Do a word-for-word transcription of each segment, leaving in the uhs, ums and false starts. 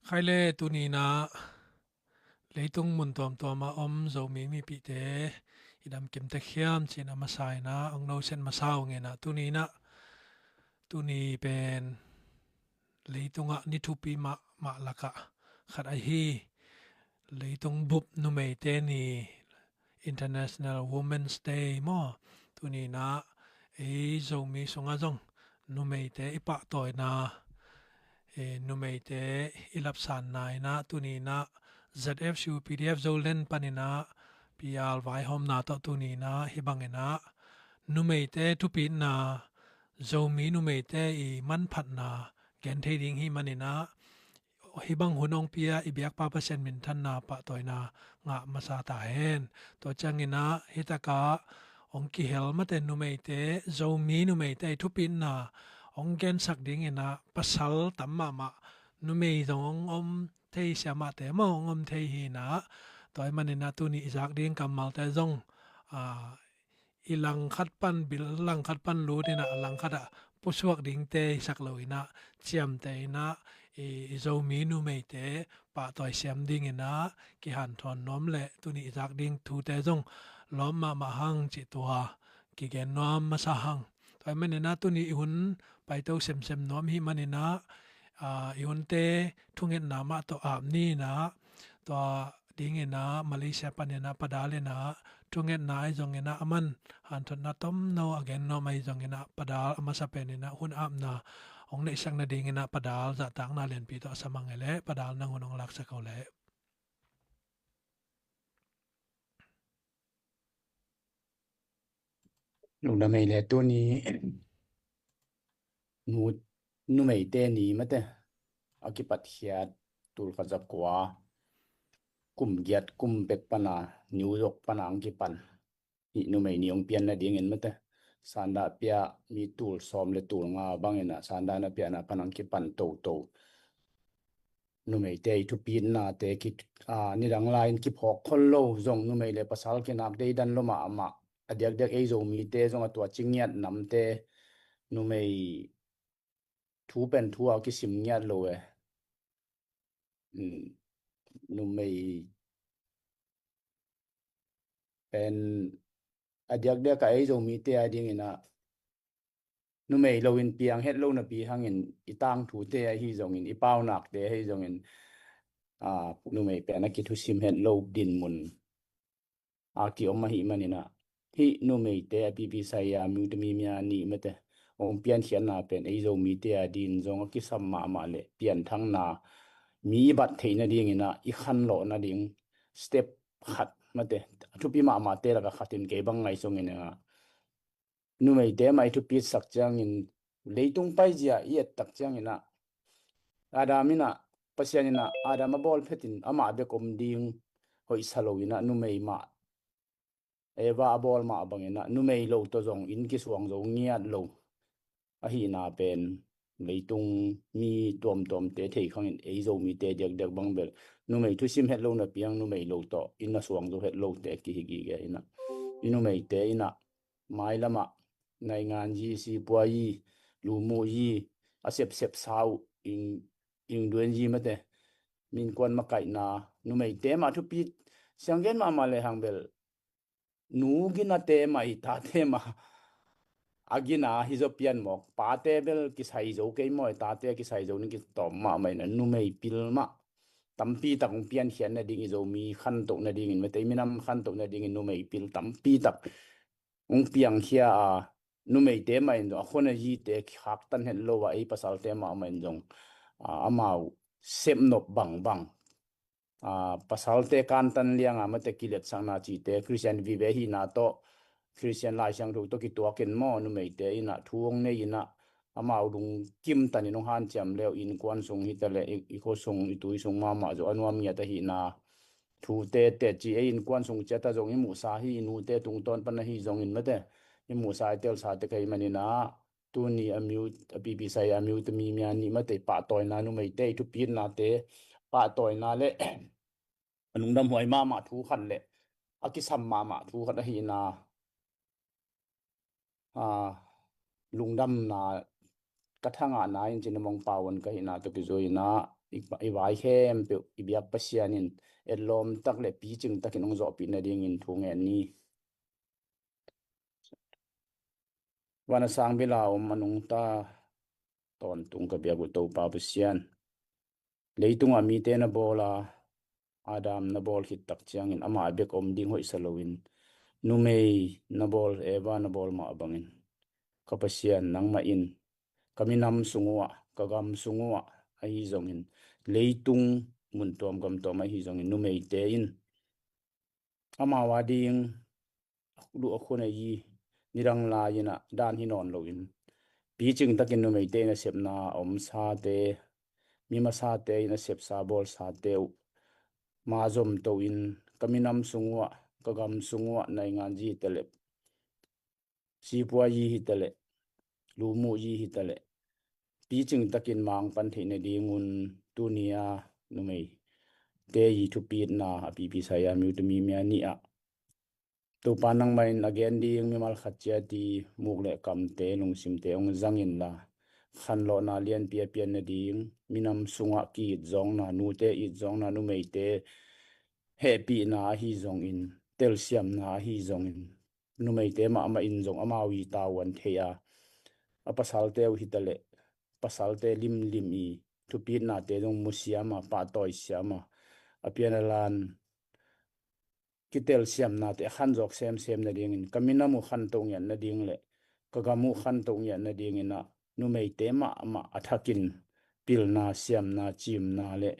Khai le tuni inah leitung mun tuamtuam a om Zomi mipite i dam kim tek hiam ci-in a masa inah ong noset masa ung inah tuni inah tuni pen leitungah ni thupi mahmah lakah khat ahi leitung bup numeite ni International Women's Day maw? Tuni inah ei Zomi sungah zong numeite i pahtawina, eh, numeite i lapsanna inah tuni inah Z F U P D F Zoland pan inah P R vaihawmna tawh tuni inah hih bang inah numeite thupitna, Zomi numeite i manphatna gen thei ding hih man inah hih bang hun ong pia i biakpa Pasian minthanna pahtawina ngah masa ta hen. Tua ciang inah hih takah ong kihel mate numeite, Zomi numeite i thupitna ong gensak ding inah pasal tam mahmah numei zong ong om thei siamahte maw ong om thei hi inah tua hih man inah tuni i zak ding kammalte zong, ah, i langkhat pan bil langkhat pan lut inah langkhat ah pusuak dingte i sak lo inah ciamteh inah i, i Zomi numeite pahtawi siam ding inah kihanthawn nuam le tuni i zak ding thute zong lawm mahmah hang cih tua kigen nuam masa hang. Tua hih man inah tuni i hun paito semsem nuam hih man inah, ah, i hunte thungetna mah tawh ap ni inah tua ding inah Malaysia pan inah Padal inah thungetna ahi zong inah a man hanthotna tomno a gen nuam ahi zong inah Padal a masa pen inah hun apna ong neihsak nading inah Padal zahtakna lianpi tawh a sa mang e le Padal nang hun ong laksak o le. Lungdam ei le tuni nu, numeite ni mate a kipatkhiat tul khat za kua kum giat kum bek pana New York pana ang kipan hih numei ni ong pian nadingin mate sandah pia mi tul sawm le tul nga bangin a sandah na piana pan ang kipan toto. Numeite i thupitnate ki, a, nidang lai-in kiphawk khol lo zong numei le pasal kinak deidan lo mahmah a diakdiak ei Zomite zong a tua ci ngiat namte numei thu pen thu a kisim ngiat lo e. Mm, numei pen a diakdiak a ei Zomite a ding inah numei loin piang het lo napi hangin i tangthute ahi zongin i paunakte ahi zongin, a, numei pen a kithusim het lo dinmun a kiom ahih man inah hih numeite a pipi sai a miute mi mia nih mate ong piankhiatna pen ei Zomite a din zong a kisam mahmah le pianthakna mi i bat theih nading inah i khanlawh nading step khat mate a thupi mahmahte laka khatin kei bang ngaisong inah numeite mah i thupitsak ciangin leitung paizia i ettak ciang inah Adam inah Pasian inah Adam a bawl phetin amah bek om ding hoihsa lo inah numei mah Eva a bawl mah bang inah numei lo tawh zong inn kisuang zo ngiat lo ahihna pen leitung mi tuamtuamte thei khangin ei Zomite diakdiak bang bel numei thusim het lo napi hang numei lo tawh inn a suang zo het lote kihi gige inah i numeite inah mailamah naingan yi, sipua yi, lumu yi, a sepsep sau ing, ingduen yi mate minkuan makaihna numeite mah thupi sianggen mahmah le hang bel nu ginate mah i tate mah a gina hi zo pian mawk pate bel kisai zo kei maw i tate a kisai zo ni kitawm mahmah inah numei pil mah tampi tak hong piankhiat nading i Zomi khantoh nadingin mate i minam khantoh nadingin numei pil tampi tak hong piangkhia a numeite mah in zong a khona yite khaktan het lo a ei pasalte mahmah in zong, a, amau sepnop bangbang, a, pasalte kantan lianga mate kiletsakna cihte Khristian vive hihna tawh Khristian Lai Siangtho tawh kituakin maw numeite inah thu hong nei inah amau lungkim tanin hong hanciam leu innkuan sung hitaleh i, i khua sung i tui sung mahmah zo a nuam ngiat ahihna thute teci ei innkuan sung ciata zong i muhsa hi i nute tungtawn pan ahi zongin mate i muhsa i telsate kei man inah tuni a miu a pipi sai a miute mi mia nih mate pahtawina numeite i thupitnate pahtawina le a lungdam huai mahmah thu khat le a kisam mahmah thu khat ahihna a, lungdamna ka thangahna in cin a mong pau an ka hihna tawh kizui inah i, i vai khempeuh i biak Pasian in etlawm tak le picing takin hong zawhpih nadingin thu ngen ni. Van a sang bila om a nungta tawntung ka biak uh Topa Pasian, leitungah mite na bawl a, Adam na bawl khit tak ciangin amah bek om ding hoihsa loin numei na bawl, Eva na bawl mah bangin, ka Pasian, nangmah in ka minam sung uhah, ka gam sung uhah ahi zongin, leitung mun tuam gam tuam ahi zongin numeite in amau a ding luh a khun ahi, nidang lai-in ah dan hi nawn loin, picing takin numeite in a sepna a omsate, mi masate in a sepsa bawlsate uh ma zomto in, ka minam sung uhah, ka gam sung uhah naingan zi hi ta leh, sipuayi hi ta leh, lumuyi hi ta leh, picing takin mangpan theih nadingun tuni a numeite i thupitna a pipi saya miutu mi mia nih ah Topa nangmah in a gen ding mimal khat ciat i muk le kamte, lungsimte hong zang inla, khanlawhna lianpi a pian nading, minam sungah ki-it zawngna, nute it zawngna, numeite hehpihna ahi zongin, telsiamna ahi zongin, numeite mahmah in zong amau i tavuan thei a, a pasalte uh hi ta leh, pasalte limlim i thupitnate zong musiam a, pahtawi siam a, a pian a lan kitelsiamnate a khanzawk semsem nadingin, ka minam uh khanto ngiat nading le ka gam uh khanto ngiat nadingin ah numeite mahmah a thakin pilna, siamna, cimna le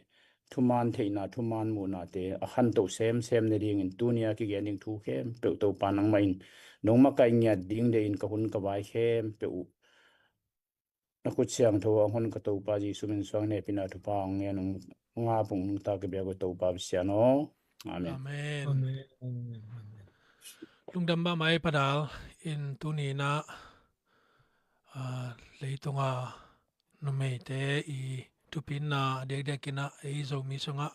thuman theihna, thuman muhnate a khanto semsem nadingin tuni a kigen ding thu khempeuh Topa nangmah in nong makaih ngiat ding deih in ka hun ka vai khempeuh uh na khut siangtho ah hong hon ka Topa Jesu min suang hehpihna thupha hong ngen ung. Nga pung nungta ka biak uh Topa Pasian aw. Amen. Amen. Amen. Lungdam mahmah ei Pa Dal in tuni in ah, ah, leitunga numeite i thupitna diakdiak in ah ei Zomi sungah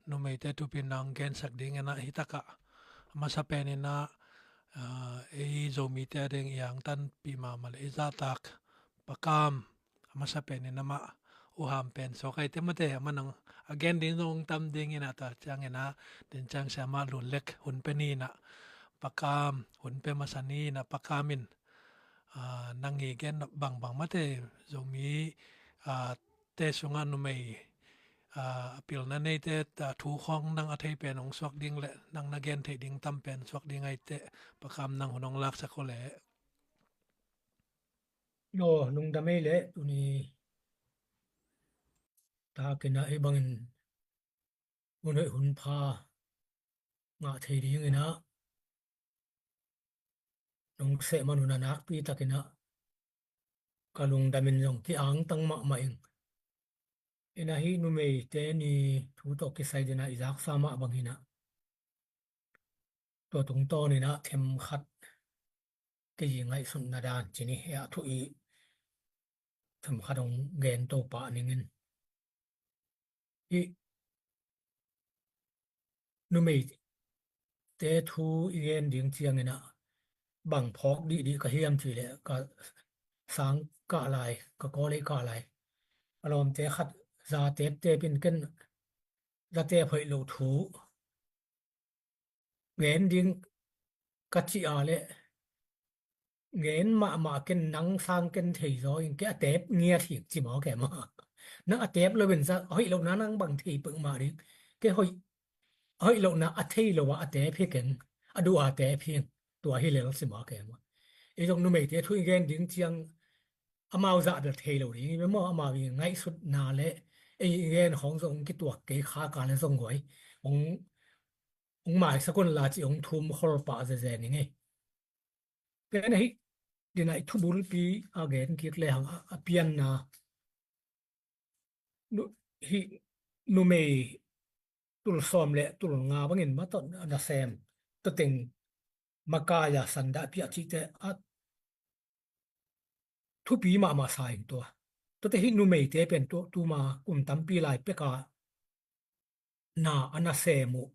numeite thupitna hong gensak ding in ah hi takah a masa pen in ah, ah, ei Zomite a ding i angtanpih mahmah le i zahtak Pa Kam a masa pen in amah uham pen suak ai te mate, amah nang a gen ding zong tam ding in ah, tua ciang in ah din ciang sia amah lunlek hun pe ni in ah Pa Kam hun pe masa ni in ah Pa Kam in, ah, nang i gen bangbang mate Zomi, ah, te sungah numei, ah, a pilna neite, ah, thu khawng nang a thei pen hong suak ding le nang na gen theih ding tam pen suak ding ai te Pa Kam nang hun hong laksak uh le. Aw, lungdam ei le tuni tak in ah hih bangin hun hoih hun pha ngah thei ding in ah nong seh man un a nakpi tak in ah ka lungdam in zong ki-angtang mahmah ing. In ah hih numeite ni thu tawh kisai din ah i zaksa mah bang in ah tua tungtawn in ah themkhat kei i ngaihsutna dan ci ni, hih a thu i themkhat hong gen to pah ning in. Hih numeite thu i gen ding ciang in ah bang phawk dihdih ka hiam cih leh ka sang kah lai, ka kawlei kah lai a lawmte khat za teptep in ken za tep hoih lo thu gen ding ka cih a leh gen mahmah ken nang sang ken thei zaw in kei a tep ngiat hi ci maw kei maw. Nang a tep lo in za hoih lohna nang bang thei peuhmah ding. Kei hoih, hoih lohna a thei lo a a tep hi keng, a duh a tep hi, tua hi lel ci maw kei maw. Ei zong numeite thu i gen ding ciang amau zah bel thei lo ding hi maw, amau i ngaihsutna le ei i gen khawng zong kituak kei kha ka le zong guai hong, hong maisak un la ci hong thum khol pah zeze ning ei. Ken ahi din ah i thubulpi a gen kik le hang a, a pianna nu, hih numei tul sawm le tul nga bangin ma tawh a nasem, tua teng makai a sandahpiah cihte a thupi mahmah sa in tua. Tuate hih numeite pen tua tuma kum tampi lai peka na a nasem uh,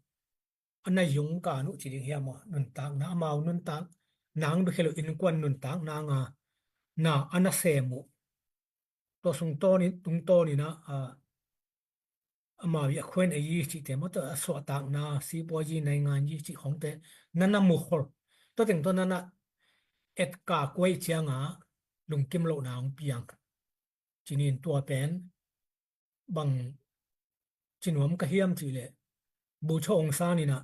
a na yung kan uh ci ding hiam aw, nuntakna, amau nuntak nang bek hi lo, innkuan nuntak nanga na a nasem uh. Tua sung tawnin, tungtawnin ah, ah, amau i a khuen ei i cihte maw, tua a suahtakna, sipuayi naingan yi cih khongte na na mukhol. Tua teng tua na na etkak kuai cianga lungkim lohna hong piang. Cinin tua pen bang cinuam ka hiam cih leh, Bogyoke Aung San inah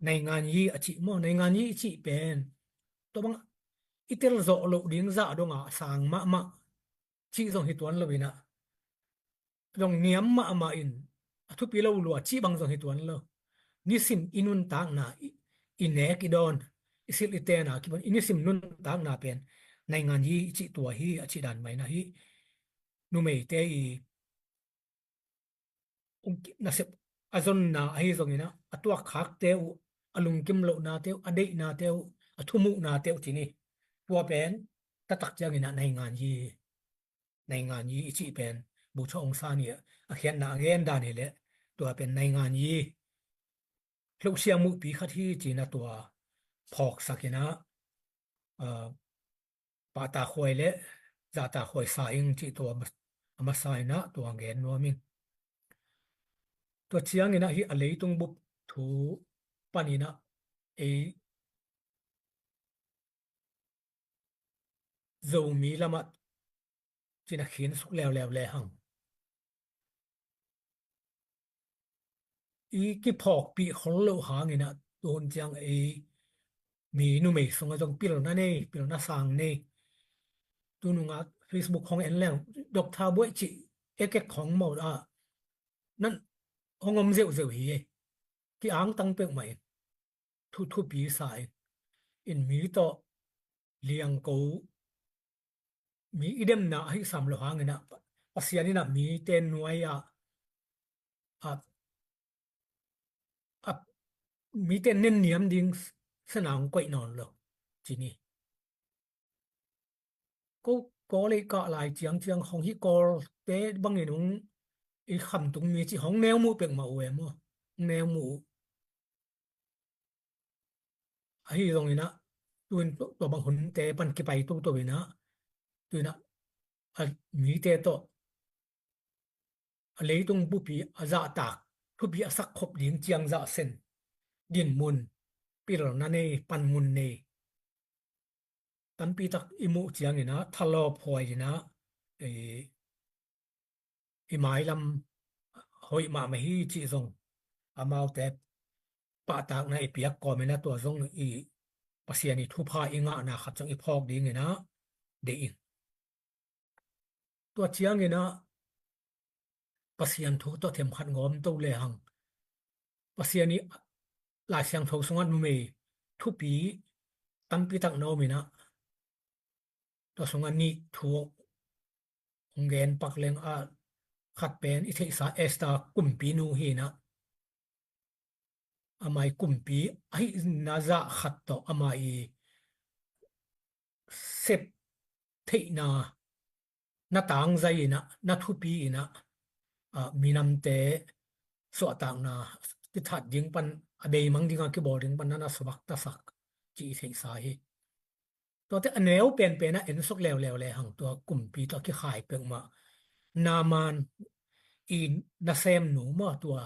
naingan yi a cih maw, naingan yi i cih pen tua bang i tel zawh loh ding zah donga a sang mahmah cih zong hi tuan lo inah, zong niam mahmah in a thupi lo lua cih bang zong hi tuan lo. Nisim i nuntakna i, i nek i dawn, i silh i tena kibang i nisim nuntakna pen naingan yi i cih tua hi a cih dan mai na hi. Numeite i ung ki-, nasep a zonna ahi zongin ah, a tuakkhakte uh, a lungkim lohnate uh, a deihnate uh, a thumuhnate uh ci ni. Tua pen taktak ciangin ah naingan yi, naingan yi i cih pen Bogyoke Aung San i a khiatna a gen dan hi leh, tua pen naingan yi hlohsiang muhpi khat hi ci-in ah tua phawksak inah, aa, pahtakhuai le zahtakhuai sa ing cih tua a mas-, a masa inah tua gen nuam ing. Tua ciangin ah hih a leitung bup thu panin ah ei Zomi lamah cina khinsuk leuleu le hang. I kiphawkpih khol loh hangin ah tuhun ciang ei mi numei sungah zong pilna nei, pilna sang nei. Tununga Facebook hong en leng, Doctor Buaih cih ekek hong mawh ah nan hong om zeuhzeuh hi. Ki-angtang peuhmah in thu, thupi sa in, in mi tawh liangko, mi i demna ahi sam lo hangin ah, Pasian in ah mite nuai ah, a, a, mite nenniam ding sana hong koih nawn lo ci ni. Ko, Kawl ei kah lai ciangciang hong hi Kawlte bangin hong i khamtung mi ci hong neu muh peuhmah uh e maw. Hong neu muh uh. Ahi zongin ah, tuin tua, tua bang hunte pan kipai toto in ah, tuin ah, a mite tawh a leitung bupi a zahtak, thupi a sakkhop ding ciang zahsen dinmun, pilna nei, panmun nei tampi tak i muh ciangin ah, thalawphuai in ah, i, i mailam hoih mahmah hi cih zong, amaute pahtakna i piak kawmin ah tua zong i Pasian i thupha i ngahna khat zong i phawk dingin ah deih ing. Tua ciangin ah Pasian thu tawh themkhat ngawm to le hang. Pasian i Lai Siangtho sungah numei thupi tampi tak na om in ah, tua sungah nih thu hong gen pak leng ah, khat pen i theihsa Esther kumpinu hi in ah, amah i kumpi ahihna zah khat tawh amah i sep theihna na tangzai in ah, na thupi in ah, ah, minamte suahtakna kithat ding pan, a beimang dinga kibawl ding pan na na suaktasak ci i theihsa hi. Tuate a neu penpen ah ensuk leuleu le hang, tua kumpi tawh kikhai peuhmah Naaman i nasemnu maw, tua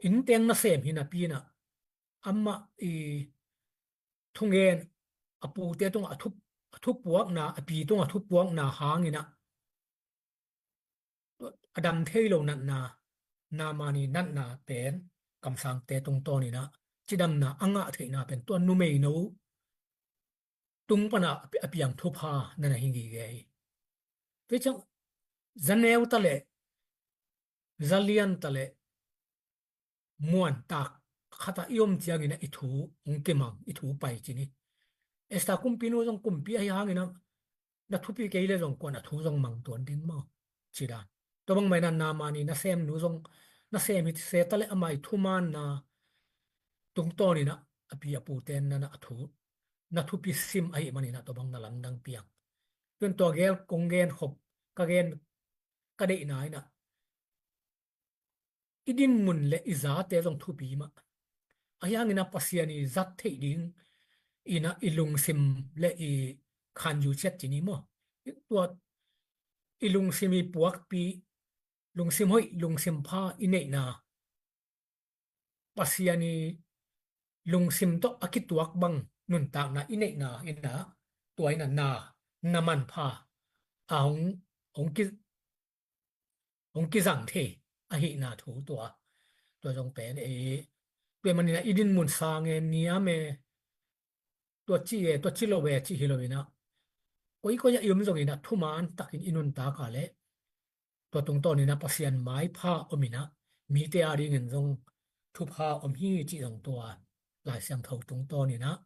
innteng nasem hi napi in ah, amah i thungen, a pute tungah a thu, a thupuakna, a pi tungah a thupuakna hangin ah a dam thei lo natna, Naaman i natna pen kamsangte tungtawn in ah cidamna a ngah theihna pen tua numeino tung pan ah a pi-, a piang thupha na na hi ngige hi. Tua ciang za neu ta leh, za lian ta leh, muantak khat ah i om ciangin ah i thu hong kimang, i thu pai ci ni. Esther kumpinu zong kumpi ahi hangin ah, na thupi kei le zong kuan a thu zong mang tuan ding maw, ci dan. Tua bang mah in ah Naaman i nasemnu zong nasem hi se ta leh, amah i thumaanna tungtawn in ah a pi a pute na na a thu, na thupi sim ahih manin ah tua bang na lamdang piang. Tuin tua gel kong gen khop, ka gen, ka deihna in ah i dinmun le i zate zong thupi mah. Ahi hangin ah Pasian i zat theih ding in ah i lungsim le i khanyu ciat ci ni maw, i tua i lungsim i puakpi lungsim hoih, lungsim pha i neihna, Pasian i lungsim tawh a kituak bang nuntakna i neihna in ah, tua in ah na, na manpha a hong, hong ki, hong kizang thei ahihna thu tua, tua zong pen e, tua manin ah i dinmun sang e, niam e, tua ci e, tua ci lo e, ci hi lo in ah, koikoi ah i om zongin ah thuman takin i nuntak a leh tua tungtawn in ah Pasian maipha om in ah, mite a dingin zong thupha om hi cih zong tua Lai Siangtho tungtawn in ah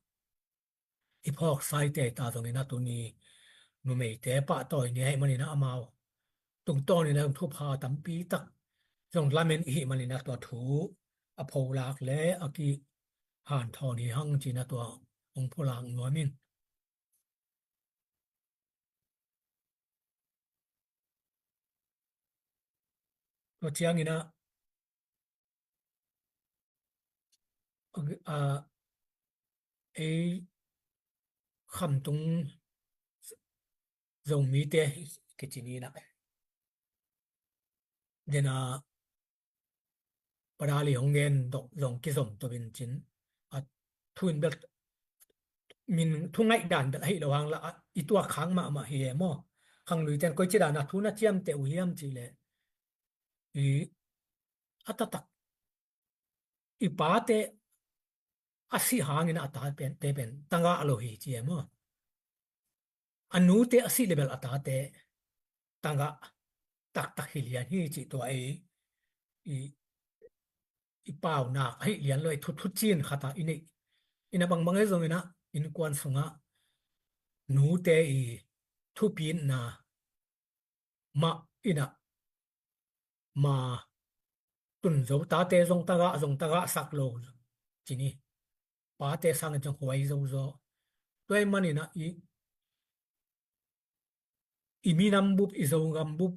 i phawksa i teita zongin ah tuni numeite pahtawi ni ahih manin ah amau tungtawn in ah thupha tampi tak zong lamen i hih manin ah tua thu a pholak le a kihanthawn hi hang ci-in ah tua hong pholak nuam ing. Tua ciangin ah, a, ei khamtung Zomite kici ni in ah, den a, Padali hong gen dok zong kizom to in cin, a, thu in bel, min thu ngaih dan bel ahi lo hang la, a, i tuak khang mahmah hi e maw? Khanglui ten koi ci dan a thu na ciamteh uh hiam cih leh, i, a taktak i pate a sih hangin a tate pen, te pen tagah lo hi ci e maw? A nute a sih le bel a tate tagah taktak hi lian hi cih tua i, i, i paunak ahi lian lo, i thu, thucin khat ah i neih in ah bangbang ahi zongin ah innkuan sungah nute i thupina mah in ah ma tun zo, tate zong tagah, zong tagah sak lo ci ni. Pate sangin zong huai zo zaw. Tua ahih manin ah i, i minam bup, i Zogam bup,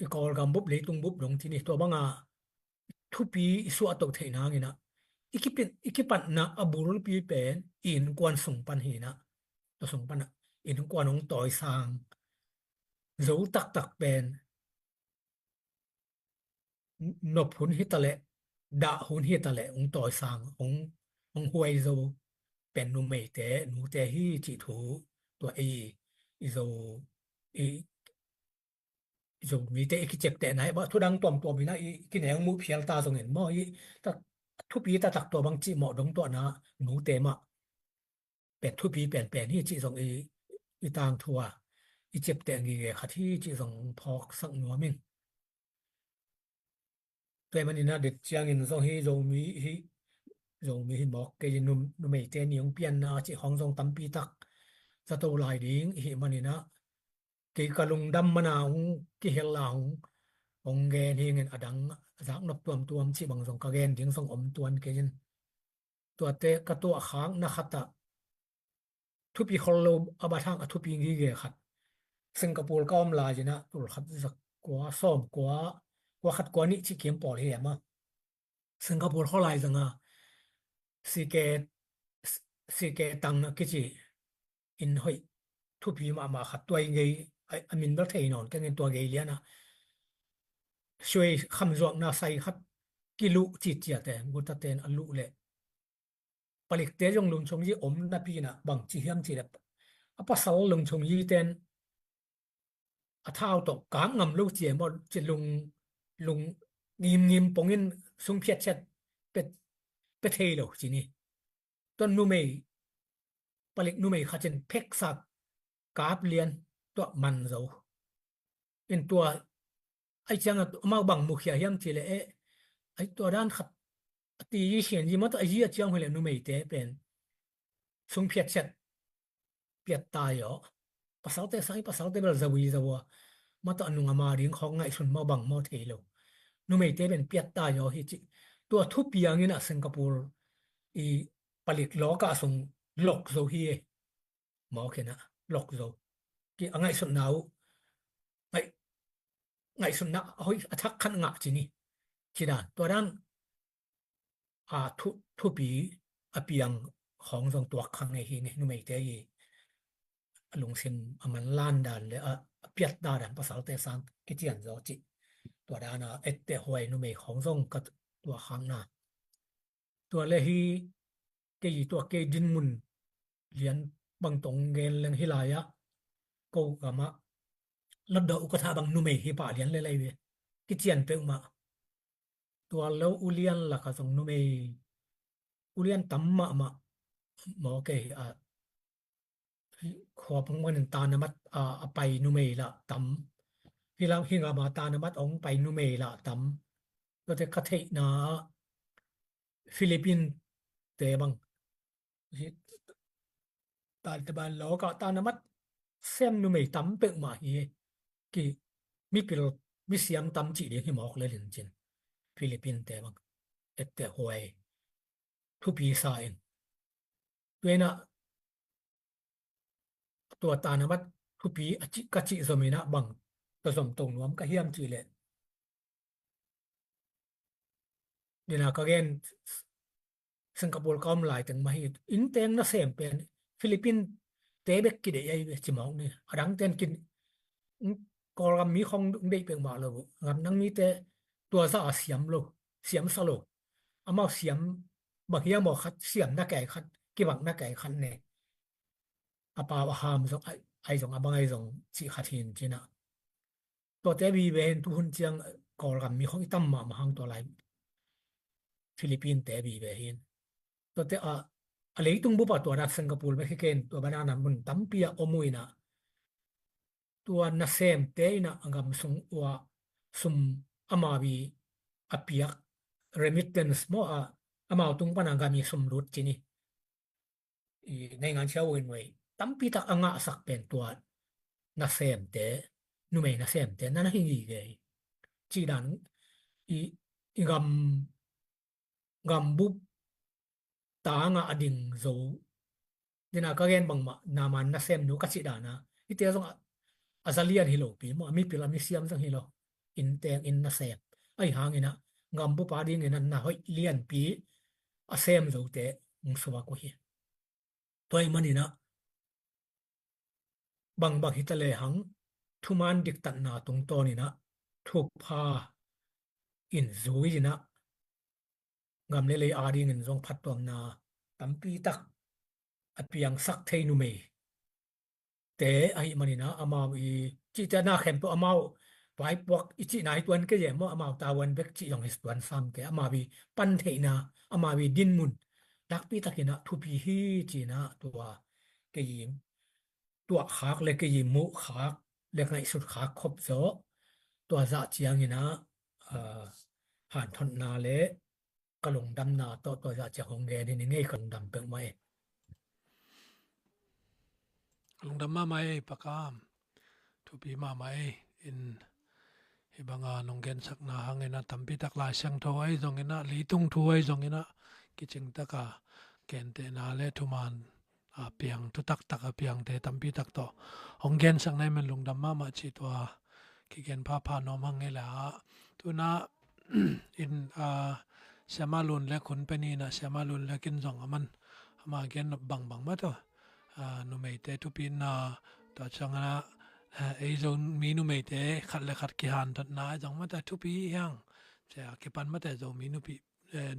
i Kawlgam bup, leitung bup dong ci ni. Tua banga thupi i suahtoh theih nangin ah i kipin, i kipatna a bulpi pen i innkuan sung pan hi in ah, tua sung pan ah innkuan hong tawisang zo taktak pen nop hun hi ta leh, dah hun hi ta leh hong tawisang, hong, hong huai zo pen numeite, nute hi cih thu tua i, i Zo, i, i Zomite i kiciaptehna hi bah, thu dang tuamtuam in ah i kineng muh phial ta zongin maw, i ta, thupi taktak tua bang cih mawh dong tuahna nute mah pen thupi penpen hi cih zong i, i tangthu a i ciapteh ngige khat hi cih zong phawksak nuam ing. Tua ahih manin ah det ciangin zong hi Zomi hi, Zomi hi mawk kei in num-, numeite ni hong pianna cih khawng zong tampi tak zato lai ding i hih manin ah, kei ka lungdam mana hong kihel a hong, hong gen hi ing in, a dang zaknop tuamtuam cih bang zong ka gen ding zong om tuan kei in. Tuate ka tuahkhakna khat ah thupi khol lo a bat hang a thupi ngige khat, Singapore ka om lai-in ah tul khat za kua sawm kua, kua khat kua nih cih kim pawl hi em a, Singapore khualai zanga C K, C K Tang a kici inn hoih thupi mahmah khat tua i ngei, a, a min bel thei nawn keng in, tua gei lian a suai khamzuakna sai khat kiluh citciate, guta ten a luh leh palikte zong lungchong yi om napi in ah bang ci hiam cih leh, a pasal lungchong yi ten a thau tawh kak ngam lo ci e maw, ci lung, lung ngimngim pongin sung phiatphiat pia, pia thei lo ci ni. Tua numei, palik numei khat in pheksak kap lian tua man zo. In tua ai ciang a amau bang mukhia hiam cih leh, eh, ai tua dan khat a ti yi hian yi mah tawh a yi a ciang hoih leh numeite pen sung phiatphiat piat tai aw. Pasalte sang i pasalte bel zawi zaw a, mah tawh a nung a ma ding khawng ngaihsun maw bang maw thei lo. Numeite pen piat tai aw hi cih. Tua thupiang in ah Singapore i palik lawka sung lok zo hi e. Mawk in ah lok zo. Ki a ngaihsutna uh, ngaih, ngaihsutna a hoih a thak khat ngah ci ni. Ci dan, tua dan a thu, thupi a piang khawng zong tuak kha ngei hi ni, numeite i a lungsim a manlan dan le a, a piat dadan pasalte sang kician zaw cih. Tua dana etteh huai numei khawng zong ka tua khakna. Tua le hi kei tua kei dinmun lian bang tong gen leng hi lai-ah ko gamah latdawh uh ka thah bang numei hi pah lian le lai ve. Kician peuhmah. Tua lo ulian laka zong numei ulian tam mahmah maw kei a khua pangmanin tanamat a, a pai numei lah tam. Hi lam hi ngama tanamat ong pai numei lah tam. Tuate ka theihna Philippine te bang hi. Taliban lawkah tanamat sem numei tam peuhmah hi. Ki mipil misiam tam cih ding hi mawk le lincin Philippine te bang etteh huai thupi sa in. Tuina tua tanamat thupi a cih ka cih zominah bang ka zom tong nuam ka hiam cih leh dina ka gen Singapore ka om lai teng mah hi inteng nasem pen Philippine te bek kideih ahi ve ci mawk ni. A dang ten kin Kawlgam mi khong deih peuhmah lo uh. Gam nang mite tua zah a siam lo, siamsa lo. Amau siam bang hiam aw khat siam na kei khat kibang na kei khat ne. A pau a ham zong ai zong a bang ai zong cih khat hin cinah. Tuate vive hin tuhun ciang Kawlgam mi khong i tam mahmah hang tua lai Philippine te vive hin. Tuate a, a leitung bupa tua dak Singapore bek hi ken tua banana mun tampi a om uh inah tua nasemte inah a gam sung uah sum amau i a piak remittance maw a amau tung pana gam i sum lut cini. I naingan sia uin wei tampi tak a ngahsak pen tua nasemte numei nasemte nana hi ngige hi. Cih dan i, i gam gambup tangah a ding zo. Dina ka gen bangmah naman nasem nu ka cih dana hite zong a, a zalian hi lopi maw a mipil a misiam zong hi lo. Inteng in nasem ahi hanginah gambup a dinginah na hoih lianpi a sem zote hong suak uh hi. Tua ih maninah bangbang hita lehang thuman diktatna tungtawninah thupha in zui inah gam le lei adingin zong phattuamna tampi tak a piangsak thei numei te ahi maninah amau i cihte na khempeuh amau vaipuak i cihna hi tuan kei e maw amau tavuan bek cih zong hi tuan sam kei amau i pan theihna amau i dinmun nakpi takinah thupi hi cinah tua kei i tuahkhak le kei i muhkhak le ngaihsutkhak khop zawh tua zah cianginah hanthotna le ka lungdamna tawh tua zah ciang hong gen hi ni ngei ka lungdam peuhmah e. Lungdam mahmah e Pa Kam. Thupi mahmah e in hih banga nong gensakna hangin a tampi tak Lai Siangtho ahi zongin a leitung thu ahi zongin a kicing taka gentehna le thuman a piang thutak tak a piangte tampi tak tawh hong gensak na hi man lungdam mahmah cih tua kigen phapha nuam hang e le a tuna in a Siama Lun le Khun Pen in a Siama Lun le kin zong a man ama gen nop bangbang mah tawh a numeite thupina tua ciangin a ei Zomi numeite khat le khat kihanthotna zong mah tawh thupi hiang cia kipan mah tawh Zomi nupi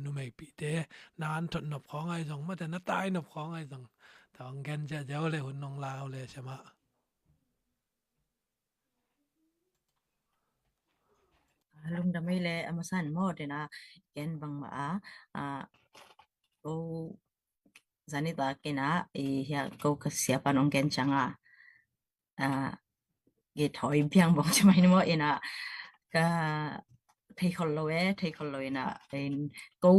numeipihte na an thot nop khawng ai zong mate na tai nop khawng ai zong tawng gen ziahziah le hun nong lau le siama. Lungdam ei le a masan maw dena gen bangmah a ko zanita kena i hia ko ka siapa nong gen cianga a gei thawi biang bawng ci mai ni maw ina ka thei khol lo e thei khol lo ina ko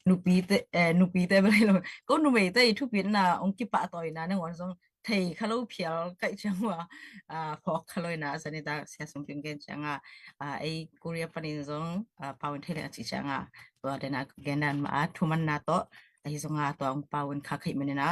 nupi te nupi te belai lo ko numei te i thupitna ong kipah tawi na nangawn zong thei kha lo phial kaih ciang ua phawk kha lo ina zanita sia sung piang gen cianga ei Korea panin zong pawin thei leng a ci cianga tua dena gen dan ma a thumanna tawh ahi zonga tua ong pawin kha khaih manina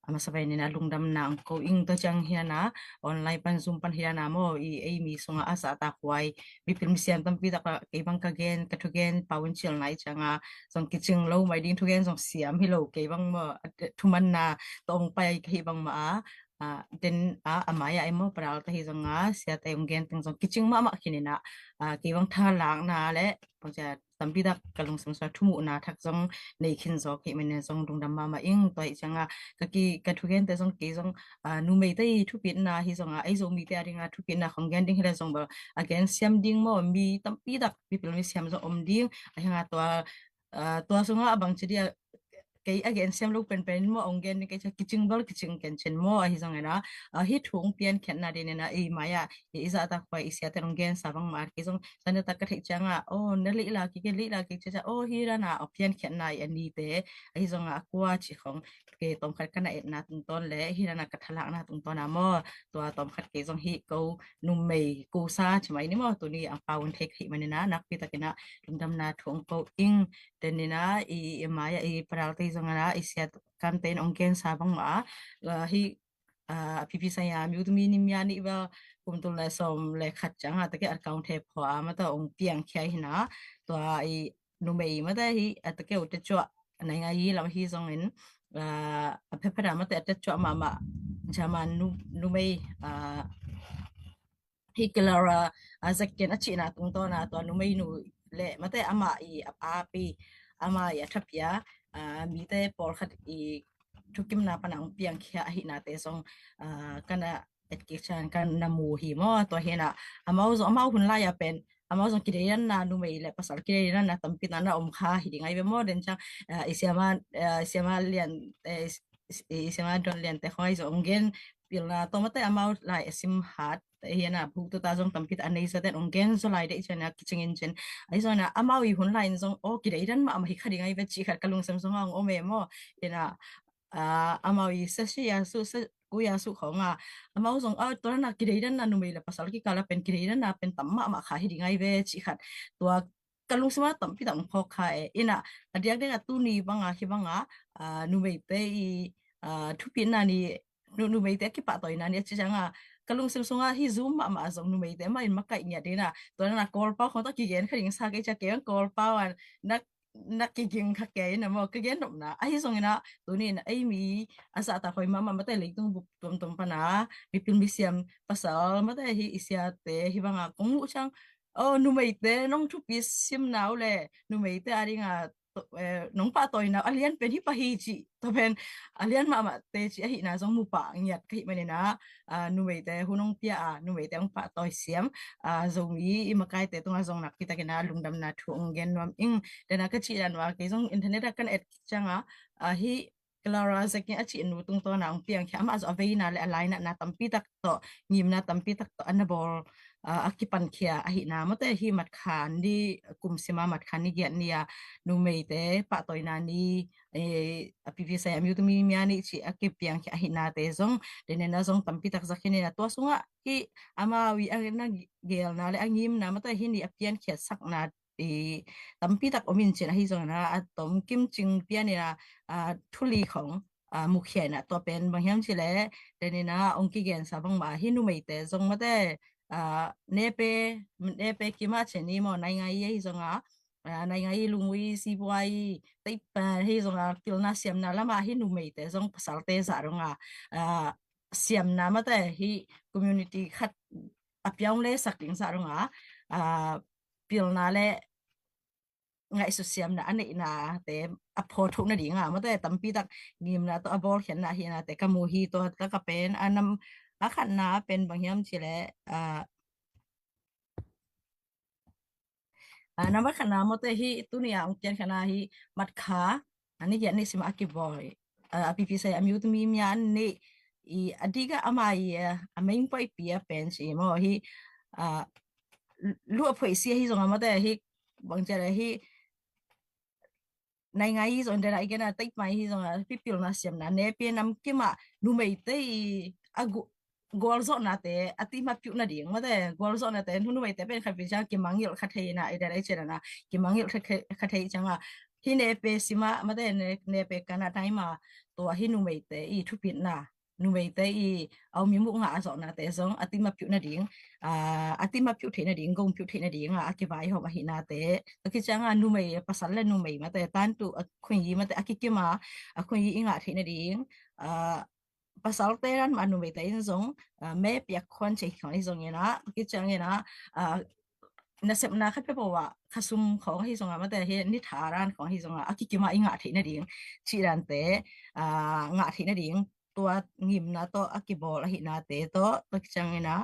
a masa pai nina lungdamna ang ko ing to ciang hiana online pan Zoom pan hiana maw i ei mi sunga a sahtak huai mipil misiam tampi taka kei bang ka gen ka thugen pawin cialna i cianga zong kicing lo mai ding thugen zong siam hi lo kei bang maw thumanna tawng pai ka hi bang ma a a, den a, a mai-ah ei maw, Paral te hi zong a, siate hong gen teng zong kicing mahmah khin in a, a, kei bang thalakna le bangcia tampi tak ka lungsim sung a thumuhna thak zong nei khin zaw kei manin zong lungdam mahmah ing. Tua hi ciang a, ka ki, ka thugente zong kei zong, a, numeite i thupitna hi zong a, ei Zomite a ding a thupitna khong gen ding hi le zong bel a gen siam ding maw, mi tampi tak mipil mi siam zong om ding, a hi ciang a tua, a, tua sung a a bang ci dia, kei a gen siam lo penpen in maw, ong gen ding kei cia kicing bel kicing kencin maw, ahi zong in a, a, hi thu ong piankhiatna ding in a, i mai-ah i, i zahtak huai i siate ong gensa bangmah kei zong, sane tak ka theih ciang a, o, na leila kei, kei leila kei cia cia, o, hi dan a, o, piankhiatna i a nite, ahi zong a, a kua ci khong, kei tawmkhat ka na etna tungtawn le, hi dan a ka thalakna tungtawn a maw, tua tawmkhat kei zong hi ko numei ko sa ci mai ni maw, tuni a pau un thei ka hih manin a, nakpi takin a lungdamna thu ong ko ing. Tenin a, i, i mai-ah i Paral te zong a, i siat kamte in ong gensa bangmah a, a, hi, a, a pipi saya miutumi ni mia nih bel kum tul le sawm le khat ciang a, a take account he pho a, mate ong piangkhia hi na, tua i numei mate hi, a take u te cuah, a nai ngai i lam hi zong in, a, a phephet a mate a te cuah mahmah German nu, numei, a, hi Clara, a, Zekin a cihna tungtawn a tua numeinu le mate amah i a, a pi, amah i a thapia, a, mite pawlkhat i thukimna pan a ong piangkhia ahihnate zong, a, ka na et kik ciang ka na mu hi maw, tua hi na, amau zong, amau hun lai a pen, amau zong kideidanna numei le pasal kideidanna tampi tak na om kha hi ding ahi ve maw, den ciang, a, i siama, a, i siama lian, e, i, i siama Don Lian te khong ahi zong ong gen pilna tawm mate amau lai a sim hat, hi na, bu tu ta zong tampi tak a nei zaten ong gen zaw lai dei ciang a kicing in cin. Ahi zong na, amau i hun lai in zong, o, kideidan mahmah hi kha ding ahi ve cih khat ka lungsim zong a ong om e maw. Hi na, a, amau i sa si a su, sa ku ya su khong a, amau zong, a, tua na kideidanna numei le pasal kikal a pen kideidanna pen tam mahmah kha hi ding ahi ve cih khat. Tua ka lungsim a tampi tak ong phawk kha e. Hi na, a diakdiak a tuni bang a, hi bang a, a, numeite i, a, thupitna ni, nu, numeite a kipahtawina ni a ci ciang a, ka lungsim sung a hi zum mahmah a zong numeite mah in makaih ngiat ding a, tua na Kawlpau khong tawh kigen kha ding sa kei cia kei bang Kawlpau a na, na kiging kha kei na maw, ka gen nopna. Ahi zong in a, tuni in a ei mi a zahtak huai mahmah mate leitung bup tuamtuam pan a mipil misiam pasal mate hi i siate hi bang a kong muh ciang, o, numeite nong thupi simna uh le numeite a ding a, to, e, nong pahtawina a lian pen hi pah hi cih, tua pen a lian mahmahte cih ahihna zong mu pah ngiat ka hih manin a, a, numeite hun ong pia a, numeite ong pahtawi siam, a, Zomi i makaite tungah zong nakpi takin a lungdamna thu ong gen nuam ing. Den a ka cih dan uh a kei zong internet ah kan et kik ciang a, a, hi Clara Zekin a cih nu tungtawn a ong piangkhia, amah zong a veina le a lainatna tampi tak tawh, ngimna tampi tak tawh a na bawl, a, a kipankhia ahihna mate hi Matkha ni, kum sim a Matkha ni giat ni a numeite pahtawina ni, e, a pipi saya miutumi mia ni cih a kipiangkhia ahihnate zong, den in a zong tampi tak za khin in a tua sung a hi amau i a na gelna le a ngimna mate hi ni a piankhiatsakna i tampi tak om in cin ahi zong in a, a tom kim cing pian in a, a, thu li khong, a, mukhia in a tua pen bang hiam cih le, den in a ong kigensa bangmah hi numeite zong mate, a, nepe, nepe kim a cin i maw nai ngai i ahi zong a, a, nai ngai i lungui sibuai taipa hi zong a pilna siamna lam a hi numeite zong pasalte zah dong a, a, siamna mate hi community khat a piang le sak ding zah dong a, a, pilna le ngaihsut siamna a neihnate a phuahthuh nading a mate tampi tak ngimna tawh a bawlkhiatna ahihnate ka mu hi. Tua tak a pen a nam a khatna pen bang hiam cih le, a, a, nam a khatna mate hi tuni a ong piankhiatna hi Matkha a ni giat ni sim a kibawl, a, a pipi saya miutumi mia ni i a dik a amah i, a, a meng pawipi a pen ci maw hi, a, lu a phoih si ahi zong a mate hi bang cia le hi nai ngai i zong den a i gen a taipa hi zong a pipilna siamna nepe nam kim a numeite i a gu, gualzawhnate a timah piuh nading mate gualzawhnate numeite pen khat pi ciang kimangngilh kha thei in a i den a i cian a kimangngilh kha thei ciang a hi nepe sim a mate ne, nepe kan a taima tua hi numeite i thupitna numeite i a um i muh ngah a zawhnate zong a timah piuh nading, a, a timah piuh theih nading, gong piuh theih nading a, a kivaihawm ahihnate. Tua khit ciang a numei, pasal le numei mate tantu a khuing i mate a kikim a, a khuing i i ngah theih nading, a, pasalte ran mah numeite in zong, ah, me piak khuan cei khong ahi zong ina, tua khit ciang ina, ah, nasepna khat peuhpeuh ah khasum khong ahi zong a, mate hi ni tha ran khong ahi zong a, a kikim a i ngah theih nading cih dante, ah, ngah theih nading tua ngimna tawh a kibawl ahihnate tawh, tua khit ciang ina,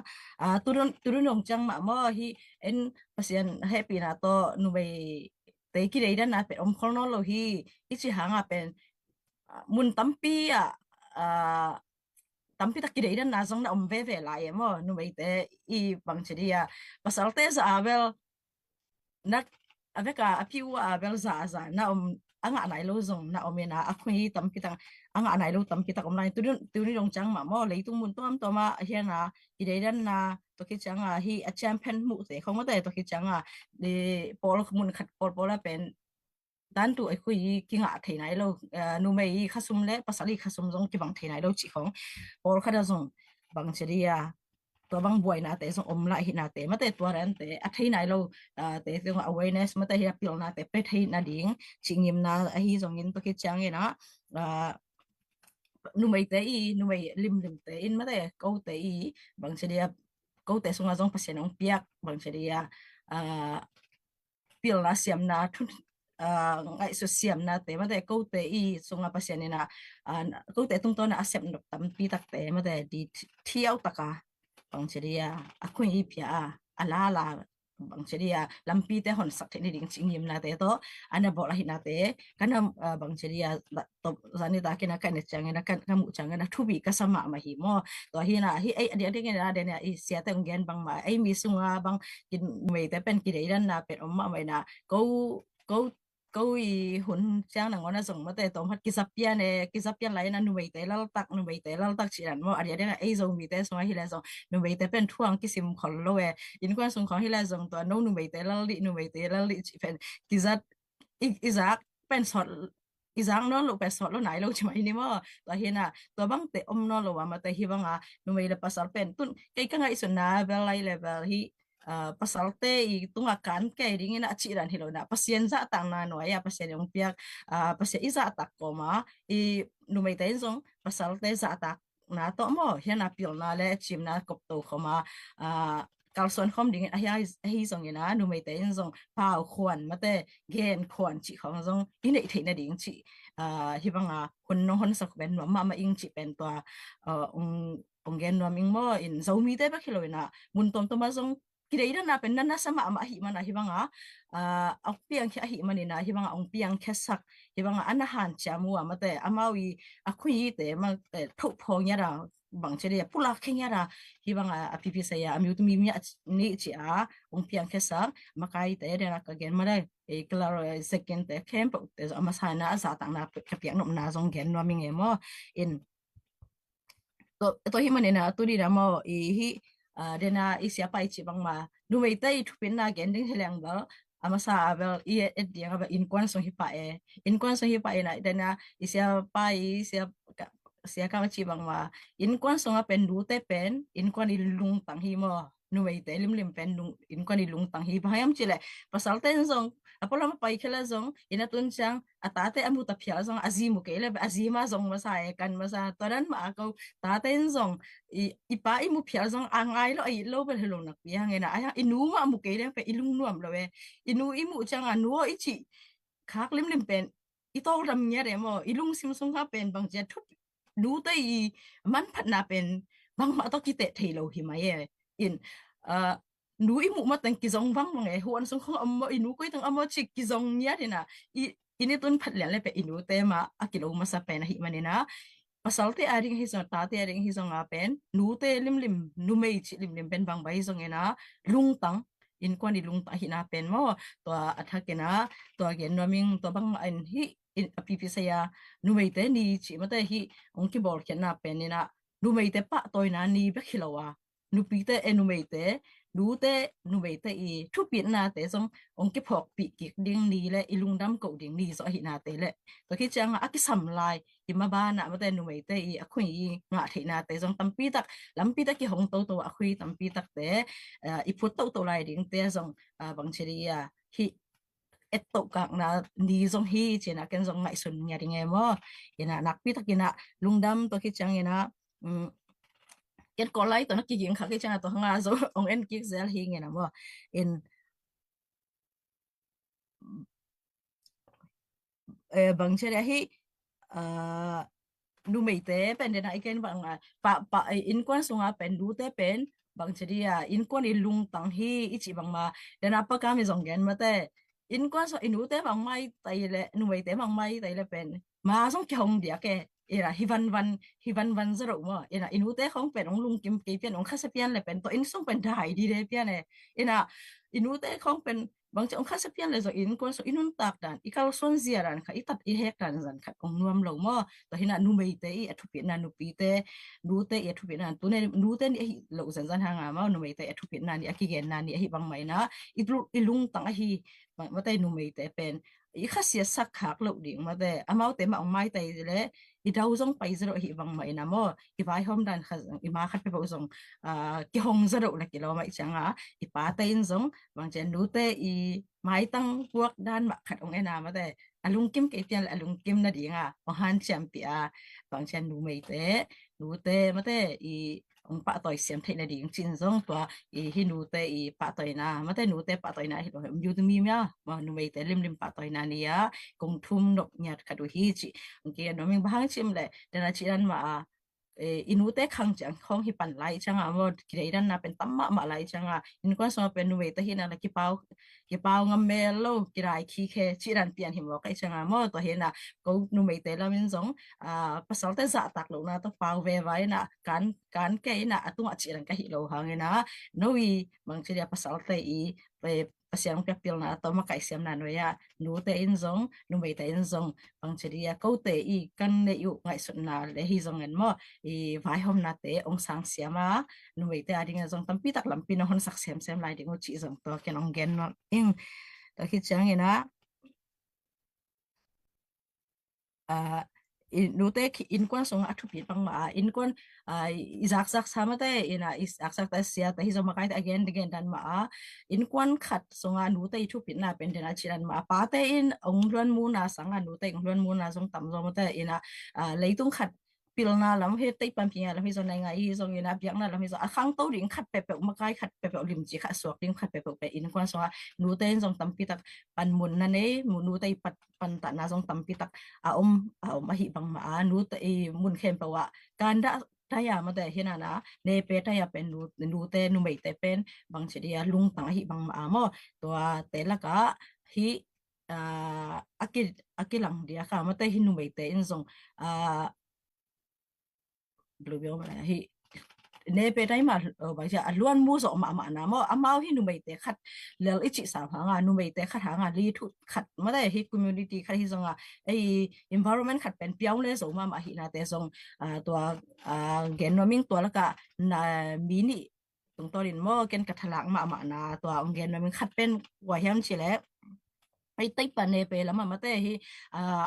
ah, tudun, tudun dong ciang mah maw hi, en Pasian hehpihna tawh numeite kideidanna pen om khol nawn lo hi, i cih hang a pen, ah, mun tampi ah, ah, tampi tak kideidanna zong na om veve lai e maw, numeite i bangci dih a, pasalte zah a bel na a vek a, a phi uh a bel zah a zah na om, a ngah nai lo zong na om ina, a khui tampi tak a ngah nai lo tampi tak om lai. Tuni, tuni dong ciang mah maw, leitung mun tuamtuam ah hiana kideidanna, tua khit ciang a hi a champion muhte khong mate, tua khit ciang a pawl mun khat pawlpawl a pen dan tu a khui kingah thei nai lo, eh, numei i khasum le pasal i khasum zong kibang thei nai lo cih khong, pawlkhat a zong bangci dih a, tua bang buainate zong om lah ahihnate, mate tua dante a thei nai lo, ah, te zong awareness, mate hi a pilnate pe thei nading cih ngimna ahi zongin, tua khit ciang ina, ah, numeite i, numei limlimte in, mate kote i, bangci dih a, kote sungah zong Pasian hong piak, bangci dih a, ah, pilna siamna, thu, ah, ngaihsut siamnate, mate kote i sungah Pasian ina, ah, kote tungtawna a sep nop tampi takte, mate di thiau taka, bangci dih a, a khui i pia a, a lala, bangci dih a, lampite honsak theih nading cih ngimnate tawh a na bawl ahihnate, ka na, ah, bangci dih a, la, to, zani takin a ka na ciangin a ka, ka muh ciangin a thupi ka sa mahmah hi maw. Tua hi na hi, ei, a diakdiakin a dena i siate hong gen bangmah, ei mi sunga bang kin numeite pen kideidanna pen om mahmah ina, ko, ko, ko i hun ciang nangawn a zong mate tawm hat kizapian e, kizapian lai ina numeite laltak, numeite laltak cih dan maw. A diakdiakin a ei Zomite sungah hi le zong numeite pen thuang kisim khol lo e, innkuan sung khong hi le zong tua no numeite lal dih, numeite lal dih cih pen kizat i, i zak pen sawt, i zak nawn lo pen sawt lo nai lo ci mai ni maw. Tua hi na, tua bangte om nawn lo a, mate hi banga numei le pasal pen tun kei ka ngaihsutna bel lai le bel hi, ah, pasalte i tunga kan kei dingin a cih dan hi lo na, Pasian zahtakna nuai a Pasian hong piak, ah, Pasian i zahtak kawma i numeite in zong pasalte zahtak na tawh maw, hiana pilna le cimna kopto khoma, ah, kalsuan khom dingin ahi, ahi zongin a numeite in zong pau khuan, mate gen khuan cih khong zong i neih theih nading cih, ah, hi banga hun nong honsak pen nuam mahmah ing cih pen tua, ah, ong, ong gen nuam ing maw. In Zomite bek hi lo ina mun tuamtuam a zong kideidanna pen na nasa mahmah ahih mana hi banga, ah, a piangkhia ahih manina hi banga ong piangkhiasak, hi banga a na hanciam uh a, mate amau i a khuite mate thoh phawng ngiat a, bangci dih a, pulak khe ngiat a, hi banga a pipi saya a miutu mi miah nih ci a ong piangkhiasak makaite dena ka gen mate, ei klaro sekente khempeuhte zong a masa ina a zahtakna ka piak nopna zong gen nuam ing e maw. In tua, tua hi manina tuni na maw i hi, ah, dena i siapa i cih bangma numeite i thupitna gen ding hi leng bel, a masa a bel i et, et ding a bel innkuan sung hi pah e, innkuan sung hi pah ina dena i siapa i sia, ka, sia ka cih bangma innkuan sung a pen nute pen innkuan i lungtang hi maw. Numeite limlim pen lung, innkuan i lungtang hi. Bang hiam cih leh pasalte in zong a pualam a pai khia le zong inn a tun ciang a tate a mu ta phial zong a zi mu kei le a zi mah zong masa e, kan masa. Tua dan mah a ko tate in zong i, i pa i mu phial zong a ngai lo, a it lo bel hi lo nakpi hang ina, a hiang i nu mah mu kei leng pen i lungnuam lo e. I nu i muh ciang a nu aw i cih khak limlim pen i tawldam ngiat e maw. I lungsim sung kha pen bangcia thup nute i manphatna pen bangmah tawh kiteh thei lo hi mai e. In, ah, nu i muh mateng kizong vangvang e, huan sung khong a maw, i nu koi teng a maw cih kizong ngiat ina, i, i ni tun phat lian le pen i nute mah a kilo masa pen ahih manina pasalte a ding hi zong, tate a ding hi zong a pen nute limlim, numei cih limlim pen bangbai zong ina lungtang, innkuan i lungtang ahihna pen maw. Tua a thak ina tua gen nuam ing, tua bangmah in hi, in a pipi saya numeite ni cih mate hi ong kibawlkhiatna pen ina numeite pahtawina ni bek hi lo a, nupite e numeite, nute numeite i thupitnate zong ong kiphawkpih kik ding ni le i lungdam koh ding ni zong ahihnate le, tua khit cianga a kisam lai i mabanah mate numeite i a khui i ngah theihnate zong tampitak, lampitak kihong toto a khui tampitakte, eh, i phut toto lai dingte zong, ah, bangci dih a hi et tohkakna ni zong hi cina ken zong ngaihsun ngiat ing e maw. Ina nakpitak ina lungdam, tua khit ciang ina Ken Kawllai tawh na kiging khak hi cianga tua hanga zo ong en kik zel hi ngen a maw. In bang cia dia hi numeite pen dena i ken bang pa innkuan sunga pen nute pen bang cia dia innkuan i lungtang hi i cih bangma dena pakam i zong gen mate innkuan sung i nute bang mai tai le numeite bang mai tai le pen ma zong kihong dia ke ira hi vanvan hi vanvan zero maw ina i nute khong pen ong lungkim kei pian ong khasa pian le pen to inn sung pen dai di de pian e ina i nute khong pen bang ci ong khasa pian le zong innkuan sung i nuntak dan i kalsuan zia dan khat i tat i hek dan zan khat ong nuam lo maw to hina numeite i a thupitna nupite nute i a thupitna tune nute ni ahi lo zanzan hanga maw numeite i a thupitna ni a kigenna ni ahi bang maina i lungtang ahi mate numeite pen i khasia sak khak lo ding mate amaute ma ong maitai le i dau zong pai zero ahi bang maina maw i vaihawm dan kha i ma khat pepo zong kihong zero la kilo mai cianga i pate in zong bang cian nute i maitang puak dan mah khat ong ena mate a lungkim kei pian le a lungkim na dinga ong hanciam pia bang cian numeite nute mate i ong pahtawi siam theih nading cin zong tua i hi nute i pahtawina mate nute pahtawina hi lo hi um yu tumi mia ma numeite limlim pahtawina ni a kong thum nok ngiat khat uh hi ci ong ki a nuaming bahang cim le dana ci dan ma a i nute khang ciang khong hi pan lai cianga maw kideidanna pen tam mahmah lai cianga innkuan sunga pen numeite hina la kipau kipau ngam mel lo kidai khikhe ci dan pian hi maw kai cianga maw tua hina ko numeite lamin zong pasalte zahtak lohna tawh pau veva ina kan kan ke ina a tungah cih dan ka hih lo hangina no i bang ci dia pasalte i Pasian ong piak pilna tawh makaih siamna nuai ah nute in zong numeite in zong bang ci dia kote i kan neih uh ngaihsutna le hi zong en maw i vaihawmnate ong sang siam a numeite a dingin zong tampi tak lampi nong honsak siamsiam lai ding uh cih zong tua ken ong gen nuam ing. Tua khit ciangin ah nute innkuan sungah a thupit bangmah a innkuan i zakzak sa mate ina i zakzak ta sia ta hi zong makaite a gen gen dan mah a innkuan khat sungah nute i thupitna pen den a ci dan mah a pate in ong luan muna sangah nute ong luan muna zong tam zong mate ina leitung khat pilna lam hi teipan pia lam hi zong nai ngai hi zong ina biakna lam hi zong a khangto ding khat pepeuh makai khat pepeuh limci khat suak ding khat pepeuh pe innkuan sungah nute in zong tampi tak panmun na nei nute i pat pantahna zong tampi tak a om a om ahi bangmah a nute i mun khempeuh ah kandah taya mate hinana nepe taya pen nute numeite pen bang ci dia lungtang ahi bangmah a maw tua te lakah hi a kilang dia kha mate hi numeite in zong a bluebill hi nepe tai ma a luan mu zawh mahmah na maw amau hi numeite khat lel i cih sau hanga numeite khat hanga li thu khat mate hi community khat hi zonga ei environment khat pen piau le zo mahmah hi nate zong tua gen nuaming tua laka mi nih tungtawnin maw ken ka thalak mahmah na tua ong gen nuaming khat pen ua hiam ci le ei teipan nepe lama mate hi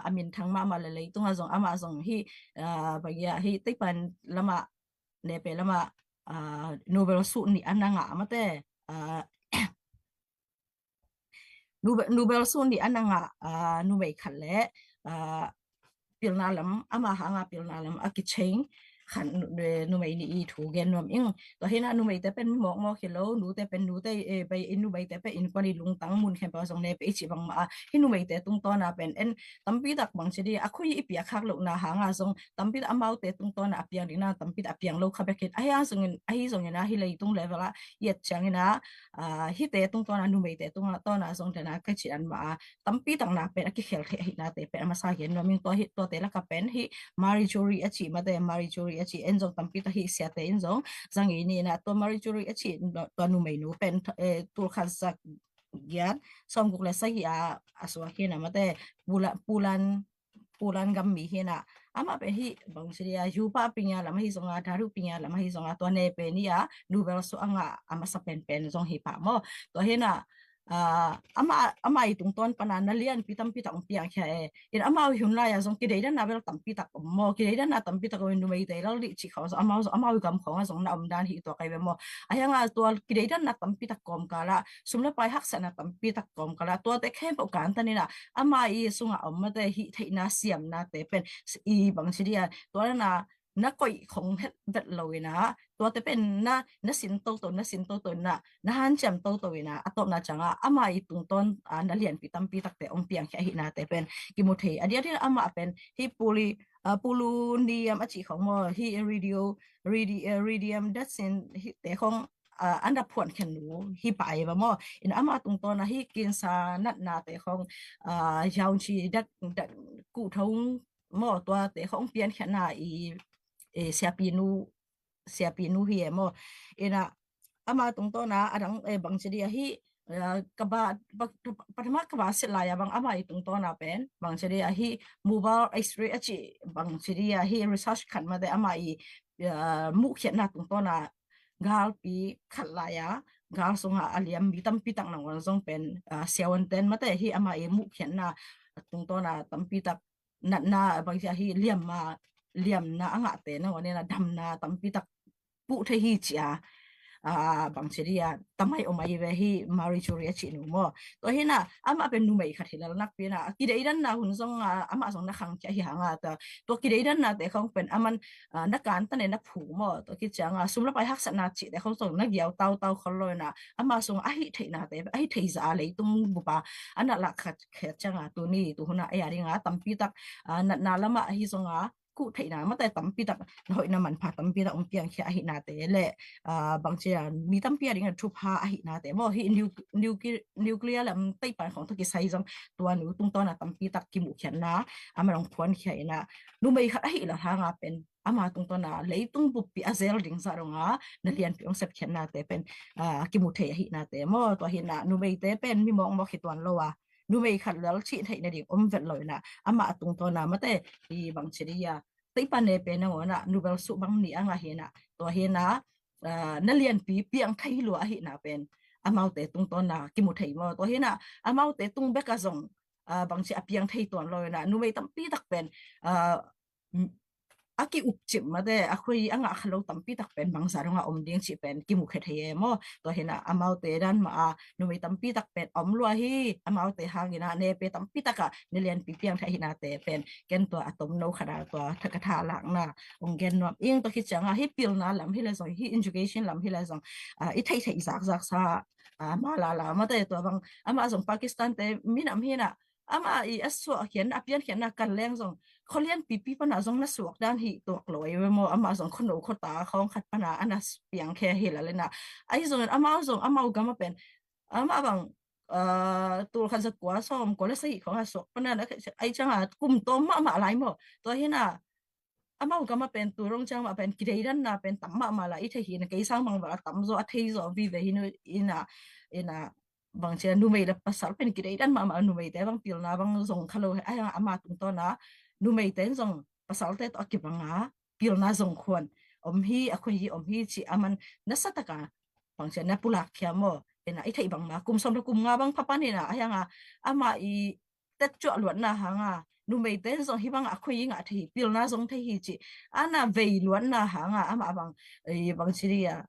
a minthang mahmah le leitunga zong amah zong hi bagia hi teipan lama nepe lama Nobel suh nih a na ngah mate Nobel suh nih a na ngah numei khat le pilna lam ama hanga pilna lam a kicheng khan numei nih i thu gen nuam ing. Tua hina numeite pen mawkmawk hi lo nute pen nute bai i numeite pen innkuan i lungtang mun khempeuh zong nepe i cih bangmah a hi numeite tungtawna pen en tampi tak bang ci di a khui i piak khak lohna hanga zong tampi tak amaute tungtawna a piang dingna tampi tak a piang lo kha bek hin ahi zongin ahi zongin a hi leitung level ah i et ciangin a hite tungtawna numeite tungtawna zong dena ka cih an mah a tampi takna pen a kikhel theih ahihnate pen a masa gen nuam ing tua hi tuate laka pen hi Marie Curie a cih mate Marie Curie a cih en zong tampi tak hi siate in zong zang i ni na tua Marie Curie a cih tua numeinu pen tulkhat za giat sawmguk le sagih a a suak hi na mate Pulan Pulan gam mi hi na amah pen hi bang ci dia Cuba pinga lam hi zonga Daru pinga lam hi zonga tua nepe ni a Nobel suh a ngah a masa penpen zong hi pah maw tua hi na ama ama i tungtawn pana na lianpi tampi tak ong piang khia e in amau i hun lai a zong kideidanna bel tampi tak om maw kideidanna tampi tak om in numeite lal dih cih khawng zong amau zong amau i gam khawng a zong na om dan hi tua kai bel maw a hianga tua kideidanna tampi tak kawmkala sum le pai haksatna tampi tak kawmkala tuate khempeuh kantan ina ama i sunga om mate hih theihna siamnate pen i bang ci dia tua na na koih khong het vet lo ina, tuate pen na, na sin toto, na sin toto ina, na hanciam toto ina, a tawpna cianga ama i tungtawn a na lianpi tampi takte ong piangkhia ahihnate pen kimu thei. A diakdiak ama pen hi puli, a, polonium a cih khong maw, hi iridio, ridi-, eh, radium datsin hite khong, a, an da phuan khen nu hi pai va maw. In ama tungtawn a hi kinsa natnate khong, a, yaun ci dat, dat kuh thong maw, tuate khong piankhiatna i, e, siapi nu, siapi nu hi e maw. Ina ama tungtawn a adang, e, bangci dia hi, a, kaba, ba, patama kaba sit lai a bang ama i tungtawn a pen bangci dia hi mobile X-ray a ci bangci dia hi research khat mate ama i, a, muhkhiatna tungtawn a galpi khat lai a gal sunga a liam mi tampi tak nangawn zong pen, a, siavuanten mate hi ama i muhkhiatna tungtawn a tampi tak natna bangci a hi liamma, liamna a ngahte nangawn ina damna tampi tak puh thei hi cia, a, bangci dia tamai om a i ve hi Marie Curie a cih nu maw. Tua hina ama pen numei khat hi lel nakpi ina a kideidanna hun zong, a, ama zong na khangkhia hi hanga ta. Tua kideidannate khong pen aman, a, na kantane na phu maw. Tua kicianga sum le pai haksatna cihte khong zong na giau tautau khol lo ina ama sung a hih theihnate, a hih thei za a leitung bupa a na lak khat khet cianga tuni tuhuna ei a dinga tampi tak, a, natna lama ahi zonga kuh theihna mate tampi tak, na hoihna manpha tampi tak ong piangkhia ahihnate le, a, bangci a mi tampi a dinga thupha ahihnate maw hi nu-, nuclear lam teipan khong tawh kisai zong tua nu tungtawn a tampi tak kimuhkhiatna ama ong phuankhia ina numei khat ahi la hanga pen ama tungtawn a leitung buppi a zel ding zah donga na lianpi ong sepkhiatnate pen, a, kimu thei ahihnate maw. Tua hina numeite pen mi mawkmawk hi tuan lo a numei khat lel cih theih nading om vet lo ina ama a tungtawn a mate i bangci dia teipan ne pen nangawn a Nobel suh bang ni a ngah hina. Tua hina, a, na lianpi piang thei lua ahihna pen amaute tungtawn a kimu thei maw. Tua hina amaute tung bek a zong, a, bangci a piang thei tuan lo ina numei tampi tak pen, a, a ki-upcip mate a khoi a ngah kha lo tampi tak pen bangza donga om ding cih pen kimukhia thei e maw. Tua hina amaute dan ma a numei tampi tak pen om lua hi. Amaute hangina nepe tampi taka na lianpi piang thei ahihnate pen ken tua a tomno khata tua thakatha lakna ong gen nuam ing. Tua kicianga hi pilna lam hi le zong, hi education lam hi le zong, a, i theihtheih zakzak sa, a, malala mate tua bang ama zong Pakistan te minam hina ama i a suah khian a piankhiatna kan leng zong khualian pipi pana zong na suak dan hi tuak lo ei ve maw. Ama zong khuano khuata khawng khat pana a na piangkhia hi la lena ahi zongin amau zong amau gama pen ama bang, a, tul khat za kua sawm kua le sahih khawng a suak pana na ai cianga kum tawm mahmah lai maw. Tua hina amau gama pen tu rong ciang mah pen kideidanna pen tam mahmah la i thei hina kei sang bang bang a tam zaw a thei zaw vive hina ina ina bangcia numei le pasal pen kideidan mahmah numeite bang pilna bang zong kha lo he ai ama tungtawna numeite zong pasalte tawh a kibanga pilna zong khuan om hi a khoi hi om hi ci aman nasataka bangcia na pulak khia maw ina i theih bangma kum sawm le kum nga bang phapan ina a hianga ama i tetcuah luatna hanga numeite zong hi banga a khoi i ngah thei hi pilna zong thei hi ci ana vei luatna hanga ama bang i bangci dia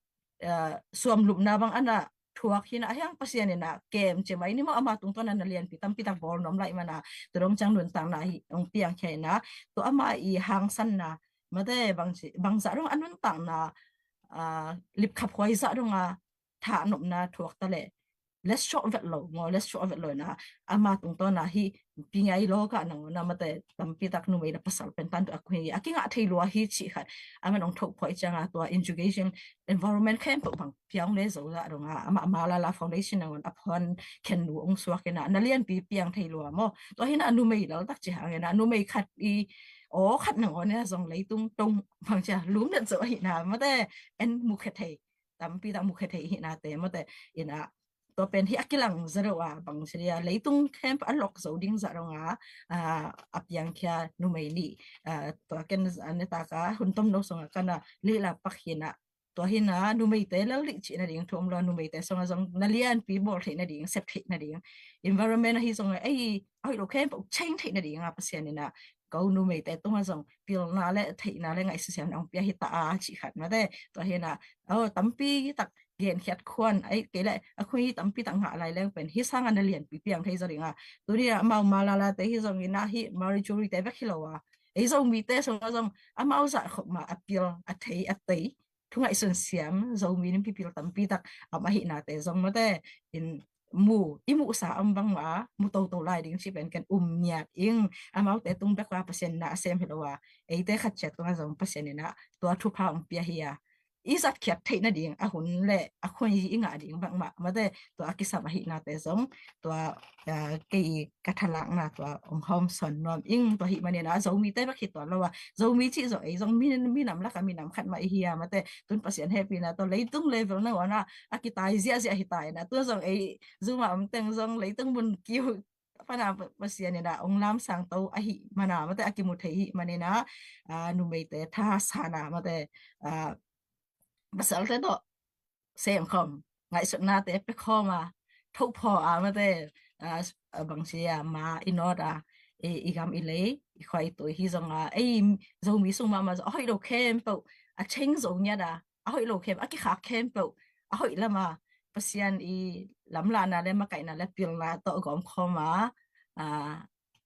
suamlupna bang ana thuak hina a hiang Pasian ina kem cemai ni maw ama tungtawna na lianpi tampi tak bawl nuam laih mana tu dong ciang nuntakna hi ong piang khia ina tu ama i hangsanna mate bangzah dong a nuntakna lipkhap huai zah donga thahnopna thuak ta le let's short vet lo maw let's short vet lo ina ama tungtawna hi pingai lo ka nangona mate tampi tak numei le pasal pen tan tu a khui a kingah thei lua hi ci khat aman ong thok phuai cianga tua education environment khempeuh bang piang le zo zah donga ama ama lala foundation nangon a phuan khen nu ong suak ina na lianpi piang thei lua maw tua hina numei lal tak ci hang ina numei khat i aw khat nangon ina zong leitung tong bangcia lum net zo ahina mate en mukhe thei tampi tak mukhe thei hinate mate ina tua pen hi a kilang za deuh a bangci dia leitung khempeuh a lok zo ding zah donga a piangkhia numei nih tua ken a netaka hun tomno songa kana lila pak hina tua hina numeite lal dih cih nading thu om lo numeite songa zong na lianpi bawl theih nading sep theih nading environment ahi zonga ei a hoih lo khempeuh change theih nadinga Pasian ina ko numeite tunga zong pilna le theihna le ngaihsisiam na ong pia hi ta a cih khat mate tua hina aw tampi tak genkhiat khuan ei kei le a khui tampi tak ngah lai leng pen hi sanga na lianpi piang thei zaw dinga tuni a mau malalate hi zong ina hi Marie Curie te vek hi lo a Ei Zomite sungah zong amau zah khop mah a pil, a thei, a tei, thu ngaihsun siam Zomi nunpipil tampi tak a om ahihnate zong mate in mu, i muhsa om bangmah a mu toto lai ding cih pen ken um ngiat ing. Amaute tung bek a Pasian in a sem hi lo a, eite khat ciat tungah zong Pasian in a tua thupha hong pia hi a, i zatkhiat theih nading a hun le a khoi i ngah ding bangmah mate tua a kisam ahihnate zong tua, ah, kei ka thalakna tua hong hawmsawn nuam ing. Tua ahih manin a Zomite bek hi tuan lo a, Zomi cih zong ei zong mi, minam lak a minam khat mah i hi a mate, tun Pasian hehpihna tawh leitung level nangawn a a kitai ziahziah hi ta in a, tun zong ei Zoom ah om teng zong leitung mun kiu pan a Pasian in a hong lamsang to ahih man a mate, a kimu thei ahih manin a, ah, numeite thahatna mate, ah, pasalte tawh sem khawm, ngaihsutnate pia khawm a, thoh phaw a mate, ah, bangci a ma i nawt a, i, i gam i lei, i khua i tui hi zong a, ei Zomi sung mahmah zong a hoih lo khempeuh a cheng zo ngiat a, a hoih lo khempeuh, a kikhak khempeuh a hoih lam a Pasian i lamlahna le makaihna le pilna tawh gawm khawm a, ah,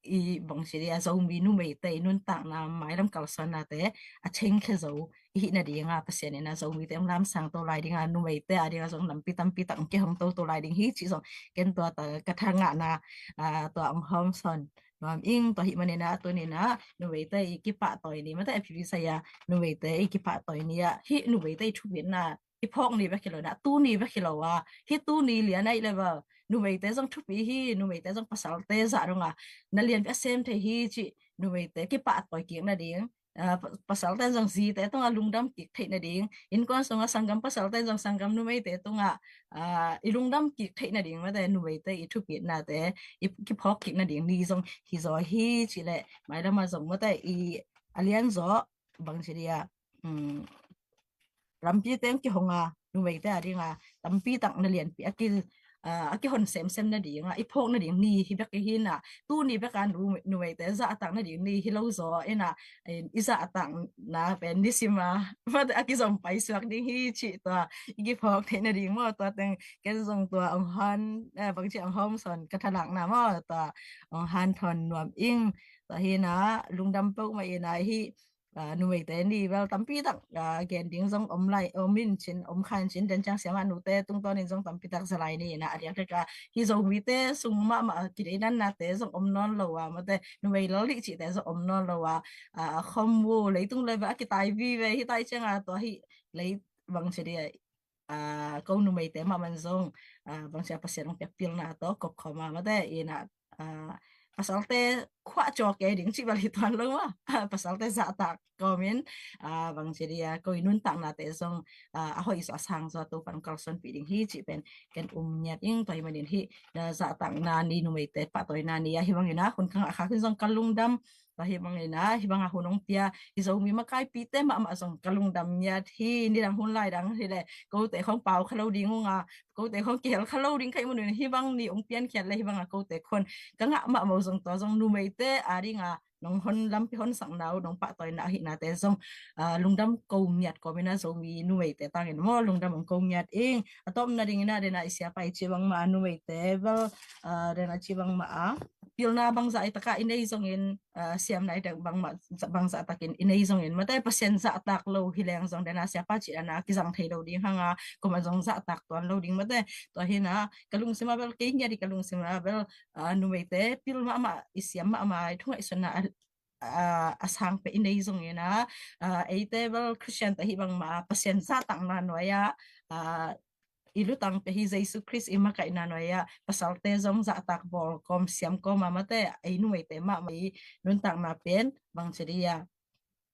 i bangci dia Zomi numeite i nuntakna mailam kalsuannate a chengkhia zo i hih nading a Pasian in a Zomite hong lamsang to lai ding a, numeite a ding a zong lampi tampi tak hong kihong toto lai ding hi cih zong ken tua ta ka thangahna, ah, tua hong hawmsawn nuam ing. Tua ahih manin a tuni in a numeite i kipahtawi ni mate, a phi phi saya numeite i kipahtawi ni a hih numeite i thupitna i phawk ni bek hi lo in a, tu ni bek hi lo a, hih tu ni lian ahih leh bel numeite zong thupi hi, numeite zong pasalte zah dong a na lianpi a sem thei hi cih numeite kipahtawi kik nading, ah, pa-, pasalte zong zite tungah lungdam kik theih nading, innkuan sungah sanggam pasalte zong sanggam numeite tungah, ah, i lungdam kik theih nading mate numeite i thupitnate i kiphawk kik nading ni zong hi zaw hi cih leh mailam ah zong mate i a lian zaw bangci dia, um, lampi teng kihong a numeite a ding a tampi tak na lianpi a ki, ah, a kihon semsem nading a i phawk nading ni hi bek i hi in a, tu ni bek a nu, numeite zahtak nading ni hi lo zaw in a, in i zahtakna pen nisim a mate a kizom paisuak ding hi cih tua i kiphawk theih nading maw, tua teng ken zong tua hong han, eh, bangci hong hawmsawn ka thalakna maw, tua hong hanthawn nuam ing. Tua hi in a lungdam peuhmah in a hih, ah, numeite ni bel tampi tak, ah, gen ding zong om lai, om in cin, om khan cin, den ciang siamah nute tungtawn in zong tampi tak za lai ni in a, a diakdiak a hih Zomite sung mahmah a kideih nannate zong om nawn lo a mate, numei lal dih cihte zong om nawn lo a, ah, khawm uh leitung level a kitai vive hi tai ciang a tua hih lei bangci dia, ah, ko numeite mahmah zong, ah, bangci a Pasian hong piak pilna tawh kop khawm a mate in a, ah, pasalte khuah cawk e ding cih bel hi tuan lo maw. Pasalte zahtak kawmin, ah, bangci dia ko i nuntaknate zong, ah, a hoih zaw a sang zaw Topan kalsuanpih ding hi cih pen ken um ngiat ing. Tua ahih manin hih, ah, zahtakna ni, numeite pahtawina ni a hih bangin a hun ka ngah khak in zong ka lungdam. Tua hih bangin a hih bang a hun hong pia hih Zomi makaipite mahmah zong ka lungdam ngiat hi. Nidang hun laidang hi leh kote khawng pau kha lo ding ung a, kote khawng kihel kha lo ding kha i mun un, hih bang ni hong piankhiat le hih bang a kote khawng ka ngah mahmah uh zong tua zong numeite a ding a nong hon lampi honsakna uh, nong pahtawina ahihnate zong, ah, lungdam ko ngiat kawmin a Zomi numeite tangin maw lungdam hong ko ngiat ing. A tawpna dingin a den a i siapa i ci bangmah a numeite bel, ah, den a ci bangmah a pilna bangzah i taka i nei zongin, ah, siamna i dek bangmah, bangzah takin i nei zongin mate Pasian zahtak lo hi leng zong den a siapa ci dan a kizang thei lo ding hang a, kuamah zong zahtak tuan lo ding mate. Tua hi in a ka lungsim a bel kei ngiat i ka lungsim a bel, ah, numeite pil mahmah i siam mahmah i thu ngaihsutna a, ah, a sang peuh i nei zongin a, ah, eite bel Khristian te hih bangmah a Pasian zahtakna nuai a, ah, i lutang peuh hi Jesu Khrist i makaihna nuai a pasalte zong zahtak bawl kawm siam kawm a mate ei numeite mahmah i nuntakna pen bangci dia,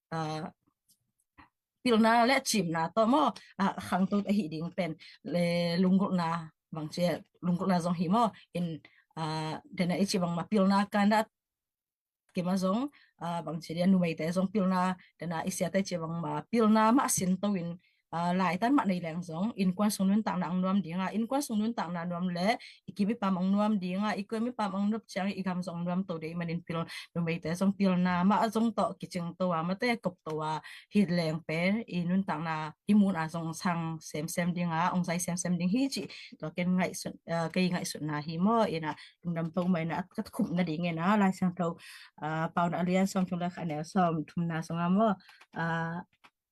ah, pilna le cimna tawh maw, ah, khangto ahih ding pen le lunggulhna bangci lunggulhna zong hi maw in, ah, den a i ci bangmah pilna kan dah kima zong, ah, bangci dia numeite zong pilna, den a i siate ci bangmah pilna mah sinto in, ah, laitan mah nei leng zong innkuan sung nuntakna hong nuam ding a, innkuan sung nuntakna nuam le i kim i pam hong nuam ding a, i kim i pam hong nuam ciang i gam zong hong nuam to ding ahih manin pil, numeite zong pilna mah zong tawh kicing to a, mate kop to a, hi leng pen i nuntakna i mun a zong sang semsem ding a, hong zai semsem ding hi cih tua ken ngaihsut, ah, kei ngaihsutna hi maw. Ina lungdam peuhmah ina ka khupna ding ina Lai Siangtho, ah, Paunak a lian sawmthum le khat, a neu sawmthumna sungah maw, ah,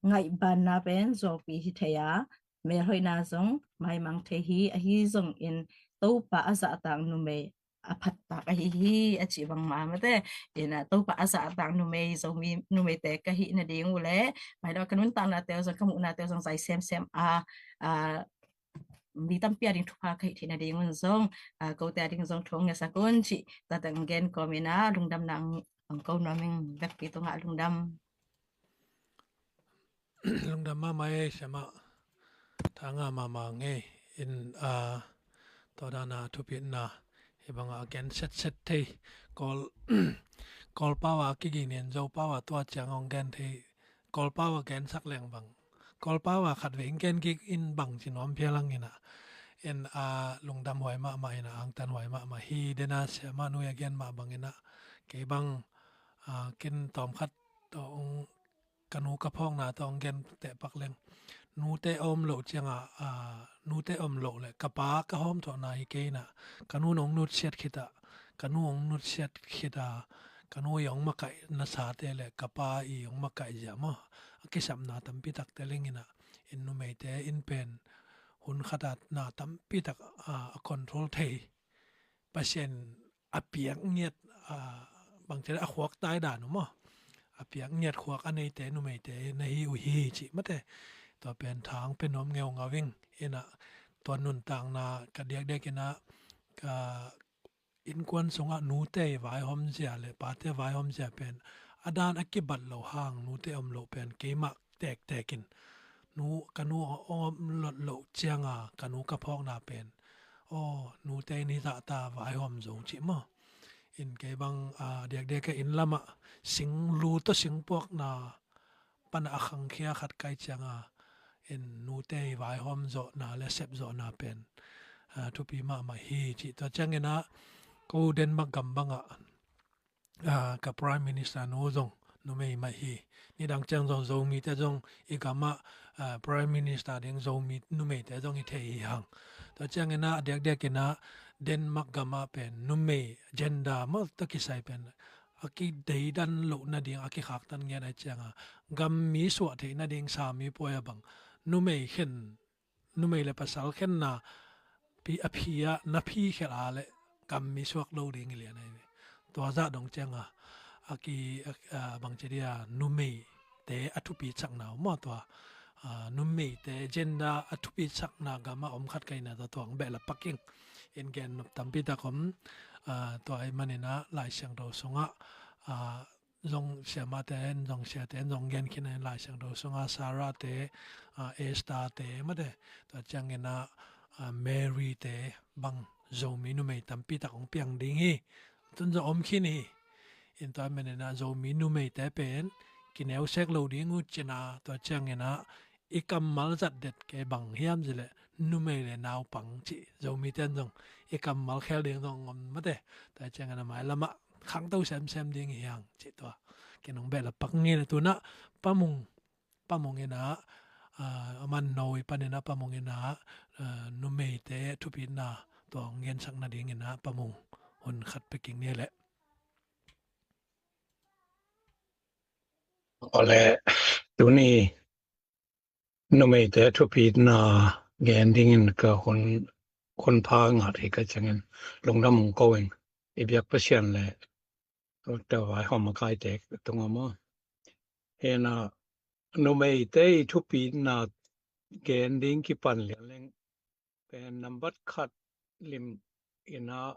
ngaihbanna pen zuaupi hi thei a, melhoihna zong maimang thei hi, ahi zongin Topa a zahtak numei a phattak ahi hi, a cih bangmah mate. Ina Topa a zahtak numei, Zomi numeite ka hih nading uh le, mailam ka nuntaknate uh zong, ka muhnate uh zong zai semsem a, a, mi tampi a ding thupha ka hih theih nading un zong, a, kote a ding zong thu hong ngetsak un cih tua teng gen kawm ina lungdamna hong ko nuam ing. Vekpi tungah lungdam. Lungdam mahmah ei, siamah. Tha nga mahmah ngei in, a, tua dana thupitna hi banga a gen setset thei. Kawl, Kawl pau a kigin in Zo pau a tua ciang hong gen thei. Kawl pau a gensak leng bang, Kawl pau a khat vei in gen kik in bang ci nuam phial hang ina. In, a, lungdam huai mahmah ina, angtan huai mahmah hi. Dena siamah nui a gen mah bang ina, kei bang, a, kin tawm khat tawh hong, ka nu ka phawkna tawh hong gen tehpak leng, nute a om loh cianga, a, nute a om loh le ka pa ka hawmthawhna hi kei ina, ka nu nong nutsiat khit a, ka nu hong nutsiat khit a, ka nu i hong makaih nasate le ka pa i hong makaih zia maw, a kisapna tampi takte leng ina, in numeite in pen hun khat a na tampi tak, a, a control thei. Pasian a piak ngiat, a, bangci a khuak tai dan uh maw, a piak ngiat khuak a neite numeite na hi uh hi cih mate. Tua pen thang pen nuam ngeungau ing ina, tua nuntakna ka diakdiak ina, ka innkuan sungah nute i vaihawm zia le pate vaihawm zia pen a dan a kibat lo hang, nute om lo pen keimah tektek in, nu, ka nu a om lot loh cianga ka nu ka phawkna pen, aw, nute in hi zahta vaihawm zo cih maw. In kei bang, a, diakdiak ka inn lamah singlu tawh singpuakna pana a khangkhia khat kai cianga in nute i vaihawm zawhna le sep zawhna pen, a, thupi mahmah hi cih. Tua ciang ina ko Denmark gam bangah, a, ka Prime Minister nu zong numei mah hi. Nidang ciang zong Zomite zong i gamah, a, Prime Minister ding Zomi numeite zong i thei hi hang. Tua ciang ina a diakdiak ina Denmark gamah pen numei gender maw tawh kisai pen a kideidan loh nading a kikhaktan ngiat a cianga, gam mi suah theih nading sami puai a bang numei khen, numei le pasal khenna pi, a phi a na phi khelh a le gam mi suak lo ding i lian ahi ve. Tua zah dong cianga a ki, a, a, bangci dia numeite a thupitsakna uh maw tua, a, numeite gender a thupitsakna gama om khat ka ina tua tuang behlap pak ing. In gen nop tampi tak om, a, tua ahih manina Lai Siangtho sungah, a, zong siamate in, zong siate in zong gen khin a in Lai Siangtho sunga Sarah te, a, Esther te mate, tua ciang ina, a, Mary te bang Zomi numei tampi tak hong piang ding hi. Tun zong om khin hi. In tua manina Zomi numeite pen kineu sek lo ding uh cina, tua ciang ina i kammal zat det kei bang hiam zile numei le naupang cih Zomite in zong i kammal khel ding zong om mate. Tua ciang ina mailamah khangto semsem ding hi hang cih tua. Kei nong behlap pak ngei le tuna Pa Mung, Pa Mung ina, a, a man no i pan ina Pa Mung ina, a, numeite thupitna tua hong gensak nading ina Pa Mung hun khat pia kik ni le. Ole, tuni numeite thupitna gen dingin ka hun, hun pha ngat hi ka ciangin lungdam hong ko ing. I biak Pasian le tua vaihawm a kaite tungah maw. Hena numeite i thupitna gen ding kipan lian leng pen nambat khat lim ina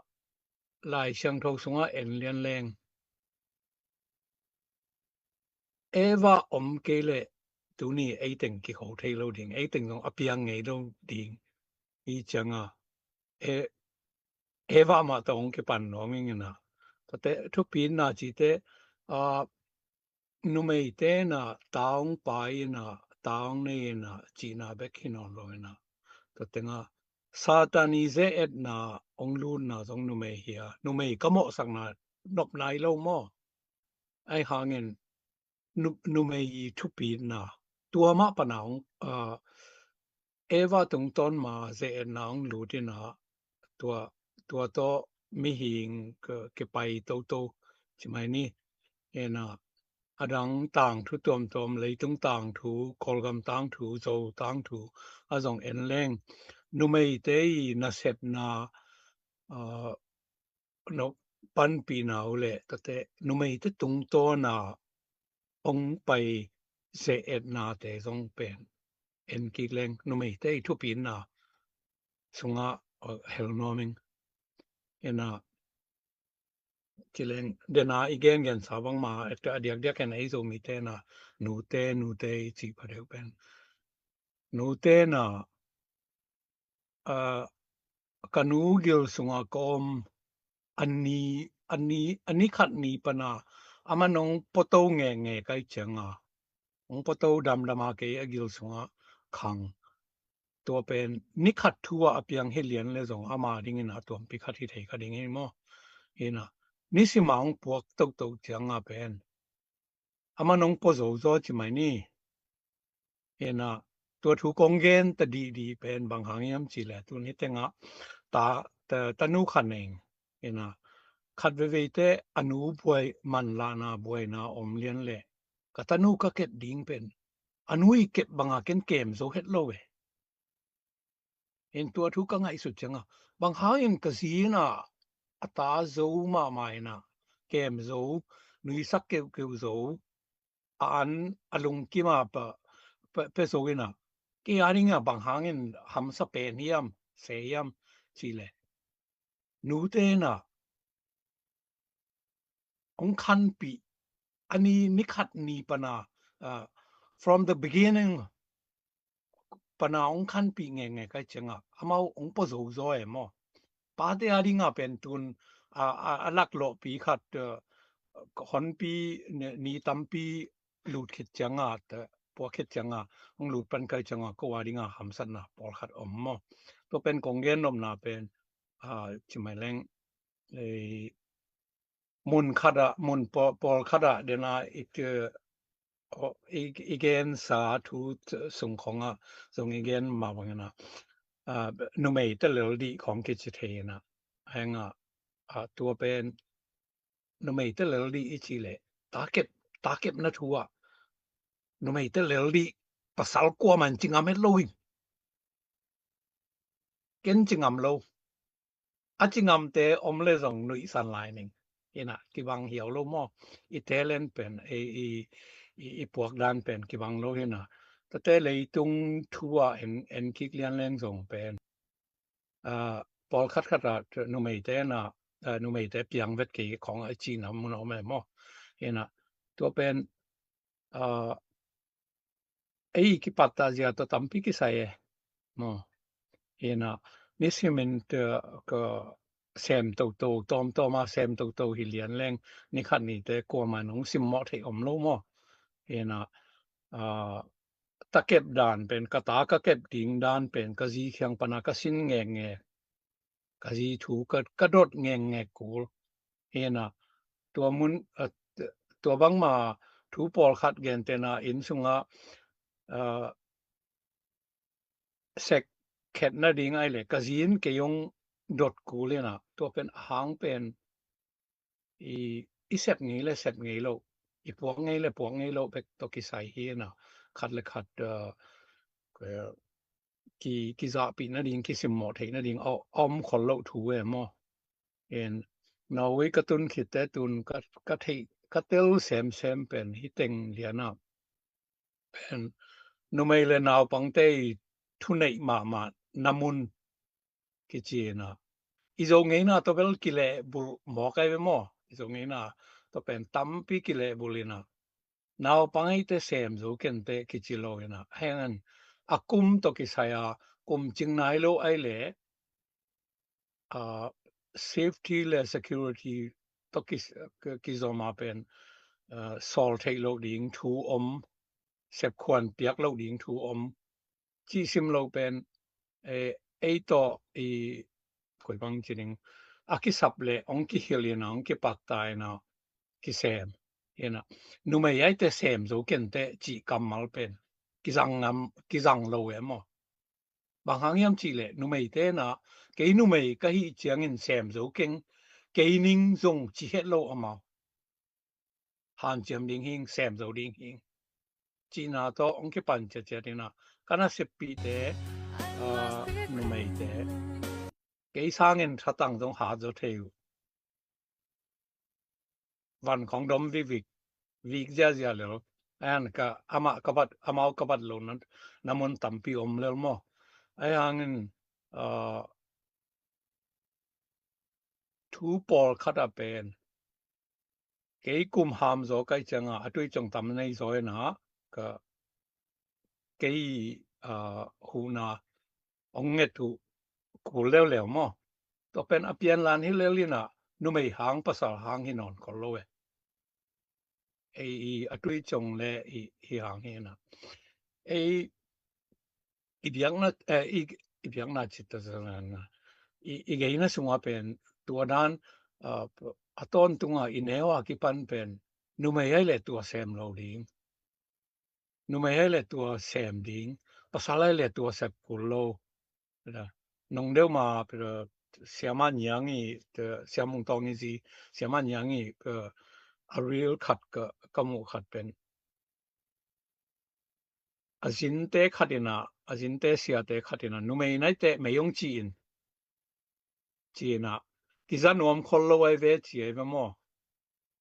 Lai Siangtho sungah en lian leng Eva om kei le tuni eiteng kikho thei lo ding, eiteng zong a piang ngei lo ding. Hi cianga, e, Eva mah tawh hong kipan nuam ing ina. Tate thupitna cite, a, numeite na taung pai ina ta hong nei in a, cihna bek hi nawn lo in a, tua teng a Satan i ze-etna hong lutna zong numei hi a, numei ka mawhsakna nop nai lo maw? Ahi hangin nu, numei i thupitna tua mah pana hong, ah, Eva tungtawn ma ze-etna hong lut in a, tua, tua tawh mihing ka, kipai toto ci mai ni. Ena, a dang tangthu tuamtuam, leitung tangthu, Kawlgam tangthu, Zo tangthu a zong en leng, numeite i nasepna, ah, no, panpihna uh le tate numeite tungtawna hong pai ze-etnate zong pen en kik leng numeite i thupitna sungah, uh, hel nuam ing. Ena, ci leng dena i gengensa bangma, a diakdiak en ei Zomite na nute, nute i cih pha deuh pen. Nute na, ah, ka nu gil sungah ka om a ni, a ni, a ni khat ni pana, aman hong pua to ngekngek ahi cianga, hong pua to damdama kei a gil sungah khang. Tua pen ni khat thu ah a piang hi lian le zong ama dingin a tuampi khat hi thei kha ding hi maw? Ina, nisima hong puak toto cianga pen aman hong pua zozo ci mai ni. Ina, tua thu kong gen ta dihdih pen bang hang hiam cih le tun hi tengah ta, ta, tanu khat nei ing. Ina, khat veiveite a nu buai, manlahna buaina om lian le ka tanu ka kep ding pen a nu i kep banga ken kem zo het lo e. In tua thu ka ngaihsut cianga, bang hangin ka zi ina a ta zo mahmah ina, kem zo, nuisak keuhkeuh zo, a an a lungkima pa, pa, pe zo ina, kei a dinga bang hangin hamsa pen hiam, se hiam cih le nute na hong khanpih, a ni, ni khat ni pana, ah, from the beginning pana hong khanpih ngekngek ahi cianga amau hong pua zozo e maw? Pate a dinga pen tun, ah, ah, a laklawhpi khat, ah, honpi ni, ni tampi lut khit cianga, ah, pua khit cianga, hong lut pan kai cianga ko a dinga hamsatna pawlkhat om maw? Tua pen kong gen nopna pen, ah, ci mai leng, ei, mun khat ah, mun pawl, pawl khat ah dena i, i, i gensa thu sung khong ah zong i gen ma bangin ah, ah, numeite lel dih khong kici thei ina, heng ah, ah, tua pen numeite lel dih i cih le, ta kep, ta kepna thu ah numeite lel dih pasal kuaman ci ngam het lo in. Ken ci ngam lo. A ci ngamte om le zong nuihsan lai ning. Ina, kibang hiau lo maw? I talent pen, i, i, i, i puak dan pen kibang lo hina. Tate leitung thu ah en, en kik lian leng zong pen, ah, pawlkhat khat ah numeite na, ah, numeite piang vet kei khong a cihna mun a om e maw? Ina, tua pen, ah, ei kipattah zia tawh tampi kisai e maw? Ina, nisimin, ah, ka sem toto, tawmtawma sem toto hi lian leng ni khat nite kuaman hong simmawh theih om lo maw? Ina, ah, ta kep dan pen, ka ta ka kep ding dan pen ka zi khiang pana ka sin ngekngek, ka zi thu ka, ka dot ngekngek kul. Ina, tua mun, ah, tua bangma thu pawlkhat gentena inn sungah, ah, sek khet nading ahi le ka zi in kei hong dot kul ina, tua pen a hang pen i, i sep ngei le sep ngei lo, i puak ngei le puak ngei lo bek tawh kisai hi ina, khat le khat, ah, ki, kizahpih nading, kisimmawh theih nading a, a om khol loh thu e maw? In, Norway ka tun khitte tun ka, ka theih, ka tel semsem pen hi teng liana pen numei le naupangte i thuneih mahmah na mun kici ina, i Zo ngeina tawh bel kilehbulh mawk ai ve maw? I Zo ngeina tawh pen tampi kilehbulh ina, naupang eite sem zo kente kici lo ina, heng an a kum tawh kisai a, kum cing nai lo ai le, ah, safety le security tawh ki, ki, kizom a pen, ah, sawl theih loh ding thu om, sepkhuan piak loh ding thu om. Cih sim lo pen, eh, ei tawh i koi bang ci ding, a kisap le ong kihil ina, ong kipakta ina, kisem ina, numei aite sem zo kente cih kammal pen kizang ngam, kizang lo e maw? Bang hang hiam cih leh numeite na, kei numei ka hih ciangin sem zo keng, kei ning zong ci het lo amau. Hanciam ding hing, sem zo ding hing, cihna tawh ong kipan ciatciat ina, ka naseppihte, ah, numeite, kei sangin thatang zong hat zo thei uh. Van khong dom vivik, vik ziazia lel. Ayan ka, amah ka bat, amau ka bat lo na, na mun tampi om lel maw? Ayan, ah, thu pawlkhat a pen, kei kum ham zaw kai cianga, a tui cong tam nei zaw ina, ka, kei, ah, huhna ong nget uh kul leuleu maw? Tua pen a pianlan hi lel ina, numei hang pasal hang hi nawn khol lo e. Ei i a tui cong le i, i hang hi ina. Ei i biakna, eh, i, i biakna cita zana. I, i geina sunga pen tua dan, ah, a tawntunga i neu a kipan pen numei ai le tua sem lo ding. Numei ai le tua sem ding, pasal ai le tua sep kul lo. Nong deuh ma, siama niang i, siamung tawng i zi, siama niang i, a ril khat ka, ka muh khat pen, a zinte khat ina, a zinte siate khat ina, numei naite mei ong ci in, ci ina, kiza nuam khol lo ai ve ci ai ve maw?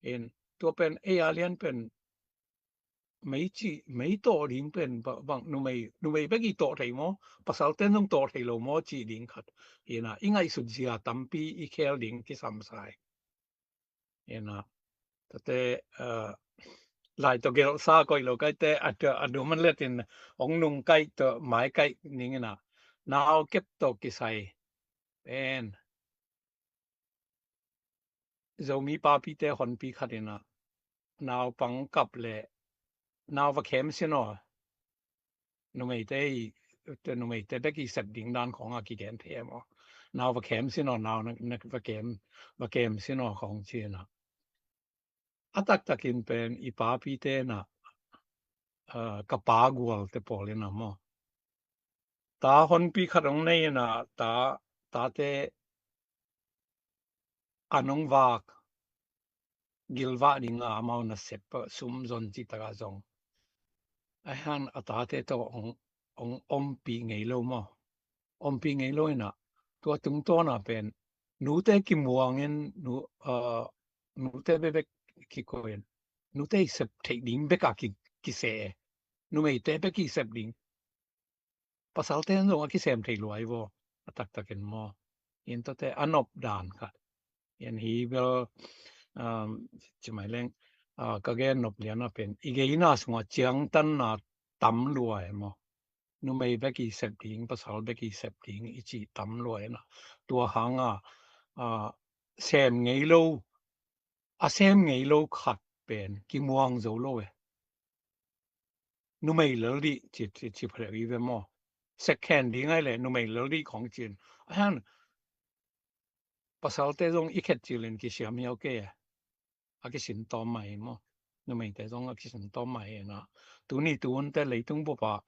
In, tua pen, ei a lian pen, mei ci, mei tawh ding pen, ba-, bang, numei, numei bek i tawh thei maw? Pasal ten zong tawh thei lo maw ci ding khat. Ina, i ngaihsut zia tampi i khel ding kisam sai. Ina, tate, ah, lai tawh gelhsa koih lo kaite, a, a dum an letin ong nung kaih tawh mai kaih ning ina, nau kep tawh kisai pen, Zomi papite honpi khat ina, naupang kap le, nau va khem sin aw. Numeite i, te numeite bek i sep ding dan khong a kigen thei em aw. Nau va khem sin aw, nau na, na va khem, va khem sin aw khong ci ina. A taktakin pen i papite na, ah, ka pa gualte pawl ina maw? Ta honpi khat ong nei ina, ta, tate an ong vak, gilvah dinga amau nasep sum zon cih taka zong, a hian a tate tawh ong, ong ompih ngei lo maw? Ompih ngei lo ina, tua tungtawna pen nute kimuangin, nu, ah, nute bebek kikoin, nute i sep theih ding beka ki, kiseh e. Numeite bek i sep ding. Pasalte zong a kisem thei luai vaw, a taktakin maw? In tate a nop dan khat. In hi bel, um, ci mai leng, ah, ka gen nop liana pen, i geina sunga ciangtanna tam luai maw? Numei bek i sep ding, pasal bek i sep ding, i ci tam luai na. Tua hanga, ah, sem ngei lo, a sem ngei lo khat pen kimuang zo lo e. Numei lel dih ci, ci, ci phareuh i ve maw? Sek khen ding ai le numei lel dih khong cin. A hian, pasalte zong i khet cilin kisiam hiau kei e. A kisin tawm mai maw? Numeite zong a kisin tawm mai e na. Tuni tuunte leitung bupa,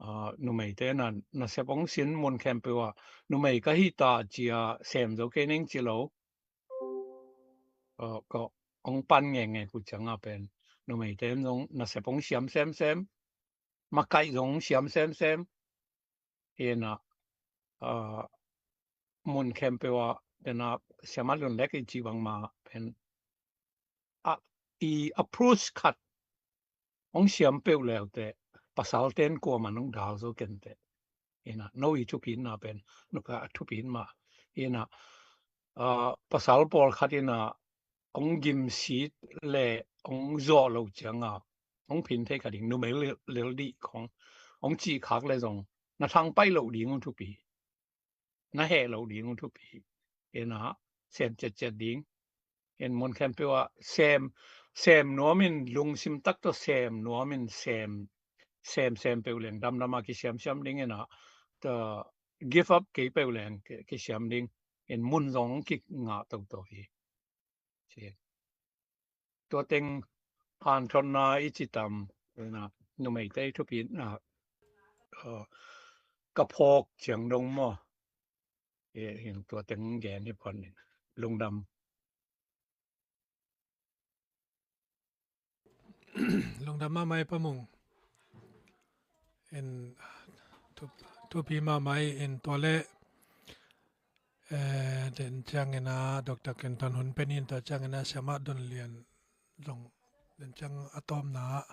ah, numeite na, nasep ong sin mun khempeuh a, numei ka hi ta cia sem zo kei ning ci lo. Ah, ka ong pan ngenge ku cianga pen, numeite zong nasep ong siam semsem, makaih zong siam semsem. Hi na, ah, mun khempeuh ah, dena siama lun lek i ci bangma pen, ah, i approach khat ong siam peuh leute, pasalten kuaman ong dal zo kente. Hi na, no i thupina pen, no ka thupin ma. Hi na, ah, pasal pawlkhat hi na, ong gimsit le ong zawh lo cianga, ong phin thei kha ding, numei lel, lel dih khong, ong cih khak le zong, na thang paih lo ding ong thupi. Na heh lo ding ong thupi. Hi na, sem ciatciat ding. Hi na, mun khempeuh ah sem, sem nuamin, lungsim tak tawh sem nuamin, sem, semsem peuh leng damdam a kisiamsiam ding in ah, give up kei peuh leng kisiam ding in mun zong kingah toto hi. Tua teng hanthotna i citam, numeite i thupitna ka phawk ciang dong maw? Tua teng gen hi phonin lungdam. Lungdam mahmah e Pa Mung. In thupi mahmah e. In tua le, eh, den ciangin ah Doctor Kenton hun pen in tua ciangin ah Siamah Don Lian zong den ciang a tawpna ah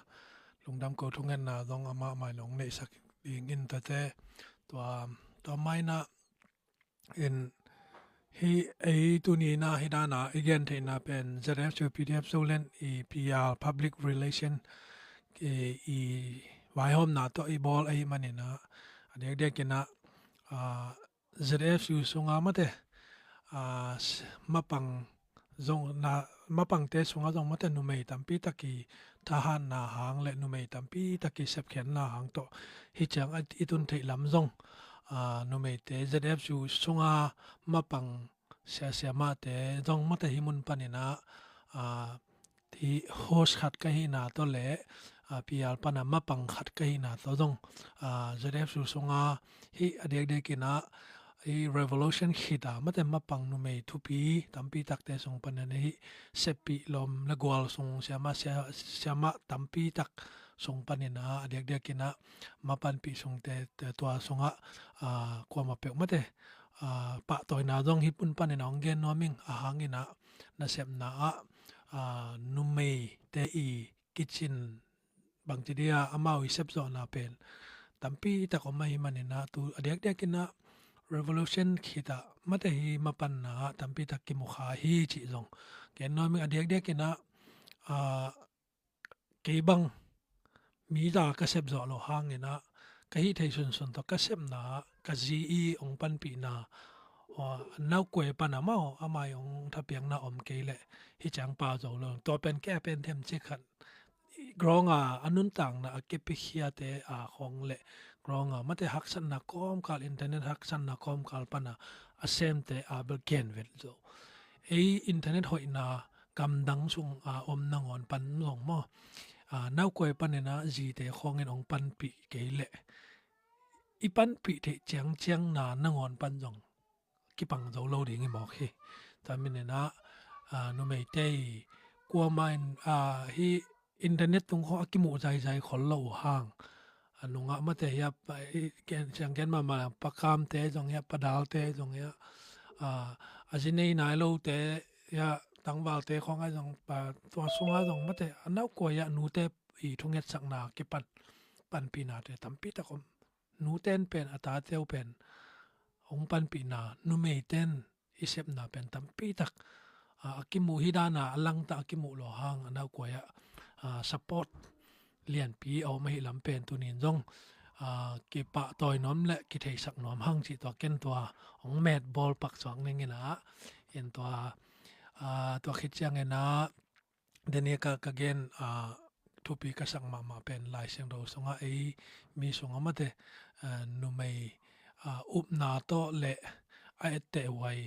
lungdam ko thungetna zong amah mai nong neihsak ding in tua te tua, tua mai na in hi ei tuni na hi dana i gen theihna pen Z F U P D F Zoland i P R, public relation, i, i vaihawmna tawh i bawl ahi manin ah a diakdiakin ah, ah, Z F U sunga mate, ah, mapang zong na, mapangte sunga zong mate numei tampi tak i thahatna hang le numei tampi tak i sepkhiatna hang tawh hi ciang i tun theih lam zong, ah, numeite Z F U sunga mapang siasia mahte zong mate hi mun panin ah, ah, hi host khat ka hihna tawh le, ah, P R pana mapang khat ka hihna tawh zong, ah, Z F U sunga hi a diakdiakin ah i revolution khit a mate mapang numei thupi tampi takte sung panin ah hi seppih lawm le gual sung siamah, sia-, siamah tampi tak sung panin ah a diakdiakin ah mapanpih sungte, te tua sungah, ah, kuamah peuh mate, ah, pahtawina zong hi pun panin ah hong gen nuam ing. A hangin ah nasepna ah, ah, numeite i kicin bangci dia amau i sepzawhna pen tampi tak om ahi manin ah tu a diakdiakin ah revolution khit ah mate hi mapanna ah tampi tak kimukha hi cih zong gen nuam ing. A diakdiakin ah, ah, kei bang mi za ka sepzawh loh hangin ah ka hih thei sunsun tawh ka sepna ah ka zi i hong panpihna, ah, naukuai pana maw amah i hong thapiakna om kei leh hi ciang pau zo lo. Tua pen kei a pen themcik khat grong a, a nuntakna a kepikhiate a khong le grong a mate haksatna kawmkal, internet haksatna kawmkal pana a semte a bel gen vet zo. Ei internet hoihna gamdang sung a om nangawn pan zong maw, ah, naukuai panin ah zite khawngin hong panpih kei leh i panpih theih ciangciangna nangawn pan zong kipang zo lo ding hi mawk hi. Tua manin ah, ah, numeite i kuamah in, ah, hi internet tung khawng a kimuh zaizai khol lo uh hang a nungah mate hiah, i, gen, siang gen mahmah a, Pa Kamte zong hiah, Pa Dalte zong hiah, ah, a zi nei nai lote hiah, tangvalte khawng ah zong, pa, tua sungah zong mate a naukuai ah nute i thungetsakna kipan panpihnate tampi tak om. Nute in pen a tate uh pen hong panpihna, numeite in i sepna pen tampi tak, ah, a kimuh hi dana a langtah a kimuh lawhang a naukuai ah, ah, support lianpi a om ahi lam pen tunin zong, ah, kipahtawi nuam le kitheisak nuam hang cih tua ken tua hong met bawl paksuak ning in ah, in tua, ah, tua khit ciangin ah, deni ka, ka gen, ah, thupi ka sak mahmah pen Lai Siangtho sungah ei mi sungah mate, ah, numei, ah, upna tawh le a etteh huai,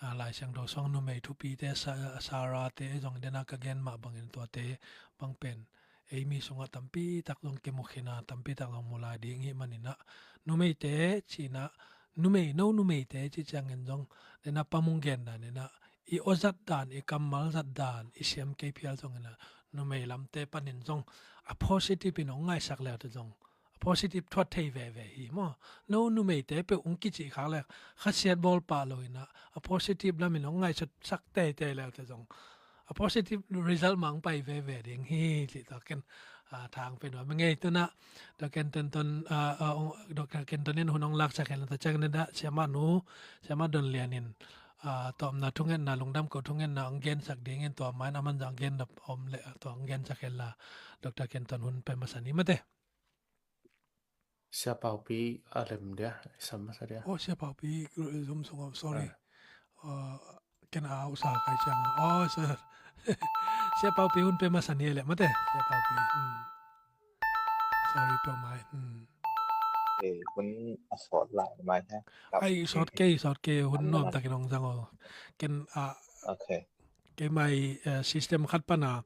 ah, Lai Siangtho sungah numei thupite, Sa-, Sarate zong dena ka gen mah bangin tuate bang pen ei mi sungah tampi tak zong kimukhina, tampi tak zong mulai ding hi manin ah numeite cina, numei, no numeite ci ciangin zong dena Pa Mung gen danin ah i aw zat dan, i kammal zat dan, i siam kei phial zongin ah numei lamte panin zong a positive in hong ngaisak leute zong a positive thuat thei veve hi maw. No numeite peuh hong kicih khak le khasiat bawl pah lo in ah a positive lamin hong ngaisutsak teitei leute zong a positive result mah hong pai veve ding hi cih tua ken, ah, thang pe nuam ing ei. Tunah Doctor Kenton, ah, ah, Doctor Kenton in hun hong laksak hen la, tua ciangin ah Siamah nu, Siamah Don Lian in, ah, tawpna thungetna, lungdam ko thungetna hong gensak dingin tua main a man zang gen om le tua hong gensak hen la, Doctor Kenton hun pe masa ni mate. Sia Paupi a lem dia, i sam masa dia. Oh, Sia Paupi, zum sung, sorry. Ah. Ah, ken a usa kai ciang. Oh, sir. Sia Paupi hun pe masa ni le mate. Sia Paupi. Hmm. Sorry peuhmah hi. Hmm. Eh, hun a sawt lai mai he. Kap. Ai, sawt kei, sawt kei, hun Am nuam na. Takin hong zang o. Ken, ah, Okay. keimai, eh, system khat pana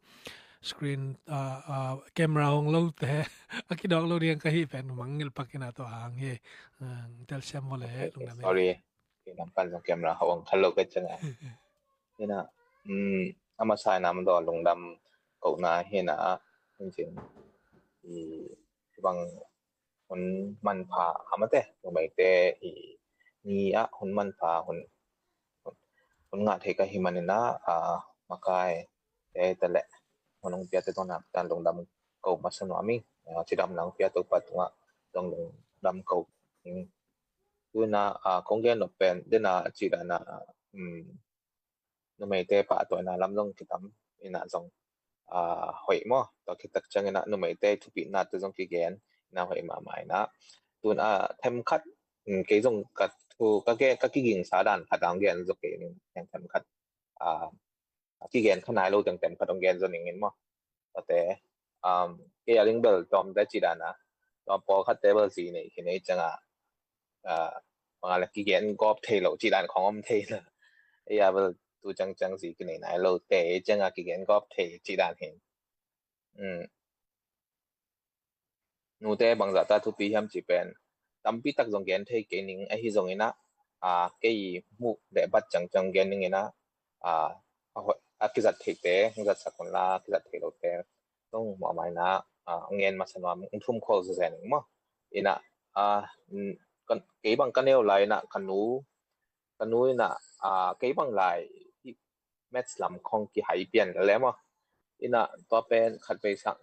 screen, ah, ah, camera hong lo te a kidawk lo ding ka hi pen mangngilh pakin a tua hang hi. Ah, telsiam vawle, Okay, okay. lungdam hi. Sorry. Kei lam pan zong camera hong khal lo ka ciang a. Hi na, um, a masa in a man daw lungdam kohna hi na, hin cin, i, bang hun manpha a mate, numeite i ni a hun manpha, hun, hun, hun ngah thei ka hi manin a, a, makai te te le hun hong piate tawh nak tan lungdam ko masa nuam ing. A, cidam lang pia Topa tungah zong lungdam ko ing. Tu in a, a, kong gen nop pen, den a, ci dan a, um, numeite pahtawina lam zong kitam in a zong, a, hoih maw. Tua khit tak ciangin a numeite thupihnate zong kigen in a hoih mahmah in a. Tu in a themkhat, um, kei zong ka thu, ka gen, ka kigingsa dan khat a hong gen zaw kei ning, themkhat. A, a kigen kha nai lo teng themkhat hong gen zaw ning in maw. Tuate, um, kei a ding bel tawmte ci dan a, tawm pawlkhatte bel zi nei khin ei ciang a, a, bang a le kigen gawp thei lo ci dan khong om thei na. Ei a bel tu ciangciang zi kinei nai lo te ei ciang a kigen gawp thei ci dan hin. Um, nute bangzah ta thupi hiam ci pen tampi tak zong gen thei kei ning, ahi zongin a, a, kei muh deh bat ciangciang gen ning in a, a, a hoih, a kizat theite hong zatsak un la, a kizat thei lote zong mahmah in a, a, ngen masa nuam, hong thum khol zezen ning maw. In a, a, n-, kan, kei bang ka neu lai in a ka nu, ka nu in a, a, kei bang lai hi, maths lam khong kihai pian ka le maw. In a tua pen khat vei sang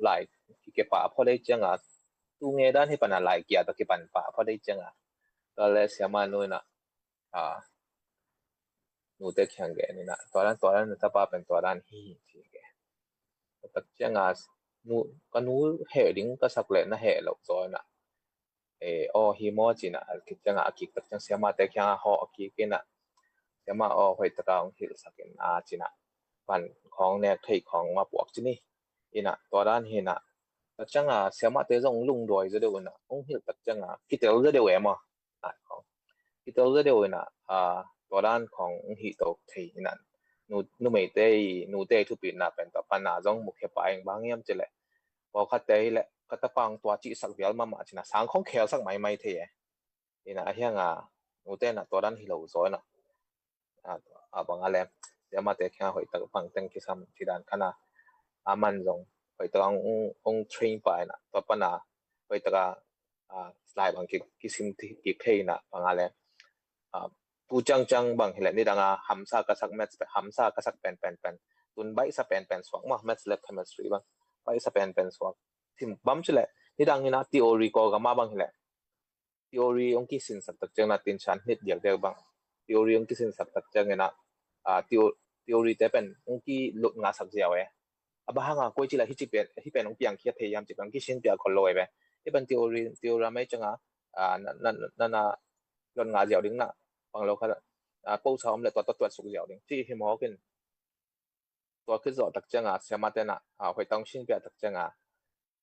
lai kikepah phot ei ciang a, tu nge dan hi pan a lai kia tawh kipan pah phot ei ciang a, tua le siama nu in a, a, nute kiang gen in a, tua dan, tua dan na tapa pen tua dan hi hi ci ke. Tak ciang a, nu, ka nu heh ding ka sak le na heh lo zaw in a, eh, aw hi maw ci in a, a kik ciang a, a kik tak ciang siamate kiang a hawh a kik in a, siama aw hoih taka hong hilhsak in a ci in a, pan khong nek thei khong ma puak ci ni. In a tua dan hi in a, tak ciang a siamate zong lungduai zaw deuh in a, hong hilh tak ciang a kitel zaw deuh e maw. Ai, khong kitel zaw deuh in a, a, tua dan khong hong hih to thei in a, nu, numeite i, nute i thupitna pen tua pan a zong mukhia pa eng bang hiam ci le, pawlkhatte hi le, ka tapa hong tua cihsak vial mahmah ci in a, sang khong khelsak maimai thei e. In a, a hiang a, nute in a tua dan hi lo zaw in a, a, a bang a le, siamate kiang a hoih tak bang teng kisam ci dan khan a, a man zong hoih tak hong, hong, hong train pa in a, tua pan a hoih tak a, a, slide bang ki, kisim ti, kik thei in a, bang a le, a, tu ciangciang bang hi le, nidang a hamsa ka sak maths pen, hamsa ka sak pen, pen, pen, tun baihsa pen, pen suak maw, maths le chemistry bang, baihsa pen, pen suak. Sim bam ci le, nidang hi in a theory ko gam a bang hi le, theory hong kisinsak tak ciang in a, tin chan hnit diakdiak bang theory hong kisinsak tak ciangin a, a, theo-, theory te pen hong kilut ngasak ziau e. A bang hang a koi ci le hih ci pen, hih pen hong piangkhia thei hiam ci pen kisin pia khol lo e ve. Hih pen theory, theory a mai ciang a, a, na, na, na, na lot ngah ziau ding na, bang lo kha, a, posa om le tua, tua tuatsuk ziau ding ci hi mawk in. Tua khit zawh tak ciang a siamate in a, a, hoih tak hong sin pia tak ciang a,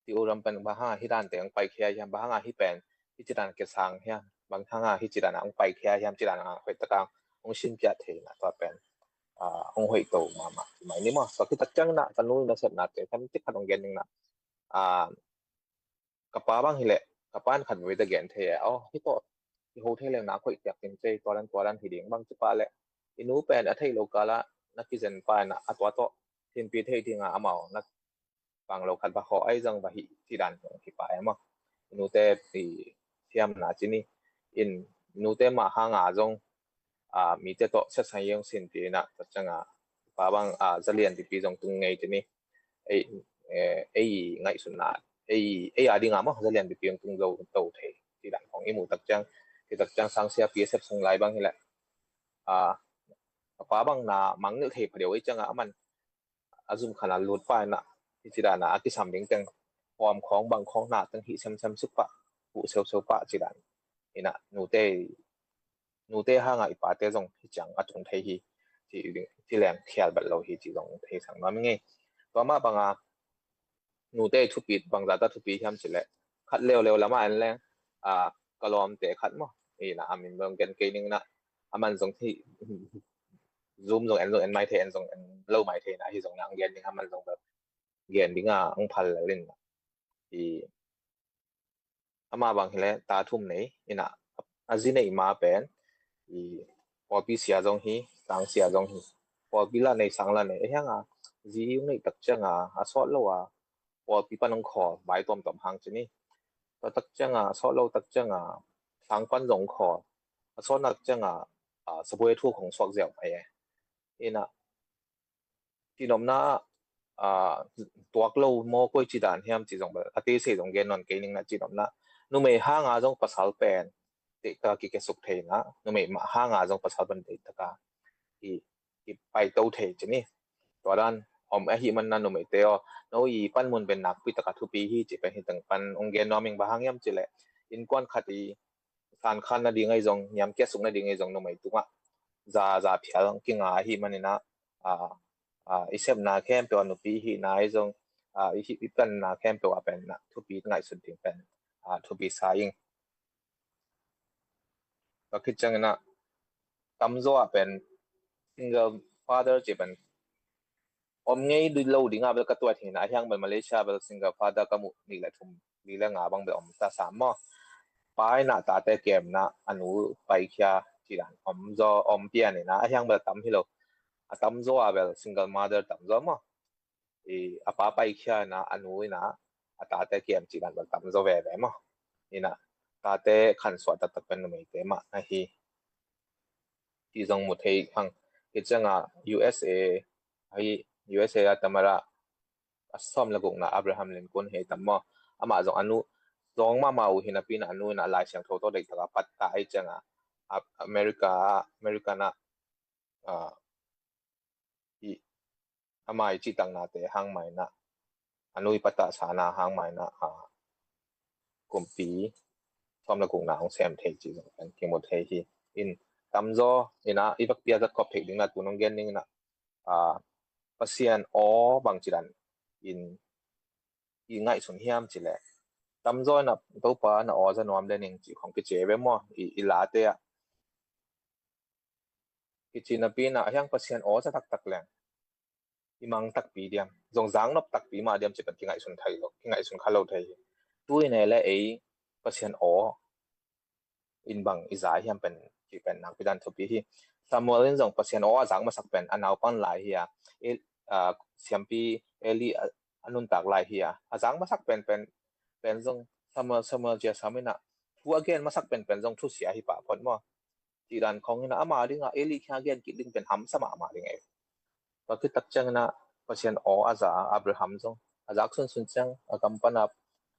theory pen bang hang a hih dante hong paikhia hiam, bang hang a hih pen hih ci dan kisang hiam, bang hang a hih ci dan a hong paikhia hiam ci dan a hoih tak a hong sin pia thei in a, tua pen, a, hong hoih to mahmah mai ni maw. Tua khit tak ciang in a ka nu nasepnate tam cik khat hong gen ning in a, a, ka pa bang hi le, ka pa in khat vei ta gen thei e, aw, hih tawh i ho thei leng nak hoih piak ding ci, tua dan, tua dan hi ding bang ci pah le, i nu pen a thei lo kal a na kizen pa in a, a tua tawh thinpi thei ding a, amau na bang lo khat va hawh ai zang va hih ci dan hong hi pah e maw. I nute i siamna ci ni. In nute mah hang a zong, a, mite tawh siatsang i hong sinpih in a, tua ciang a, pa bang, a, zalian pipi zong tung ngei ci ni. Ei, eh, ei ngaihsutna, ei, ei a ding a maw, zalian pipi hong tung zo to thei ci dan khong i muh tak ciang, ci tak ciang sang sia P S F sung lai bang hi le, a, a pa bang na mangngilh thei pha deuh ei ciang a, a man a zum khan a lut pah in a, hih ci dan a, a kisam ding teng, hawm khawng bang khawng na teng hih semsem suk pah, huh seuseu pah ci dan in a, nute, nute hang a i pate zong hih ciang a tung thei hi, ci ding, ci leng khial bat lo hi ci zong theisak nuam ing ei. Tua mah bang a, nute thupi, bangzah ta thupi hiam cileh, khat leuleu lamah en leng, a, ka lawmte khat maw, ina a min bang gen kei ning na, aman zong hi, Zoom zong en zong en mai thei, en zong en lo mai thei na, hi zong na ang gen ning, aman zong bang gen dinga ang phal lel in na. I, ama bang hileh ta thum nei ina, a zi nei ma pen i pawlpi sia zong hi, sang sia zong hi, pawlpi la nei, sang la nei, a hianga zi ung nei tak cianga a sawt lo a pawlpi pan ung khawl vai tuamtuam hang cini. Tua tak cianga a sawt lo tak cianga sang pan zong khawl, a sawt nak cianga, a, sabuai thu khong suak ziau mai e. Ina, cinomna, a, tuak lo maw, koi ci dan hiam ci zong bel a te sei zong gen non kei ning na, cinomna numei hanga zong pasal pen deih taka kikesuk theina, numei mah hanga zong pasal pen deih taka i, i paito thei cini. Tua dan om ahi man na numeite aw, no i panmun pen nakpi taka thupi hi ci pen hi teng pan ung gen nuam ing, bang hang hiam cileh, innkuan khat i san khan nading ahi zong, niam kiasuk nading ahi zong, numei tungah za, za phial kinga ahi manina, a, a, i sepna khempeuh a nupi hihna ahi zong, a, i, i panna khempeuh a pen na thupi ngaihsun ding pen, a, thupi sa ing. Ka khit ciangina tamzaw a pen single father ci pen om ngei lo dinga bel ka tuat hina, a hiang bel Malaysia bel single father ka muh nih le thum, li le nga bang bel om ta sam maw. Pa ina tate kemna a nu paikhia ci dan om zaw, om pian ina, a hiang bel tam hi lo. A tamzaw a bel single mother tamzaw maw. I, a pa paikhia ina a nu ina a tate kem ci dan bel tamzaw veve maw. Ina tate khansuah taktak pen numeite mah na hi. Ti zong mu thei hang. Hi cianga U S A, hi U S A a tamara a sawm le gukna Abraham Lincoln hei tam maw. Amah zong a nu zong mahmah uh hi napi na a nu ina Lai Siangtho tawh deih taka patta ahi cianga, a, America, America na, a, i, ama i cihtaknate hang maina, a nu i patta sana hang maina, a, kumpi sawm le gukna hong sem thei ci zong kan kimu thei hi. In tamzaw ina i vak pia zat khop thei ding na tu nong gen ning na, a, Pasian aw bang ci dan in i ngaihsun hiam cileh, tamzaw ina Topa na aw za nuam le ning ci khong kici ve maw, i, i late ah. Kici napi na a hiang Pasian aw za taktak leng i mang takpi diam, zong zang nop takpi mah diam ci pen kingaihsun thei lo, kingaihsun kha lo thei hi. Tu ina le ei Pasian aw in bang i za hiam pen ci pen nakpi dan thupi hi. Samuel in zong Pasian aw a zak masak pen a naupan lai hi a, e, a, siampi Eli a, a nuntak lai hi a, a zak masak pen pen, pen zong Samuel, Samuel cia sam ina thu a gen masak pen pen zong thusia hi pah phot maw. Ci dan khong ina ama dinga Eli kia gen kit ding pen hamsa mahmah ding e. Tua khit tak ciangina Pasian aw a za Abraham zong a zak sunsun ciang a gam pana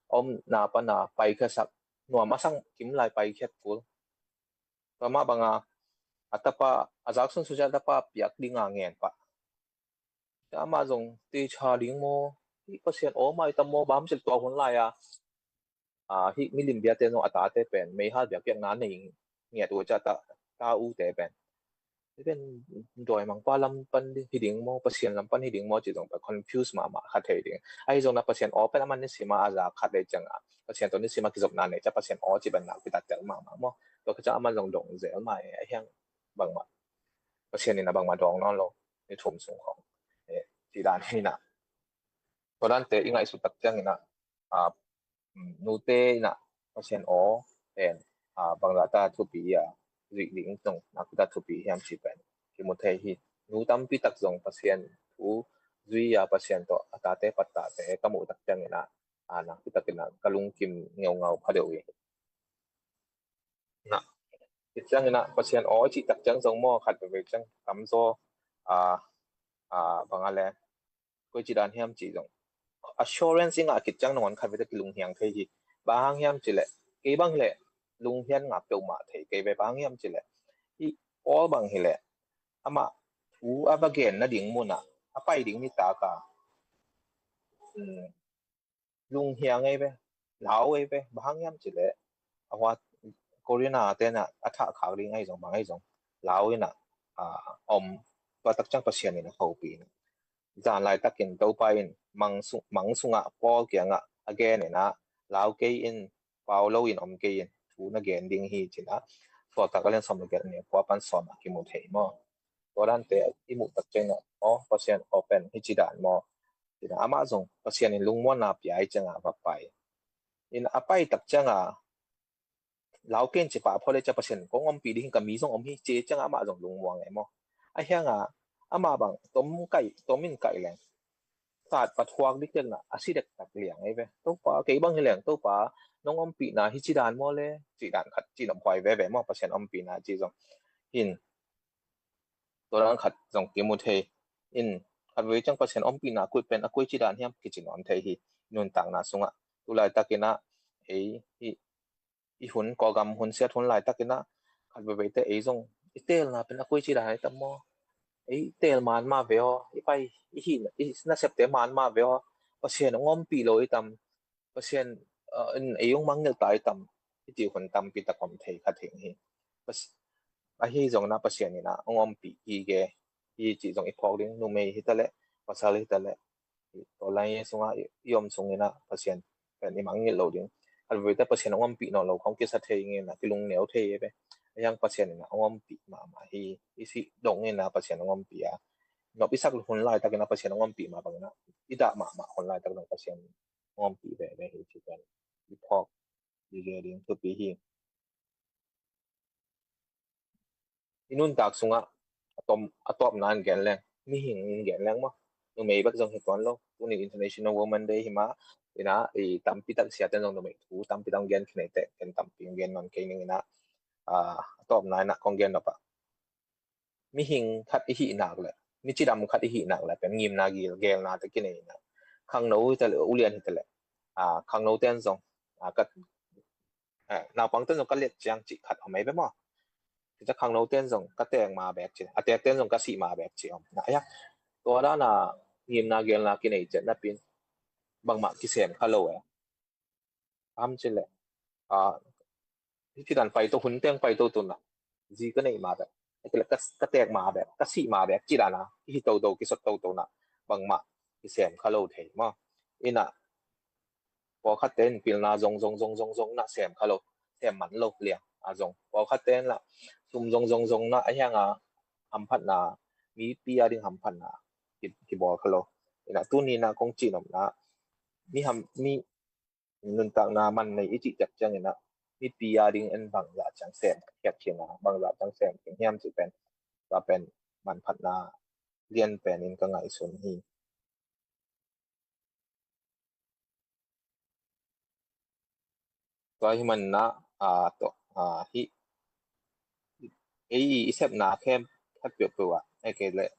om na pana paikhiasak nuam a sang kim lai paikhiat kul. Tua mah banga a tapa a zak sunsun ciang a tapa piak dinga ngen pah. Tua amah zong teicha ding maw, hih Pasian aw mai tam maw, bang cil tua hun lai a, a, hih milim biate zong a tate pen meihal biak piakna nei ngiat uh ciah ta, ta ute pen. Pen dawimangpa lam pan hi ding maw, Pasian lam pan hi ding maw ci zong pen confuse mahmah kha thei ding. Ahi zong na Pasian aw pen aman nisima a za khat dei cianga Pasian tawh nisima kizopna nei ciah Pasian aw ci pen nakpi ta tel mahmah maw. Tua ka ciang aman zong dong zel mah e, a hiang bangmah Pasian ina bangmah dawng nawn lo, ni thum sung khong, e, ci dan hi na. Tua dante i ngaihsut tak ciangina, a, nute ina Pasian aw pen, a, bangzah ta thupi a zuih ding tong nakpi ta thupi hiam ci pen kimu thei hi. Nu tampi tak zong Pasian thu zui a Pasian tawh a tate pattate ka muh tak ciangina, a, nakpi tak ina ka lungkim ngeungau pha deuh hi. Na, i ciangina Pasian aw cih tak ciang zong maw khat veve ciang tamzaw, a, a, banga le koi ci dan hiam ci zong assurance i ngah khit ciang nangawn khat vete kilunghiang thei hi. Bang hang hiam cileh, kei bang hileh lunghian ngak peuhmah thei kei ve. Bang hang hiam cileh, i Paul bang hileh amah thu a va gen nading munah a pai ding nitaka, um, lunghiang ei ve, lau ei ve. Bang hang hiam cileh, a hua Korinth tena a thah khak ding ahi zong bang ahi zong lau ina, a, om, tua tak ciang Pasian ina hopih ina. zan laitakin Topa in mang sung, mang sungah Paul kiangah a gen inah, lau kei in, pau lo in om kei in, thu na gen ding hi, cinah Sawltak a lian sawm le giat, a neu kua pan sawm ah kimu thei maw? Tua dante i muh tak ciangah, aw, Pasian aw pen hi ci dan maw? Cinah amah zong Pasian in lungmuanna pia i ciangah va pai. In a pai tak ciangah, lau kei in ci pah phot le cia Pasian kong ompih ding hi, ka mi zong om hi ci ciangah amah zong lungmuang e maw? A hiangah amah bang tom kaih, tom in kaih leng, sat pathuak dikdek na a si dektak liang ei ve. Topa, kei bang hi leng Topa, nong ompihna hi ci dan maw le, ci dan khat ci nop huai veve maw, Pasian ompihna ci zong. Hin, tua dan khat zong kimu thei. In, khat vei ciang Pasian ompihna a kuih pen a kuih ci dan hiam kici nuam thei hi. Nuntakna sungah tu laitakinah ei hi, i hun, Kawlgam hun siat hun laitakinah khat veve te ei zong i teelna pen a kuih ci dan hi tam maw? Ei teel man mah ve aw, i pai, i hih, i nasepte man mah ve aw, Pasian hong ompih lo i tam, Pasian, uh, in ei hong mangngilh ta i tam, i cih hun tampi tak om thei kha thei hi. Pas-, ahi zongin ah Pasian in ah hong ompih hi ge, hi cih zong i phawk ding, numei hi taleh, pasal hi taleh, tua lai sungah i, i om sungin ah Pasian pen i mangngilh lo ding. Khat veve te Pasian hong ompih nawn lo khong kisa thei ngin ah kilungneu thei ve. A hiang Pasian in ah hong ompih mahmah hi, i sih dong in ah Pasian hong ompih a, nop i sak hun laitakin ah Pasian hong ompih mah bangin ah i dah mahmah hun laitak dong Pasian hong ompih veve hi ci pen i phawk i gen ding thupi hi. I nuntak sungah a tom, a tawpna in gen leng, mihing in gen leng maw? Numei bek zong hi tuan lo. Tuni International Women Day hi mah, in ah i tampi tak siate zong numei thu tampi tak gen khin ei teh, ken tampi gen nawn kei ning in ah, ah, a tawpna in ah kong gen nop ah, mihing khat i hih nak leh, mi cidam khat i hih nak leh pen ngimna gil, gelna te kinei in ah, khangno hi taleh, ulian hi taleh, ah, khangno ten zong, ah, ka, eh, naupang ten zong ka liat ciang cih khat om ei ve maw? Kicak khangno ten zong ka teek ma bek ci, a teek ten zong ka sih ma bek ci om. Na, ya, tua dan a ngimna gelna kinei ciat napi in bangmah kisem kha lo e. Am ci leh, ah, hi ci dan pai to, hun teng pai to tun ah, zi ka neih ma bek, ka, ka teek ma bek, ka sih ma bek ci dan a, kihi toto, kisot toto na, bangmah kisem kha lo thei maw? In ah, pawlkhatte in pilna zong, zong, zong, zong, zong na sem kha lo, sem man lo liang a zong. Pawlkhatte in lah sum zong, zong, zong na a hiang a hamphatna, mipi a ding hamphatna ki, kibawl kha lo. In ah tuni in ah kong cih nopna, mi ham, mi nuntakna man nei i cih ciat ciangin ah mipi a ding in bangzah ciang sem khiat khin a, bangzah ciang sem khin hiam cih pen, tua pen manphatna lian pen in ka ngaihsun hi. Tua hi man in ah, ah, tua, ah, hi, ei i, i sepna khem khat peuhpeuh ah, ei kei leh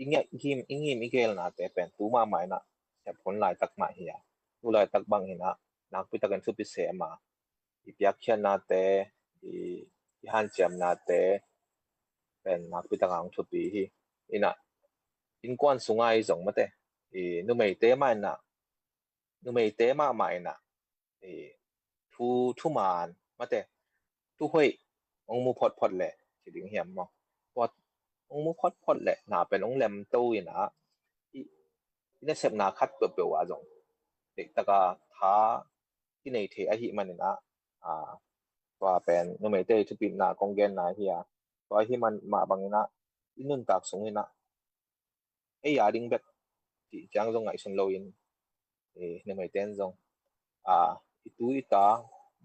i ngim, i ngim i gelnate pen tu mahmah in ah sep hun laitak mah hi a, tu laitak bang in ah nakpi takin thupi sem a, i piakkhiatnate, i, i hanciamnate pen nakpi tak a hong thupi hi. In ah innkuan sungah i zong mate, i numeite mah in ah, numeite mahmah in ah, i thu, thuman mate, thuhoih hong mu photphot leh ci ding hiam maw? Tua hong mu photphot leh na pen hong lemto in ah, i, i nasepna khat peuhpeuh ah zong deihtak a tha kinei thei ahih man in ah, ah, tua pen numeite i thupitna kong genna hi a, tua hi man mah bang in ah i nuntak sung in ah ei a ding bek cih ciang zong ngaihsun lo in, eh, numeite in zong, ah, i tu i ta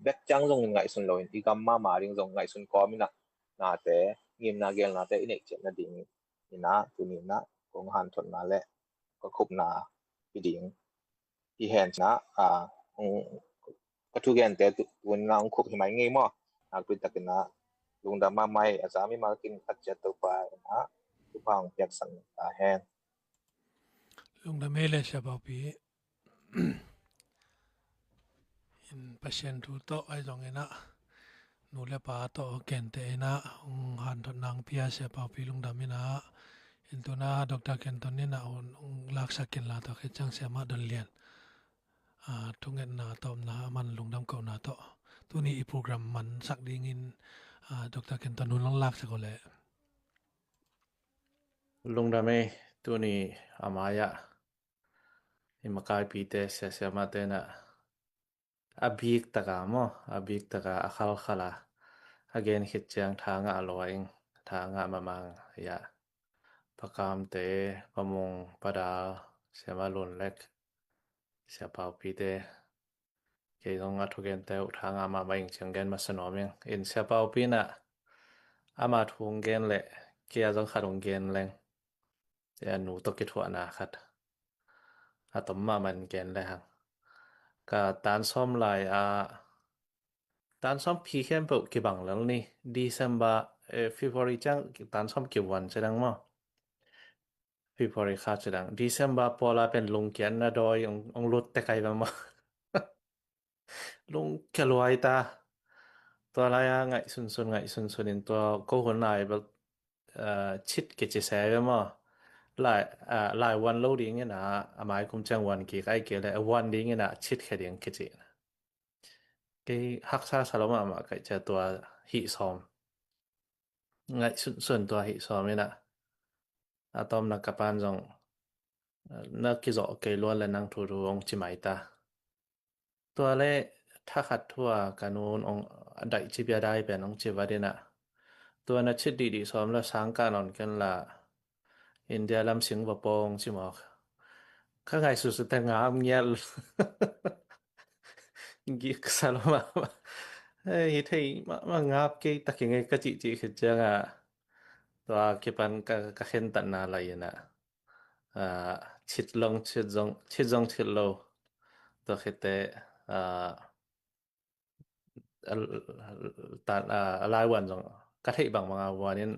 bek ciang zong in ngaihsun lo in, i gam mahmah a ding zong ngaihsun kawm in ah, nate, ngimna gelnate i neih ciat nading in ah tuni in ah kong hanthotna leh ka khupna hi ding hi hen. Ci in ah, ah, ka thugente tu, tuni in ah hong khup hi mai ngei maw? Nakpi takin ah lungdam mahmah hi. A za mimal kim khat ciat Topa in ah thupha hong piaksak ta hen. Lungdam ei le Sia Paupi. In Pasian thu tawh ahi zongin ah, nu le pa tawh kente in ah hong hanthotna hong pia Sia Paupi lungdam in ah, in tu in ah Doctor Kenton in ah hong, hong laksak kin la tawh khit ciang Sia Mah Don Lian, ah, thungetna tawpna a man lungdam kohna tawh tuni i program mansak dingin, ah, Doctor Kenton hun hong laksak aw le. Lungdam ei, Tuni a mai-ah i makaipite, siasiamahte in ah a bik taka maw, a bik taka a khalkhala a gen khit ciang tha ngah lua ing, tha ngah mahmah ing. Pakamte, Pa Mung, Pa Dal, Siama Lun Lek, Sia Paupite, kei zong a thugente uh tha ngah mahmah ing ci hong gen masa nuam ing. In Sia Paupi in ah ama thu hong gen leh kei a zong khat hong gen leng, a nu tawh kithuahna khat a tom mahmah in gen le hang. Ka tan sawm lai-a, tan sawm phi khempeuh kibang lel ni. December, eh, February ciang tan sawm kivuan ci dang maw, February kha ci dang, December pawl-a pen lungkiatna dawi hong, hong lut tek ai ve maw. Lungkia luai ta. Tua lai-a ngaihsunsun, ngaihsunsun in tua ko hun lai bel, ah, cit kici se ve maw. Lai, ah, lai vuan lo ding in ah, a mai kum ciang vuan kik ai kei leh vuan ding in ah cit khia ding kici. Kei haksa sa lo mahmah ka hih ciang tua hih sawm, ngaihsunsun tua hih sawm in ah, a tawpna ka pa'n zong, ah, na kizawh kei lua leh nang thu thu hong ci mai ta. Tua leh thakhat thu-a ka nu'n hong, a daih ci pia dai pen hong ci vat in ah, tua na cit dihdih sawm leh sang kah nawn ken la, India lam sing va pawng ci mawk. Ka ngaihsutsutte ngap ngiat. Gik sa lo mahmah. Eh, hi thei mahmah, ngap kei ta kei ngei ka cihcih khit ciang ah, tua kipan ka, ka khentatna lai in ah, ah, cit long, cit zong, cit zong cit lo. Tua khit teh, ah, a, a, a lai vuan zong ka theih bangbang a vuan in,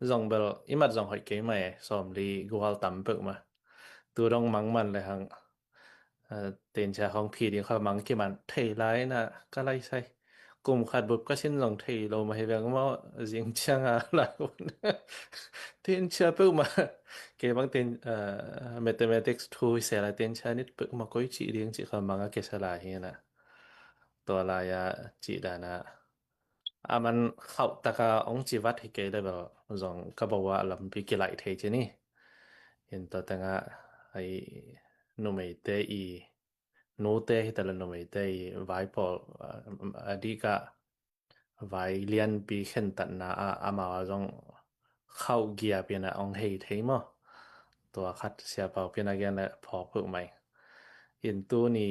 zong bel i mat zong hoih kei mah e, sawmli gual tam peuh mah. Tu dong mang man le hang, ah, tenchia khawng phi ding kha mang kiman thei lai in ah ka lai sai. Kum khat bup ka sin zong thei lo mah hi veng maw, zing ciang a lai vuan. Tenchia peuh mah. Kei bang ten, ah, mathematics thu hi se lai, tenchia nit peuh mah koi cih ding cih kha mang a kisa lai hi in ah. Tua lai-a cih dan ah, a man khauh taka hong ci vat hi kei leh bel zong ka bo a lampi kilaih thei ci ni. In tua tengah, ai, numeite i, nute hi ta leh numeite i vai pawl, ah, a dik ah vai lianpi khentatna ah amau a zong khauh giap in ah hong hei thei maw. Tua khat Sia Paupi in a gen leh phawk peuh mai. In tuni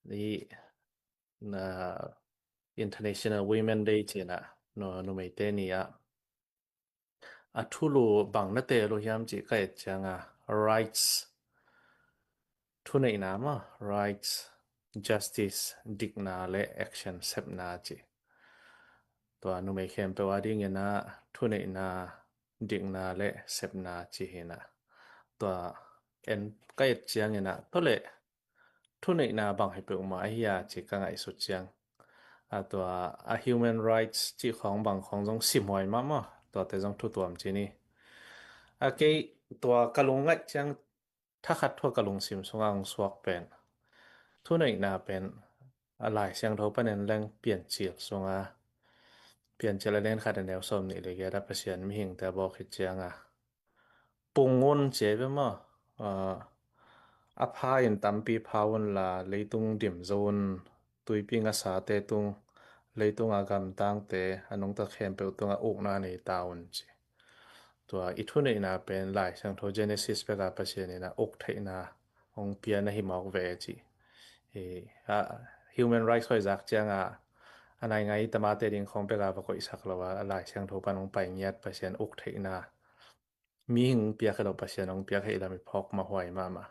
i, na, International Women Day ci in ah, nu, numeite ni ah, a thulu bang na teel uh hiam cih ka et ciang a, rights, thuneihna maw, rights, justice, dikna le action, sepna ci. Tua numei khempeuh a ding in ah thuneihna, dikna le sepna ci hi in ah, tua en ka et ciang in ah, tua leh thuneihna bang hi peuhmah ahi a ci ka ngaihsut ciang, a tua a human rights cih khawng bang khawng zong simhuai mahmah, tuate zong thutuam ci ni. A kei tua ka lungngaih ciang, thakhat thu-a ka lungsim sungah hong suak pen, thuneihna pen a Lai Siangtho panin leng Piancil sungah, Piancil a lian khat a neu sawm nih le giat ah Pasian mihingte a bawl khit ciang a, pung un ci ei ve maw? Ah, a pha in tampi pha unla, leitung dim zo un, tuipi ngasate tung, leitung a gamtangte, a nungta khempeuh tungah ukna nei ta un ci. Tua i thuneihna pen Lai Siangtho Genesis pek a Pasian in a uk theihna hong pia na hi mawk ve ci. I, a, human rights hoih zak ciang a, a naingngai tamate ding khawng pek a va koihsak lo a, a Lai Siangtho pan hong pai ngiat Pasian uk theihna, mihing piak hi lo, Pasian hong piak hi lam i phawk mahhuai mahmah.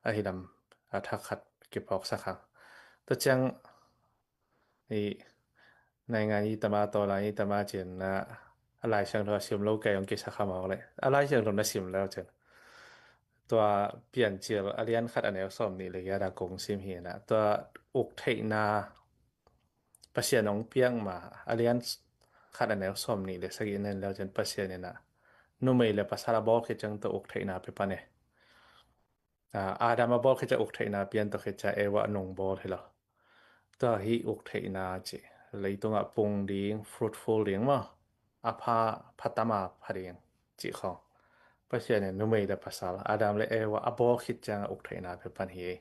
Ahi lam a thakhat kiphawksak hang. Tua ciang i naingngai tama, tawlngai tama ci-in a, a Lai Siangtho a sim lo kei hong kisa kha mawk leh, a Lai Siangtho na sim leu cin, tua Piancil a lian khat a neu sawm nih le giat a kong sim hi in a, tua uk theihna Pasian hong piak ma a lian khat a neu sawm nih le sagih na en leu cin, Pasian in a numei le pasal a bawl khit ciang tua uk theihna pia pan e. A, Adam a bawl khit ciang uk theihna pian, tua khit ciang Eva a nung bawl hi lo. Tua hi uk theihna ci, leitungah pung ding, fruitful ding maw, a pha, pha tam a pha ding cih khawng. Pasian in numei le pasal, Adam le Eva a bawl khit ciangin a uk theihna pen pan hi.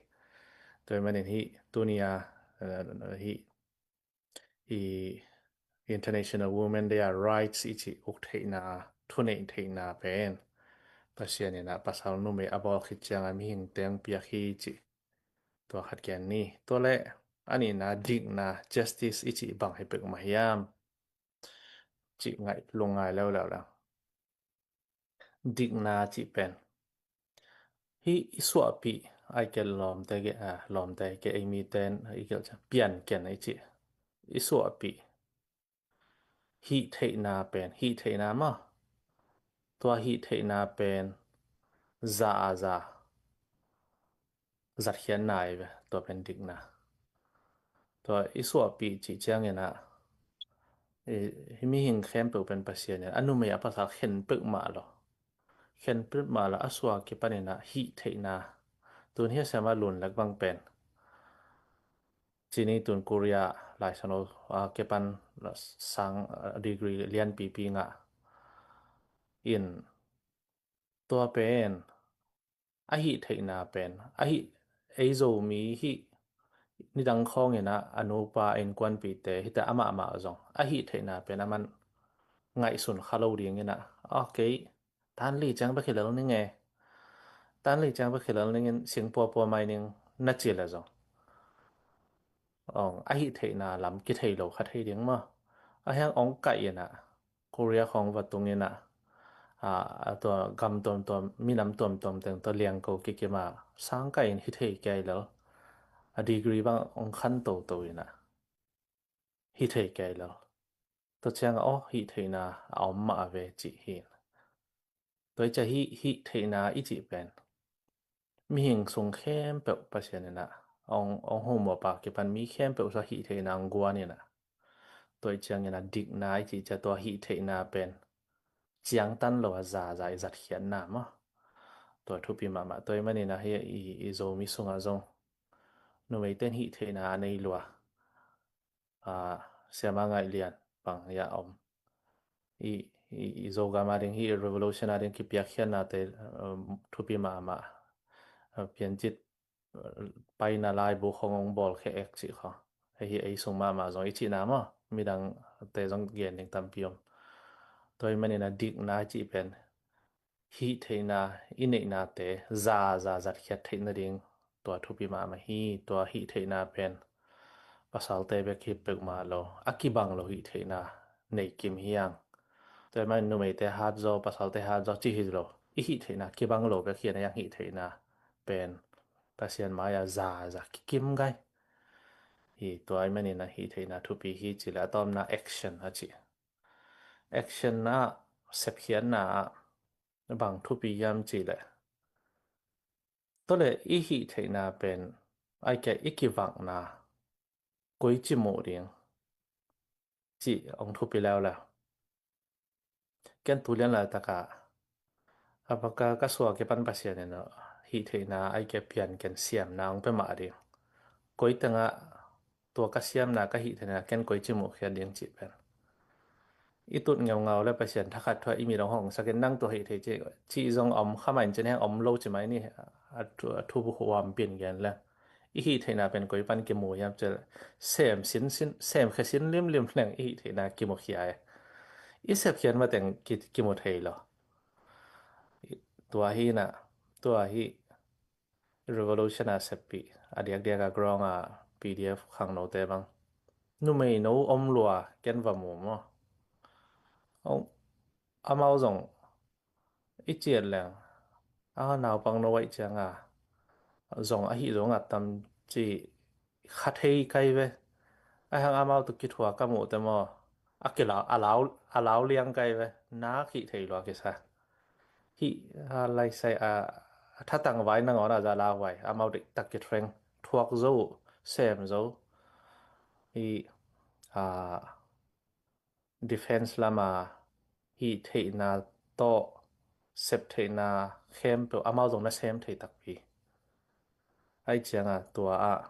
Tua ahih manin hih tuni-a, eh, hih, hih International Women Day a rights i cih uk theihna, thuneih theihna pen Pasian in a pasal numei a bawl khit ciangin mihingte hong piak hi cih tua khat gen ni. Tua le a nihna dikna, justice i cih bang hi peuhmah hiam cih ngaih lungngai leuleu leng. Dikna cih pen hih i suahpih, ai ke lawmte ke, a, lawmte ke, ei mite in i gelh ciang pianken i cih, i suahpih hih theihna pen, hih theihna maw, tua hih theihna pen za a za zatkhiatna ahi ve, tua pen dikna. Tua i suahpih cih ciangin a, i, hih mihing khempeuh pen Pasian in a numei a pasal khen peuhmah lo. Khen peuhmah lo, a suak kipanin a hih theihna. Tun hih a siama Lun Lek bang pen, cini tun Korea Laisano, a, kipan sang, a, degree lianpipi ngah in, tua pen a hih theihna pen, a hih, ei Zomi hih nidang khawngin a, a nupa innkuanpihte hita amahmah zong a hih theihna pen aman ngaihsun kha lo dingin a, okay, tan li ciang bek hi lel ning e, tan li ciang bek hi lel ningin sing puapua mai ning na ci le zong, ong, a hih theihna lam kithei lo kha thei ding maw? A hiang ong kaih in a, Korea khawng va tungin a, a, a tua gam tuamtuam, minam tuamtuam teng tua liangko kikim a sang kaih in hi thei kei lel. A degree bang ong khan toto in a, hi thei kei lel. Tua ciang a, aw, hih theihna a om mah a ve cih hi. Tua i cia hih, hih theihna i cih pen mihing sung khempeuh Pasian in a ong, ong humop a kipan mi khempeuh sua hih theihna ong guan in a, tua i ciangin a dikna i cih cia tua hih theihna pen ciangtan lo a za a za i zatkhiatna maw? Tua thupi mahmah. Tua ahih manin a hih i, i Zomi sungah zong numeite in hih theihna a nei lua. A, Siama Ngaih Lian bang ia om. I, i, i Zogam a ding hih revolution a ding kipiakkhiatnate, um, thupi mahmah. A, piancit, uh, paina laibu khawng ong bawl khia ek cih khawng. Ei, ei sung mahmah zong i cihna maw, midangte zong gen ding tampi om. Tua ahih manin a dikna i cih pen hih theihna i neihnate za a za zatkhiat theih nading tua thupi mahmah hi. Tua hih theihna pen pasalte bek hi peuhmah lo, a kibang lo hih theihna nei kim hi hang. Tua ahih manin numeite hat zaw, pasalte hat zaw cih hi lo, i hih theihna kibang lo bek hi a, na hiang hih theihna pen Pasian mai-ah za a za kikim gai hi. Tua ahih manin a hih theihna thupi hi cih leh a tawpna action a cih. Action ah, sepkhiatna ah bang thupi hiam cih leh, tua leh i hih theihna pen, ai ke i kivakna koici muh ding cih ong thupi leuleu. Ken tu lian laitak ah, a, ka, ka suak kipan Pasian in a hih theihna ai ke pianken siamna ong pia mah ding. Koi tengah tua ka siamna, ka hih theihna ken koici muhkhiat ding cih pen, i tut ngeungau le Pasian thakhat thu-ah i mit ong hong sak in, nang tua hih thei cih, cih zong om kha mai in, cih heng om lo ci mai ni. A thu, a thu huam pin gen le i hih theihna pen koi pan kimu hiam cih leh, sem sin sin, sem khe sin limlim leng i hih theihna kimukhia e. I sepkhiat mateng ki, kimu thei lo. Tua hi na, tua hi revolution a seppih, a diakdiak a ground a P D F khangnote bang, numeino om lua ken va mu maw? Ong, amau zong i ciat leng, a, naupangno ahih ciang a zong ahi zong a tam ci kha thei kai ve. Ahi hang amau tuk kithuak ka muh te maw, a kilau, a lau, a lau liang kai ve. Nak hih thei lua kisa. Hih, a, laisai a, a thatang vai nangawn a za lau vai, amau dik tak kithreng, thuak zo, sem zo. Hih, a, defense lam a hih theihna tawh sep theihna khempeuh amau zong na sem thei takpi. Ahih ciang a tua ah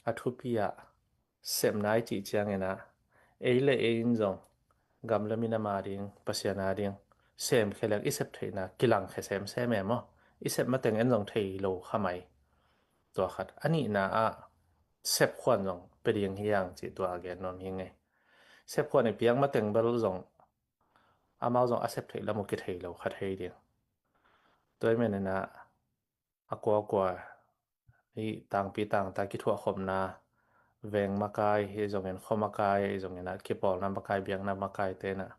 a thupi ah sepna i cih ciangin a, ei le ei in zong gam le minam a ding, Pasian a ding sem khia leng i sep theihna kilangkhia semsem e maw. I sep mateng en zong thei lo kha mai. Tua khat. A nihna ah sepkhuan zong pia ding hi hang cih tua a gen nuam hi ing ei. Sepkhuan i piak mateng bel zong amau zong a sep theih lam uh kithei lo kha thei ding. Tua ahih manin ah a kuakua i tangpi tangta kithuahkhopna, veng makai, ahi zongin khua makai, ahi zongin ah kipawlna makai, biakna makaite in ah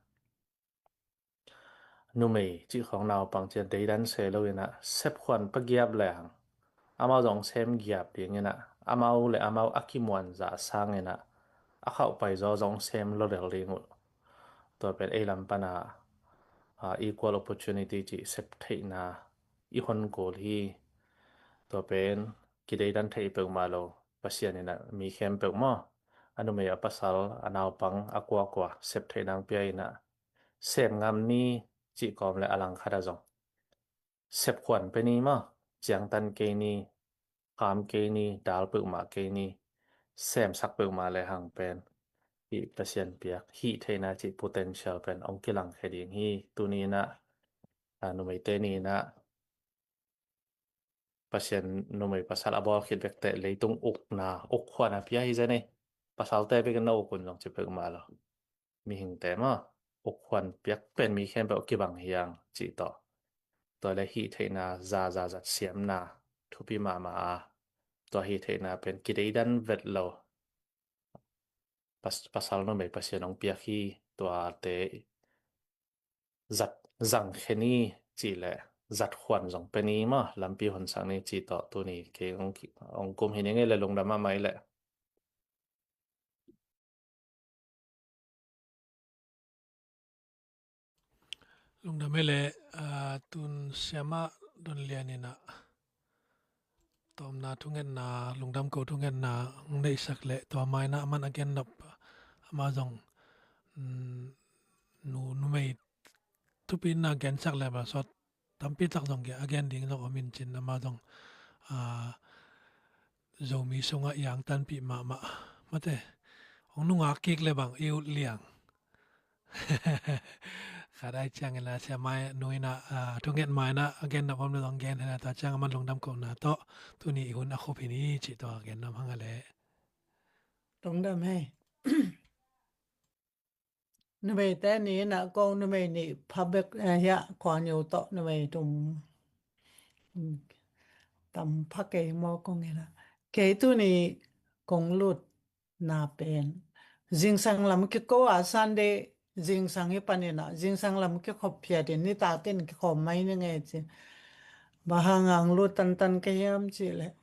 numei cih khawng naupang ci-a deidan se lo in ah sepkhuan pia giap lehang amau zong sem giap ding in ah amau le amau a kimuanzah sangin ah a khauhpai zaw zong sem lawlel ding uh. Tua pen ei lam pan ah, ah, equal opportunity cih sep theihna i hon kul hi. Tua pen kideidan thei peuhmah lo, Pasian in ah mi khempeuh maw, a numei, a pasal, a naupang, a kuakua sep theihna hong pia in ah sem ngam ni cih kawm le a langkhat ah zong sepkhuan pia ni maw, ciangtan kei ni, kham kei ni, dal peuhmah kei ni, semsak peuhmah lehang pen hih Pasian piak hih theihna cih potential pen hong kilangkhia ding hi. Tuni in ah, a, numeite ni in ah Pasian numei pasal a bawl khit bek teh leitung ukna, ukkhuan a pia hi zen ei. Pasalte bek in na uk un zong ci peuhmah lo. Mihingte maw, ukkhuan piak pen mi khempeuh kibang hi hang cih tawh. Tua le hih theihna zaza zat siamna thupi mahmah a, tua hih theihna pen kideidan vet lo. Pas-, pasal numei Pasian hong piak hi, tuate zat zangkhia ni cih le zatkhuan zong pia ni maw, lampi honsak ni cih tawh tuni kei hong ki-, hong kum hi ning ei le, lungdam mahmah ei le. Lungdam ei le, ah, tun siamah Don Lian in ah tawmna thungetna, lungdam ko thungetna hong neihsak le, tua ma in ah aman a gen nop, ama zong, mm, nu, numei thupi in ah gensak le, ba sawt tampi tak zong a gen ding zong om in cin, ama zong, ah, Zomi sungah i angtanpih mahmah mate. Hong nungak kik le bang i ut liang. Khat ai ciangin la sia mai nu in ah, ah, thunget ma in ah a gen nop om le zong gen hen a, tua ciang aman lungdam kohna tawh tuni i hun a khup hi ni cih tua gen nop hang a le. Lungdam hei. Numeite ni in ah ko numei nih pha bek, eh, hiah khuaniu tawh numei tum, mm, tam pha kei maw kong in ah. Kei tuni kong lutna pen zingsang lam kiko a, Sunday zingsang hi panin ah zingsang lam kikhop phiat in, nitak in kikhawm mai ni ngei ci. Bang hang a hong lut tantan ka hiam cih leh,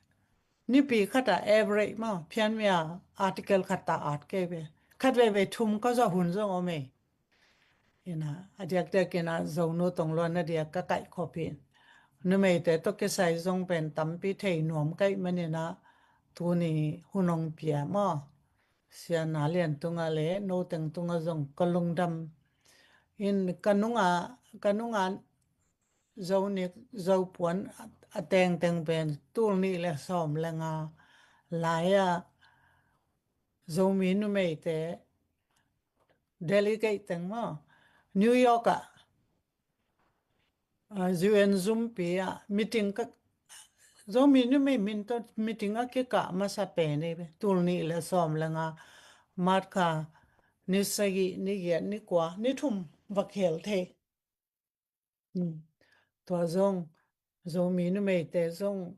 nipi khat ah average maw, phianmi a article khat ah at kei ve. Khat veivei thum ka zawh hun zong om ei. In ah, a diakdiak in ah Zonu tongluan a diak ka kaihkhop hi. Numeite tawh kisai zong pen tampi thei nuam ka hih manin ah tuni hun hong pia maw, Sia Na Lian tungah le no teng tungah zong ka lungdam. In ka nungah, ka nungah Zonik, Zopuan a tengteng pen tul nih le sawm le nga lai-ah Zomi numeite delegate teng maw, New York ah, ah, U N zumpi ah meeting ka, Zomi numei min tawh meeting a kikah masa pen ei ve. Tul nih le sawm le nga, March kha ni sagih, ni giat, ni kua, ni thum va khel thei. Hmm. Tua zong, Zomi numeite zong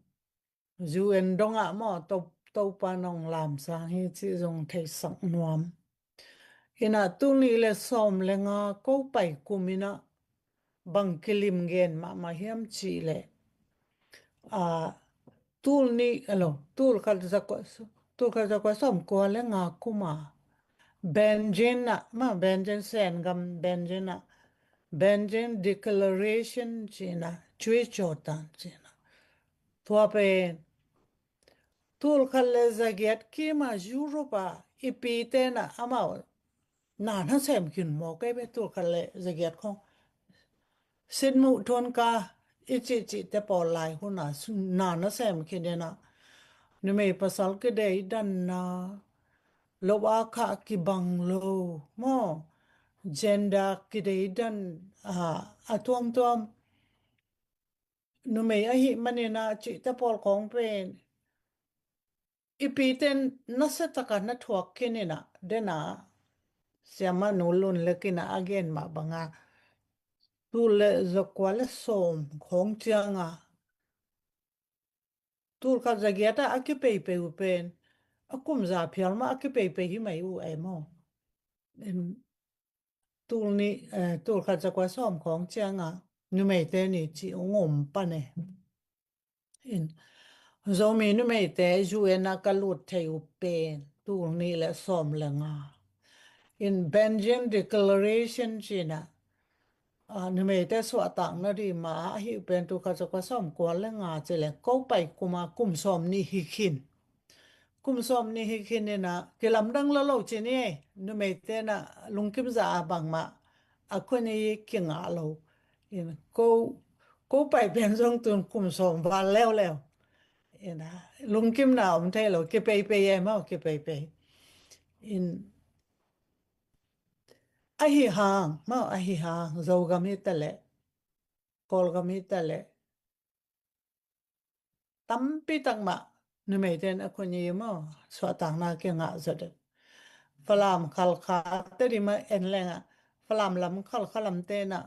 U N dongah maw, To-, Topa nong lamsang hi cih zong theisak nuam. In ah tul nih le sawm le nga ko pai kum in ah bang kilim gen mahmah hiam cih leh, ah, tul nih, alo, tul khat zakua, tul khat zakua sawm kua le nga kum a Benjamin ah, ma Benjamin Sengam, Benjamin ah, Benjamin Declaration ci-in ah, cui cawtan ci-in ah. Tua pen tul khat le zagiat kim a Europe ah i pite in ah amau na na sem khin mawk ei ve, tul khat le zagiat khong. Sinmuh thuanka i cihcihte pawl lai hun a na na sem khin in ah, numei pasal kideidanna, lo a kha kibang lo maw, gender kideidan, a, a tuamtuam numei ahih manin a cihte pawl khawng pen i pite in nasia taka na thuak khin in a, den a, Siamah Nu Lun Lek in a a gen mah bang a, tul le zakua le sawm khawng ciang a, tul khat za giat a a kipeipei uh pen a kum za phial mah a kipeipei hi mai uh e maw. Em, tul nih, eh, tul khat za kua sawm khawng ciang a numeite ni cih ong om pan e. In, Zomi numeite U N a ka lut thei uh pen tul nih le sawm le nga. In, Beijing Declaration ci-in a, a, numeite suahtakna ding mah a, ahi pen tul khat za kua sawm kua le nga ci le, ko pai kum a kum sawm nih hi khin. Kum sawm nih hi khin in a, kilamdang lo lo ci ni e, numeite in a lungkim zah a bangmah a khut ni kingah lo. In, ko, ko pai pen zong tun kum sawm val leuleu. In a, lungkimna om thei lo, kipeipei e maw, kipeipei. In, ahi hang maw, ahi hang, Zogam hi ta leh, Kawlgam hi ta leh, tampi tak mah numeite in a khut ni maw, suahtakna kingah zaw deuh. Falam, Khalkha, Tedim a en leng a, Falam lam, Khalkha lamte in a,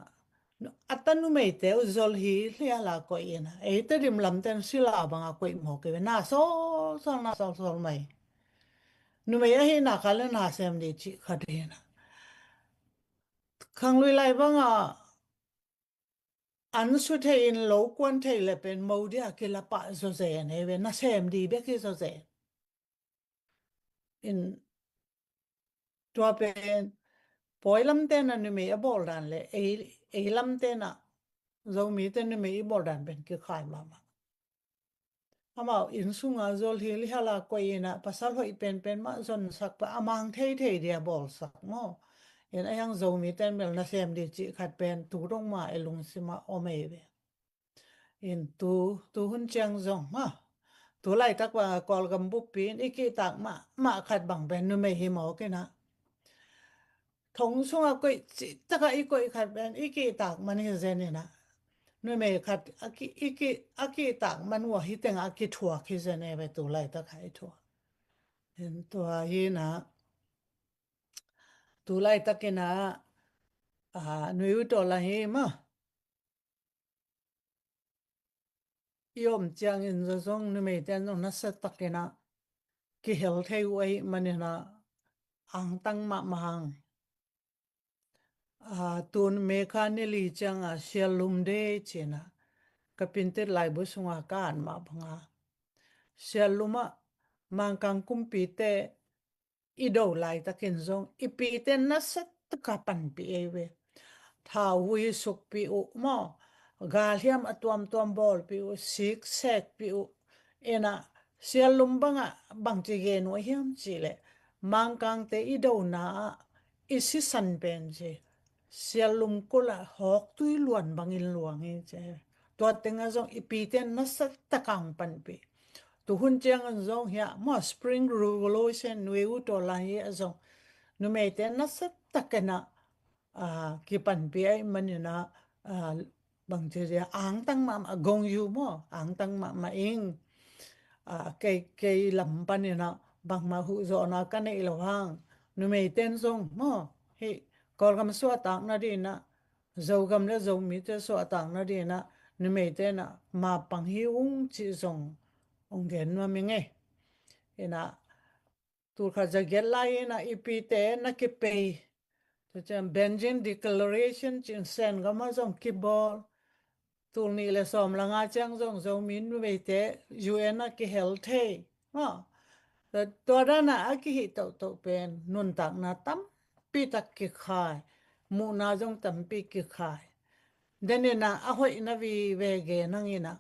a ta numeite uh zol hi liala koih in a, ei Tedim lamte in sila bang a koih mawk hi ve, na sawlsawl, na sawlsawl mai. Numei ahihna khat le na sem ding cih khat hi in a. Khanglui lai bang a, an su thei in lo kuan thei le pen mo dia kila pah zawzen e ve, na sem ding bek hi zawzen. In, tua pen pawi lamte in a numei a bawl dan le ei, ei lamte in a Zomite numei i bawl dan pen kikhai mahmah. Amau inn sunga zol hi lihala koih in a, pasal hoih penpen mah zonsak pa, a mang theithei dia bawlsak maw. In, a hiang Zomite in bel nasem ding cih khat pen tu dong mah i lungsim ah om ei ve. In, tu, tu hun ciang zong maw, tu laitak bang a Kawlgam buppi in i kihtak mahmah khat bang pen numei hi mawk in a, thong sungah koih cihtakah i koih khat pen i kihtak man hi zen in a, numei khat a ki, i ki, a kihtak man uh a hi tengah a kithuak hi zen e ve, tu laitak a i thuak. In, tua hi in a, tu laitak in a, a, Nui U Taw Lai hi maw, i om ciangin zong numeite in zong nasia takin a kihel thei uh ahih manin a, angtang mahmah hang. A, tun May kha ni li ciang a Siallum Day ci-in a, ka printed laibu sungah ka an mah bang a, Siallum ah Mangkang kumpite i do laitakin zong i pite nasia taka panpih ei ve. Thau hui sukpih uh maw, galhiam a tuamtuam bawlpih uh, siksekpih uh. In a, Siallum bangah bangci gen uh hiam cih leh, Mangkangte i dona ah i sisan pen ci, Siallum kulh ah hawktui luan bangin luang hi ci. Tua tengah zong i pite nasia taka hong panpih. Tu hun ciangin zong hiah maw, Spring Revolution, Nui U Taw Lai hi a zong numeite nasia takin a, a, kipanpih ahih manin a, a, bangci dia, angtang mahmah, gong yu maw, angtang mahmah ing. A, kei, kei lam panin a bangmah huh zawhna ka neih loh hang, numeite in zong maw, hih Kawlgam suahtakna dingin a, Zogam le Zomite suahtakna dingin a, numeite in a mapang hi ung cih zong hong gen nuam ing ei. In a, tul khat za giat lai in a i pite na kipei. Tua ciang Beijing Declaration ci-in Sen gam ah zong kibawl. Tul nih le sawm le nga ciang zong Zomi numeite U N ah kihel thei. Maw. Tua, tua dan a a kihih tohtoh pen nuntakna tampi tak kikhai, muhna zong tampi kikhai. Den in a, a hoihna vive gen hang in a,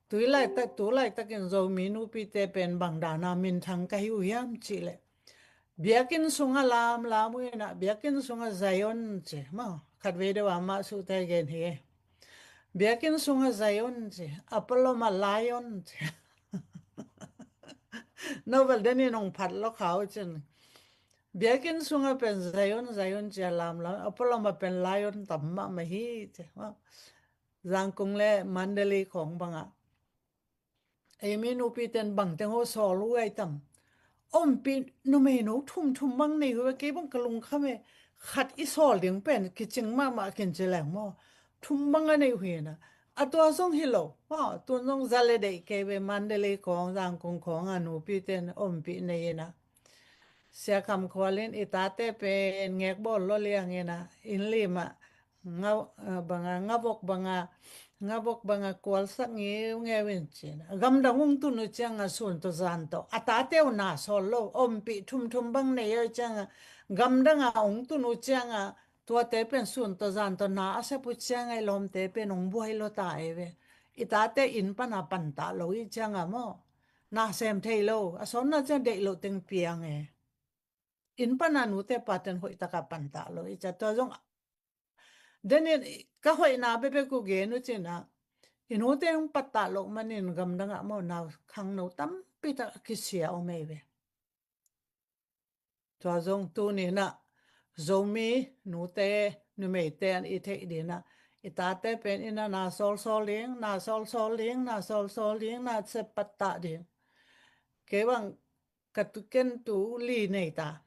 tu laitak, tu laitakin Zomi nupite pen bang dan a minthang ka hi uh hiam cih leh, biakinn sungah lamlam uh in a, biakinn sungah Zion ci, maw, khatvei deuh a mah suhte gen hi. Biakinn sungah Zion ci, a palom ah Lion ci. No bel den in hong phat lawk kha uh cin. Biakinn sungah pen Zion, Zion ci a lamlam, a pualam ah pen lion tam mahmah hi ci. Zangkong le Mandalay khawng bangah ei mi nupite'n bangteng hawh sawl uh ai tam. Ompih numei no thum thum bang nei uh ve, kei bang ka lungkham e. Khat i sawl ding pen kicing mahmah kin ci leng maw. Thum bang a nei uh hi na. A tua zong hi lo maw, tun zong za le deih kei ve, Mandalay khawng, Zangkong khawng a nupite'n ompih nei hi na. Sia Kham Khual in i tate pen ngek bawl lo liang hi na, inn lim ah nga, eh, banga, ngavok banga, ngavok banga kualsak ngeungeu in ci na. Gamdang hong tun uh ciangah sun tawh zan tawh a tate uh na sawl lo, ompih thum thum bang nei uh ciangah, gamdang ah hong tun uh ciangah tuate pen sun tawh zan tawh na a sep uh ciangah i lawmte pen hong buai lo ta ei ve. I tate inn pana pantah lo i ciangah maw, na sem thei lo, a sawtna ciang deih loh teng piang e. Inn pana nute pate'n hoih takah pantah lo i ciah, tua zong denin ka hoihna bekbek uh gen uh ci na. I nute hong pantah loh manin gamdang ah maw, nau khangno tampi tak a kisia om ei ve. Tua zong tuni na Zomi nute, numeite an i theih ding na, i tate pen inn ah na sawlsawl ding, na sawlsawl ding, na sawlsawl ding, na sep pantah ding. Kei bang ka tu, ken tu li nei ta.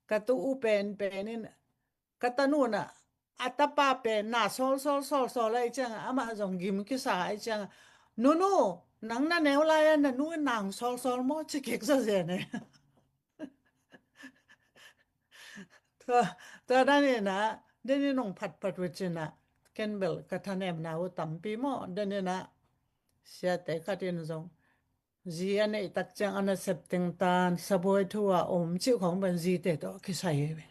Ka tu u pen pen in ka tanu na, a tapa pen na sawl sawl sawl sawl ai ciang, amah zong gim kisa ai ciang, nunu, nang na neu lai a na nu nang sawl sawl maw ci kik sa zen e. Tua, tua dan in a, den in hong phat phat uh ci na, ken bel ka thanemna uh tampi maw, den in a, siate khat in zong zi a neih tak ciang a nasep teng tan sabuai thu a om cih khawng pen zite tawh kisai hi ve.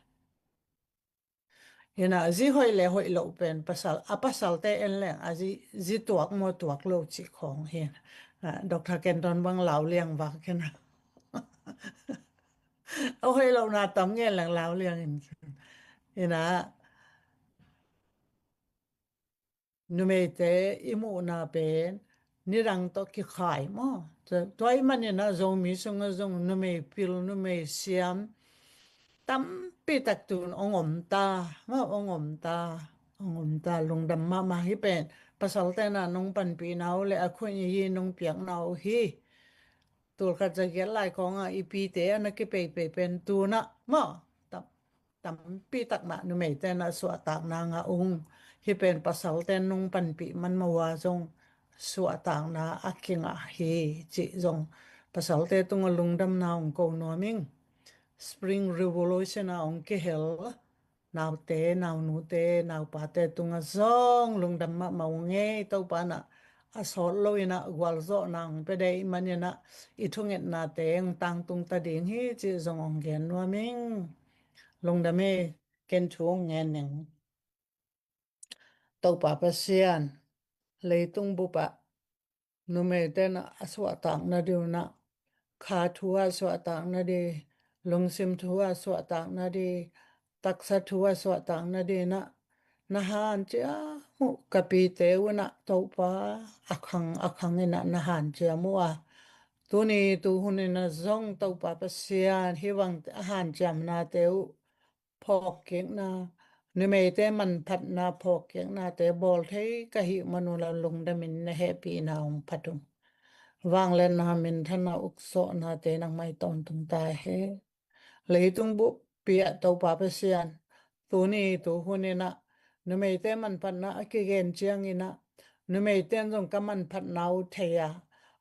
Hi na, zi hoih le hoih loh pen pasal, a pasalte en leng a zi, zi tuak maw tuak lo cih khawng hi na. A, Doctor Kenton bang lau liang vak hi na. A hoih lohna tam ngen leng lau liang in. Hi na, numeite i muhna pen nidang tawh kikhai maw. Tua, tua ahih manin a Zomi sungah zong numei pil, numei siam tampi tak tun hong om ta maw, hong om ta, hong om ta, lungdam mahmah hi pen. Pasalte na nong panpihna uh le a khun i hi nong piakna uh hi. Tulkhat zagiat lai khawngah i pite a na kipeipei pen tun a maw, tam, tampi tak mah numeite na suahtakna ngah ung. Hi pen pasalte nong panpih man mah uh a zong suahtakna a kingah hi cih zong pasalte tungah lungdamna hong ko nuam ing. Spring Revolution a hong kihel naute, naunute, naupate tungah zong lungdam mahmah ung ei. Topa na a sawt lo in a gualzawhna hong pia deih manin a i thungetnate hong tangtung ta ding hi cih zong hong gen nuam ing. Lungdam ei, ken thu hong ngen ning. Topa Pasian, leitung bup ah numeite na a suahtakna ding uh na, kha thu a suahtakna ding, lungsim thu a suahtakna ding, taksa thu a suahtakna ding na, na hanciam uh ka pite uh na Topa, a khang a khang in a na hanciam uh a, tuni tuhun in a zong Topa Pasian, hi bang a hanciamnate uh phawkkikna, numeite manphatna phawkkiknate bawl thei ka hih man uh la lungdamin na hehpihna hong phat ung. Vangliatna, minthanna, ukzawhnate nangmah i tawntung ta hen. Leitung buppi ah Topa Pasian, tuni tuhun in a numeite manphatna a kigen ciangin a numeite in zong ka manphatna uh thei a,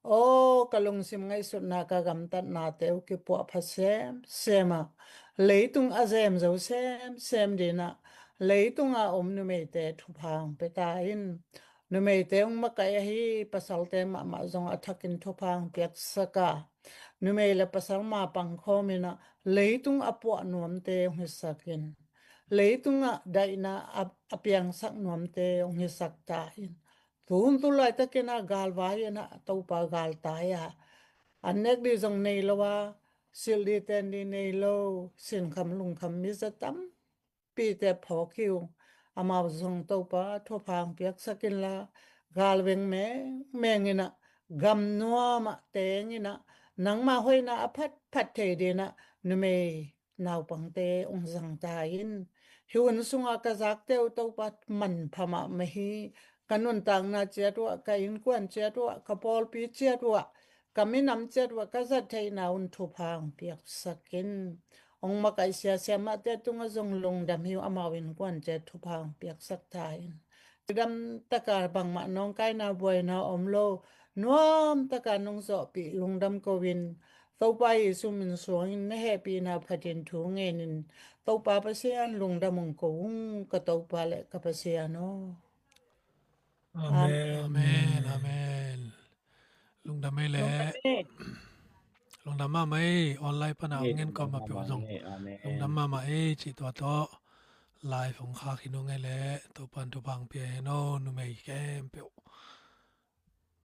aw ka lungsim ngaihsutna, ka gamtatnate uh kipuahpha semsem a, leitung a zem zo semsem ding a, leitung a om numeite thupha hong pia ta in. Numeite hong makaih ahi pasalte mahmah zong a thakin thupha hong piaksak a, numei le pasal ma pangkhawm in a leitung a puah nuamte hong hisak in. Leitung ah daihna a, a piangsak nuamte hong hisak ta in. Tun tu laitakin a galvai in a Topa galtai a, an nek ding zong nei lo a, silh ding ten ding nei lo, sinkham lungkham mi za tampite phawk hi ung. Amau zong Topa thupha hong piaksak inla, gal veng mengmeng in a, gam nuam ah teng in a, nangma hoihna a phatphat thei ding a numei naupangte hong zang ta in. Hih hun sungah ka zakte uh Topa manpha mahmah hi. Ka nuntakna ciat uh ah, ka innkuan ciat uh ah, ka pawlpi ciat uh ah, ka minam ciat uh ah ka zat theihna un thupha hong piaksak in. Hong makaih siasia mahte tungah zong lungdam hi uh, amau innkuan ciat thupha hong piaksak ta in. Lungdam taka bangmah nawngkaina buaina om lo, nuam taka nong zawhpih lungdam ko in, Topa Jesu min suangin na hehpihna phatin thu ngenin, Topa Pasian lungdam hong ko ung, ka Topa le ka Pasian aw. Amen. Amen. Amen. Lungdam ei le. Lungdam ei. Lungdam mahmah ei, online pana hong ngen kawm a peuh zong. Amen. Lungdam mahmah ei, cih tua tawh. Live hong khak hi nung ei le, Topan thupha hong pia hen aw, numei khempeuh.